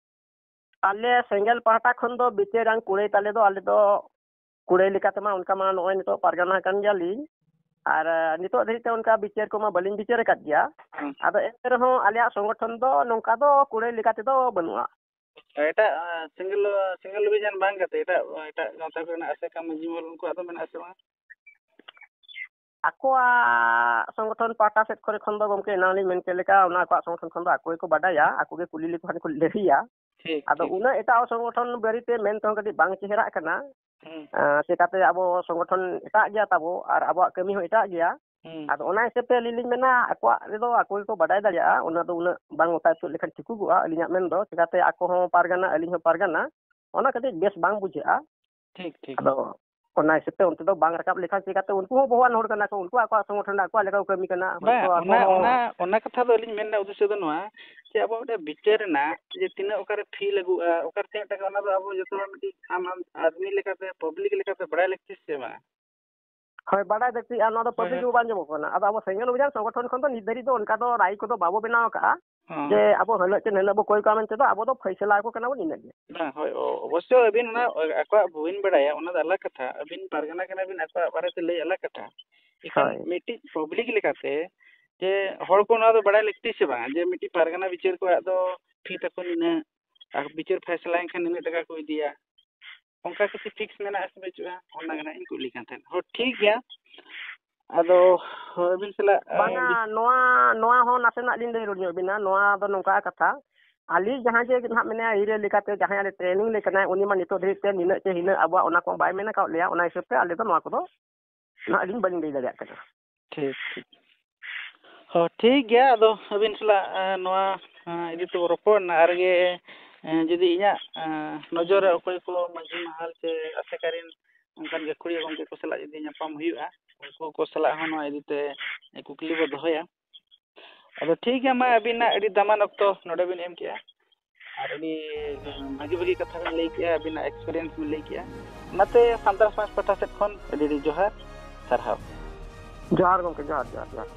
ᱟᱞᱮ ᱥᱮᱸᱜᱮᱞ ᱯᱟᱦᱴᱟ ᱠᱷᱚᱱ ᱫᱚ ᱵᱤᱪᱟᱹᱨ ᱟᱱ ᱠᱩᱲᱟᱹᱭ ᱛᱟᱞᱮ ᱫᱚ, ᱟᱞᱮ ᱫᱚ ᱠᱩᱲᱟᱹᱭ ᱞᱮᱠᱟ ᱛᱮᱢᱟ ᱚᱱᱠᱟ ᱢᱟ ᱱᱚᱜᱼᱚᱭ ᱱᱤᱛᱚᱜ ᱯᱟᱨᱜᱟᱱᱟ ᱟᱠᱟᱱ ᱜᱮᱭᱟᱞᱤᱧ, ᱟᱨ, ᱟ, ᱱᱤᱛᱚᱜ ᱫᱷᱟᱹᱨᱤᱡ ᱛᱮ ᱚᱱᱠᱟ ᱵᱤᱪᱟᱹᱨ ᱠᱚᱢᱟ ᱵᱟᱹᱞᱤᱧ ᱵᱤᱪᱟᱹᱨ ᱟᱠᱟᱫ ᱜᱮᱭᱟ᱾ ᱦᱩᱸ᱾ ᱟᱫᱚ ᱮᱱᱛᱮ ᱨᱮᱦᱚᱸ ᱟᱞᱮᱭᱟᱜ ᱥᱚᱝᱜᱚᱴᱷᱚᱱ ᱫᱚ ᱱᱚᱝᱠᱟ ᱫᱚ ᱠᱩᱲᱟᱹᱭ ᱞᱮᱠᱟ ᱛᱮᱫᱚ ᱵᱟᱹᱱᱩᱜᱼᱟ᱾ ᱮᱴᱟᱜ, ᱟ, ᱥᱮᱸᱜᱮᱞ, ᱥᱮᱸᱜᱮᱞ ᱚᱵᱷᱤᱡᱟᱱ ᱵᱟᱝ ᱠᱟᱛᱮ ᱮᱴᱟᱜ, ᱮᱴᱟᱜ ᱜᱟᱶᱛᱟ ᱠᱚᱨᱮᱱᱟᱜ ᱟᱥᱮᱠᱟ ᱢᱟᱹᱡᱷᱤ ᱢᱚᱦᱚᱞ ᱩᱱᱠᱩᱣᱟᱜ ᱫᱚ ᱢᱮᱱᱟᱜᱼᱟ ᱥᱮ ᱵᱟᱝ? ᱟᱠᱚᱣᱟᱜ ᱥᱚᱝᱜᱚᱴᱷᱚᱱ ᱯᱟᱦᱴᱟ ᱥᱮᱫ ᱠᱚᱨᱮ ᱠᱷᱚᱱ ᱫᱚ ᱜᱚᱢᱠᱮ, ᱮᱱᱟᱝ ᱞᱤᱧ ᱢᱮᱱ ᱠᱮᱫ ᱞᱮᱠᱟ, ᱚᱱᱟ ᱟᱠᱚᱣᱟᱜ ᱥᱚᱝᱜᱚᱴᱷᱚᱱ ᱠᱷᱚᱱ ᱫᱚ ᱟᱠᱚ ᱜᱮᱠᱚ ᱵᱟᱰᱟᱭᱟ, ᱟᱠᱚ ᱜᱮ ᱠᱩᱞᱤ ᱞᱮᱠᱚ ᱠᱷᱟᱱ ᱠᱚ ᱞᱟᱹᱭᱟ᱾ ᱴᱷᱤᱠ, ᱟᱫᱚ ᱴᱷᱤᱠ᱾ ᱩᱱᱟᱹᱜ ᱮᱴᱟᱜ ᱥᱚᱝᱜᱚᱴᱷᱚᱱ ᱵᱟᱨᱮᱛᱮ ᱢᱮᱱ ᱛᱮᱦᱚᱸ ᱠᱟᱹᱴᱤᱡ ᱵᱟᱝ ᱪᱮᱦᱨᱟᱜ ᱠᱟᱱᱟ᱾ ᱦᱩᱸ, ᱟᱸ, ᱪᱮᱠᱟᱛᱮ ᱟᱵᱚ ᱥᱚᱝᱜᱚᱴᱷᱚᱱ ᱮᱴᱟᱜ ᱜᱮᱭᱟ ᱛᱟᱵᱚ ᱟᱨ ᱟᱵᱚᱣᱟᱜ ᱠᱟᱹᱢᱤ ᱦᱚᱸ ᱮᱴᱟᱜ ᱜᱮᱭᱟ᱾ ᱦᱩᱸ᱾ ᱟᱫᱚ ᱚᱱᱟ ᱦᱤᱥᱟᱹᱵ ᱛᱮ ᱟᱹᱞᱤᱧ ᱞᱤᱧ ᱢᱮᱱᱟ, ᱟᱠᱚᱣᱟᱜ ᱨᱮᱫᱚ ᱟᱠᱚ ᱜᱮᱠᱚ ᱵᱟᱰᱟᱭ ᱫᱟᱲᱮᱭᱟᱜᱼᱟ, ᱚᱱᱟ ᱫᱚ ᱩᱱᱟᱹᱜ ᱵᱟᱝ ᱚᱛᱟ ᱩᱛᱟᱹᱨ ᱞᱮᱠᱷᱟᱱ ᱴᱷᱤᱠᱚᱜᱚᱜᱼᱟ ᱟᱹᱞᱤᱧᱟᱜ ᱢᱮᱱ ᱫᱚ᱾ ᱪᱮᱠᱟᱛᱮ ᱟᱠᱚ ᱦᱚᱸ ᱯᱟᱨᱜᱟᱱᱟ, ᱟᱹᱞᱤᱧ ᱦᱚᱸ ᱯᱟᱨᱜᱟᱱᱟ, ᱚᱱᱟ ᱠᱟᱹᱴᱤᱡ ᱵᱮᱥ ᱵᱟᱝ ᱵᱩᱡᱷᱟᱹᱜᱼᱟ᱾ ᱴᱷᱤᱠ, ᱴᱷᱤᱠ᱾ ᱟᱫᱚ ᱚᱱᱟ ᱦᱤᱥᱟᱹᱵ ᱛᱮ ᱚᱱᱛᱮ ᱫᱚ ᱵᱟᱝ ᱨᱟᱠᱟᱵ ᱞᱮᱠᱷᱟᱱ ᱪᱮᱠᱟᱛᱮ, ᱩᱱᱠᱩ ᱦᱚᱸ ᱵᱚᱦᱚᱣᱟᱱ ᱦᱚᱲ ᱠᱟᱱᱟ ᱠᱚ, ᱩᱱᱠᱩᱣᱟᱜ ᱟᱠᱚᱣᱟᱜ ᱥᱚᱝᱜᱚᱴᱷᱚᱱ ᱨᱮ ᱟᱠᱚᱣᱟᱜ ᱞᱮᱠᱟ ᱠᱚ ᱠᱟᱹᱢᱤ ᱠᱟᱱᱟ᱾ ᱵᱟᱝ, ᱦᱚᱭᱛᱳ ᱟᱠᱚ ᱚᱱᱟ, ᱦᱚᱸ ᱚᱱᱟ, ᱚᱱᱟ ᱠᱟᱛᱷᱟ ᱫᱚ ᱟᱹᱞᱤᱧ ᱢᱮᱱ ᱨᱮᱱᱟᱜ ᱩᱫᱽᱫᱮᱥᱥᱚ ᱫᱚ ᱱᱚᱣᱟ ᱡᱮ ᱟᱵᱚᱣᱟᱜ ᱢᱤᱫᱴᱮᱱ ᱵᱤᱪᱟᱹᱨ ᱨᱮᱱᱟᱜ ᱡᱮ ᱛᱤᱱᱟᱹᱜ ᱚᱠᱟᱨᱮ fee ᱞᱟᱹᱜᱩᱜᱼᱟ, ᱚᱠᱟᱨᱮ ᱛᱤᱱᱟᱹᱜ ᱴᱟᱠᱟ, ᱚᱱᱟ ᱫᱚ ᱟᱵᱚ ᱡᱚᱛᱚ ᱦᱚᱲ ᱢᱤᱫᱴᱤᱡ ᱟᱢ, ᱟᱢ ᱟᱫᱢᱤ ᱞᱮᱠᱟᱛᱮ, public ᱞᱮᱠᱟᱛᱮ ᱵᱟᱲᱟᱭ ᱞᱟᱹᱠᱛᱤ ᱥᱮ ᱵᱟᱝ? ᱦᱳᱭ, ᱵᱟᱲᱟᱭ ᱞᱟᱹᱠᱛᱤᱜᱼᱟ, ᱱᱚᱣᱟ ᱫᱚ ᱦᱳᱭ, public ᱦᱳᱭ᱾ ᱜᱮ ᱵᱟᱝ ᱟᱸᱡᱚᱢᱚᱜ ᱠᱟᱱᱟ᱾ ᱟᱫᱚ ᱟᱵᱚ ᱥᱮᱸᱜᱮᱞ ᱚᱵᱷᱤᱡᱟᱱ ᱥᱚᱝᱜᱚᱴᱷᱚᱱ ᱠᱷᱚᱱ ᱫᱚ ᱱᱤᱛ ᱫᱷᱟᱹᱨᱤᱡ ᱫᱚ ᱚᱱᱠᱟ ᱫᱚ ᱨᱟᱭ ᱠᱚᱫᱚ ᱵᱟᱵᱚ ᱵᱮᱱᱟᱣ ᱟᱠᱟᱫᱼᱟ ᱦᱚᱸ᱾ ᱡᱮ ᱟᱵᱚ ᱦᱤᱞᱳᱜ ᱪᱮ ᱱᱤᱞᱳᱜ ᱵᱚ ᱠᱚᱭ ᱠᱚᱣᱟ ᱢᱮᱱᱛᱮ ᱫᱚ, ᱟᱵᱚ ᱫᱚ ᱯᱷᱟᱭᱥᱟᱞᱟ ᱟᱠᱚ ᱠᱟᱱᱟ ᱵᱚᱱ, ᱤᱱᱟᱹᱜ ᱜᱮ᱾ ᱵᱟᱝ, ᱦᱳᱭ, ᱚ-, ᱚᱵᱚᱥᱥᱚ ᱟᱹᱵᱤᱱ ᱚᱱᱟ ᱟᱠᱚᱣᱟᱜ ᱵᱟᱹᱵᱤᱱ ᱵᱟᱲᱟᱭᱟ, ᱚᱱᱟ ᱫᱚ ᱟᱞᱟᱜᱽ ᱠᱟᱛᱷᱟ᱾ ᱟᱹᱵᱤᱱ ᱯᱟᱨᱜᱟᱱᱟ ᱠᱟᱱᱟ ᱵᱤᱱ, ᱟᱠᱚᱣᱟᱜ ᱵᱟᱨᱮᱛᱮ ᱞᱟᱹᱭ ᱟᱞᱟᱜᱽ ᱠᱟᱛᱷᱟ᱾ ᱮᱱᱠᱷᱟᱱ ᱦᱳᱭ᱾ ᱢᱤᱫᱴᱤᱡ public ᱞᱮᱠᱟᱛᱮ ᱡᱮ ᱦᱚᱲ ᱠᱚ ᱱᱚᱣᱟ ᱫᱚ ᱵᱟᱲᱟᱭ ᱞᱟᱹᱠᱛᱤ ᱥᱮ ᱵᱟᱝ, ᱡᱮ ᱢᱤᱫᱴᱤᱡ ᱯᱟᱨᱜᱟᱱᱟ ᱵᱤᱪᱟᱹᱨ ᱠᱚᱣᱟᱜ ᱫᱚ fee ᱛᱟᱠᱚ ᱱᱤᱱᱟᱹᱜ, ᱟᱨ ᱵᱤᱪᱟᱹᱨ ᱯᱷᱟᱭᱥᱟᱞᱟ ᱮᱱᱠᱷᱟᱱ ᱱᱤᱱᱟᱹᱜ ᱴᱟᱠᱟ ᱠᱚ ᱤᱫᱤᱭᱟ, ᱚᱱᱠᱟ ᱠᱤᱪᱷᱩ fix ᱢᱮᱱᱟᱜᱼᱟ ᱥᱮ ᱵᱟᱹᱪᱩᱜᱼᱟ, ᱚᱱᱟ ᱜᱮ ᱱᱟᱜ ᱤᱧ ᱠᱩᱞᱤ ᱠᱟᱱ ᱛᱟᱦᱮᱸᱫ᱾ ᱦᱚᱸ, ᱴᱷᱤᱠ ᱜᱮᱭᱟ᱾ ᱟᱫᱚ ᱦᱳᱭ, ᱟᱹᱵᱤᱱ ᱥᱟᱞᱟᱜ, ᱟᱸ, ᱵᱟᱝᱟ, ᱵᱤᱥ- ᱱᱚᱣᱟ, ᱱᱚᱣᱟ ᱦᱚᱸ ᱱᱟᱥᱮᱱᱟᱜ ᱞᱤᱧ ᱞᱟᱹᱭ ᱨᱩᱣᱟᱹᱲ ᱧᱚᱜ ᱵᱤᱱᱟ᱾ ᱱᱚᱣᱟ ᱫᱚ ᱱᱚᱝᱠᱟ ᱠᱟᱛᱷᱟ, ᱟᱹᱞᱤᱧ ᱡᱟᱦᱟᱸᱭ ᱡᱮ ᱱᱟᱦᱟᱜ ᱢᱮᱱᱟᱭᱟ, ᱤᱭᱟᱹ ᱞᱮᱠᱟᱛᱮ ᱡᱟᱦᱟᱸᱭ ᱟᱞᱮ training ᱞᱮ ᱠᱟᱱᱟᱭ, ᱩᱱᱤ ᱢᱟ ᱱᱤᱛᱚᱜ ᱫᱷᱟᱹᱵᱤᱡ ᱛᱮ ᱱᱤᱱᱟᱹᱜ ᱪᱮ ᱦᱤᱱᱟᱹᱜ ᱟᱵᱚᱣᱟᱜ ᱚᱱᱟ ᱠᱚ ᱵᱟᱭ ᱢᱮᱱ ᱟᱠᱟᱫ ᱞᱮᱭᱟ᱾ ᱚᱱᱟ ᱦᱤᱥᱟᱹᱵ ᱛᱮ ᱟᱞᱮ ᱫᱚ ᱱᱚᱣᱟ ᱠᱚᱫᱚ ᱱᱟᱦᱟᱜ ᱞᱤᱧ ᱵᱟᱹᱞᱤᱧ ᱞᱟᱹᱭ ᱫᱟᱲᱮᱭᱟᱜ ᱠᱟᱱᱟ᱾ ᱴᱷᱤᱠ, ᱴᱷᱤᱠ᱾ ᱦᱚᱸ, ᱴᱷᱤᱠ ᱜᱮᱭᱟ᱾ ᱟᱫᱚ ᱟᱹᱵᱤᱱ ᱥᱟᱞᱟᱜ, ᱮᱸ, ᱱᱚᱣᱟ, ᱮᱸ, ᱤᱫᱤ ᱛᱮᱵᱚ ᱨᱚᱯᱚᱲ ᱮᱱᱟ᱾ ᱟᱨ ᱜᱮ, ᱮᱸ, ᱡᱩᱫᱤ ᱤᱧᱟᱹᱜ, ᱮᱸ, ᱱᱚᱡᱚᱨ ᱨᱮ ᱚᱠᱚᱭ ᱠᱚ ᱢᱟᱹᱡᱷᱤ ᱢᱟᱦᱟᱞ ᱥᱮ ᱟᱥᱮᱠᱟ ᱨᱮᱱ ᱚᱱᱠᱟᱱ ᱜᱟᱹᱠᱷᱩᱲᱤᱭᱟᱹ ᱜᱚᱢᱠᱮ ᱠᱚ ᱥᱟᱞᱟᱜ ᱡᱩᱫᱤ ᱧᱟᱯᱟᱢ ᱦᱩᱭᱩᱜᱼᱟ, ᱩᱱᱠᱩ ᱠᱚ ᱥᱟᱞᱟᱜ ᱦᱚᱸ ᱱᱚᱣᱟ ᱤᱫᱤ ᱛᱮ ᱠᱩᱠᱞᱤ ᱵᱚ ᱫᱚᱦᱚᱭᱟ᱾ ᱟᱫᱚ ᱴᱷᱤᱠ ᱜᱮᱭᱟ, ᱢᱟ ᱟᱹᱵᱤᱱᱟᱜ ᱟᱹᱰᱤ ᱫᱟᱢᱟᱱ ᱚᱠᱛᱚ ᱱᱚᱰᱮ ᱵᱤᱱ ᱮᱢ ᱠᱮᱜᱼᱟ ᱟᱨ ᱟᱹᱰᱤ ᱵᱷᱟᱹᱜᱤ ᱵᱷᱟᱹᱜᱤ ᱠᱟᱛᱷᱟ ᱵᱤᱱ ᱞᱟᱹᱭ ᱠᱮᱜᱼᱟ, ᱟᱹᱵᱤᱱᱟᱜ experience ᱵᱤᱱ ᱞᱟᱹᱭ ᱠᱮᱜᱼᱟ᱾ ᱚᱱᱟᱛᱮ ᱥᱟᱱᱛᱟᱲ ᱥᱚᱢᱟᱡᱽ ᱯᱟᱦᱴᱟ ᱥᱮᱫ ᱠᱷᱚᱱ ᱟᱹᱰᱤ ᱟᱹᱰᱤ ᱡᱚᱦᱟᱨ, ᱥᱟᱨᱦᱟᱣ᱾ ᱡᱚᱦᱟᱨ ᱜᱚᱢᱠᱮ, ᱡᱚᱦᱟᱨ, ᱡᱚᱦᱟᱨ, ᱡᱚᱦᱟᱨ᱾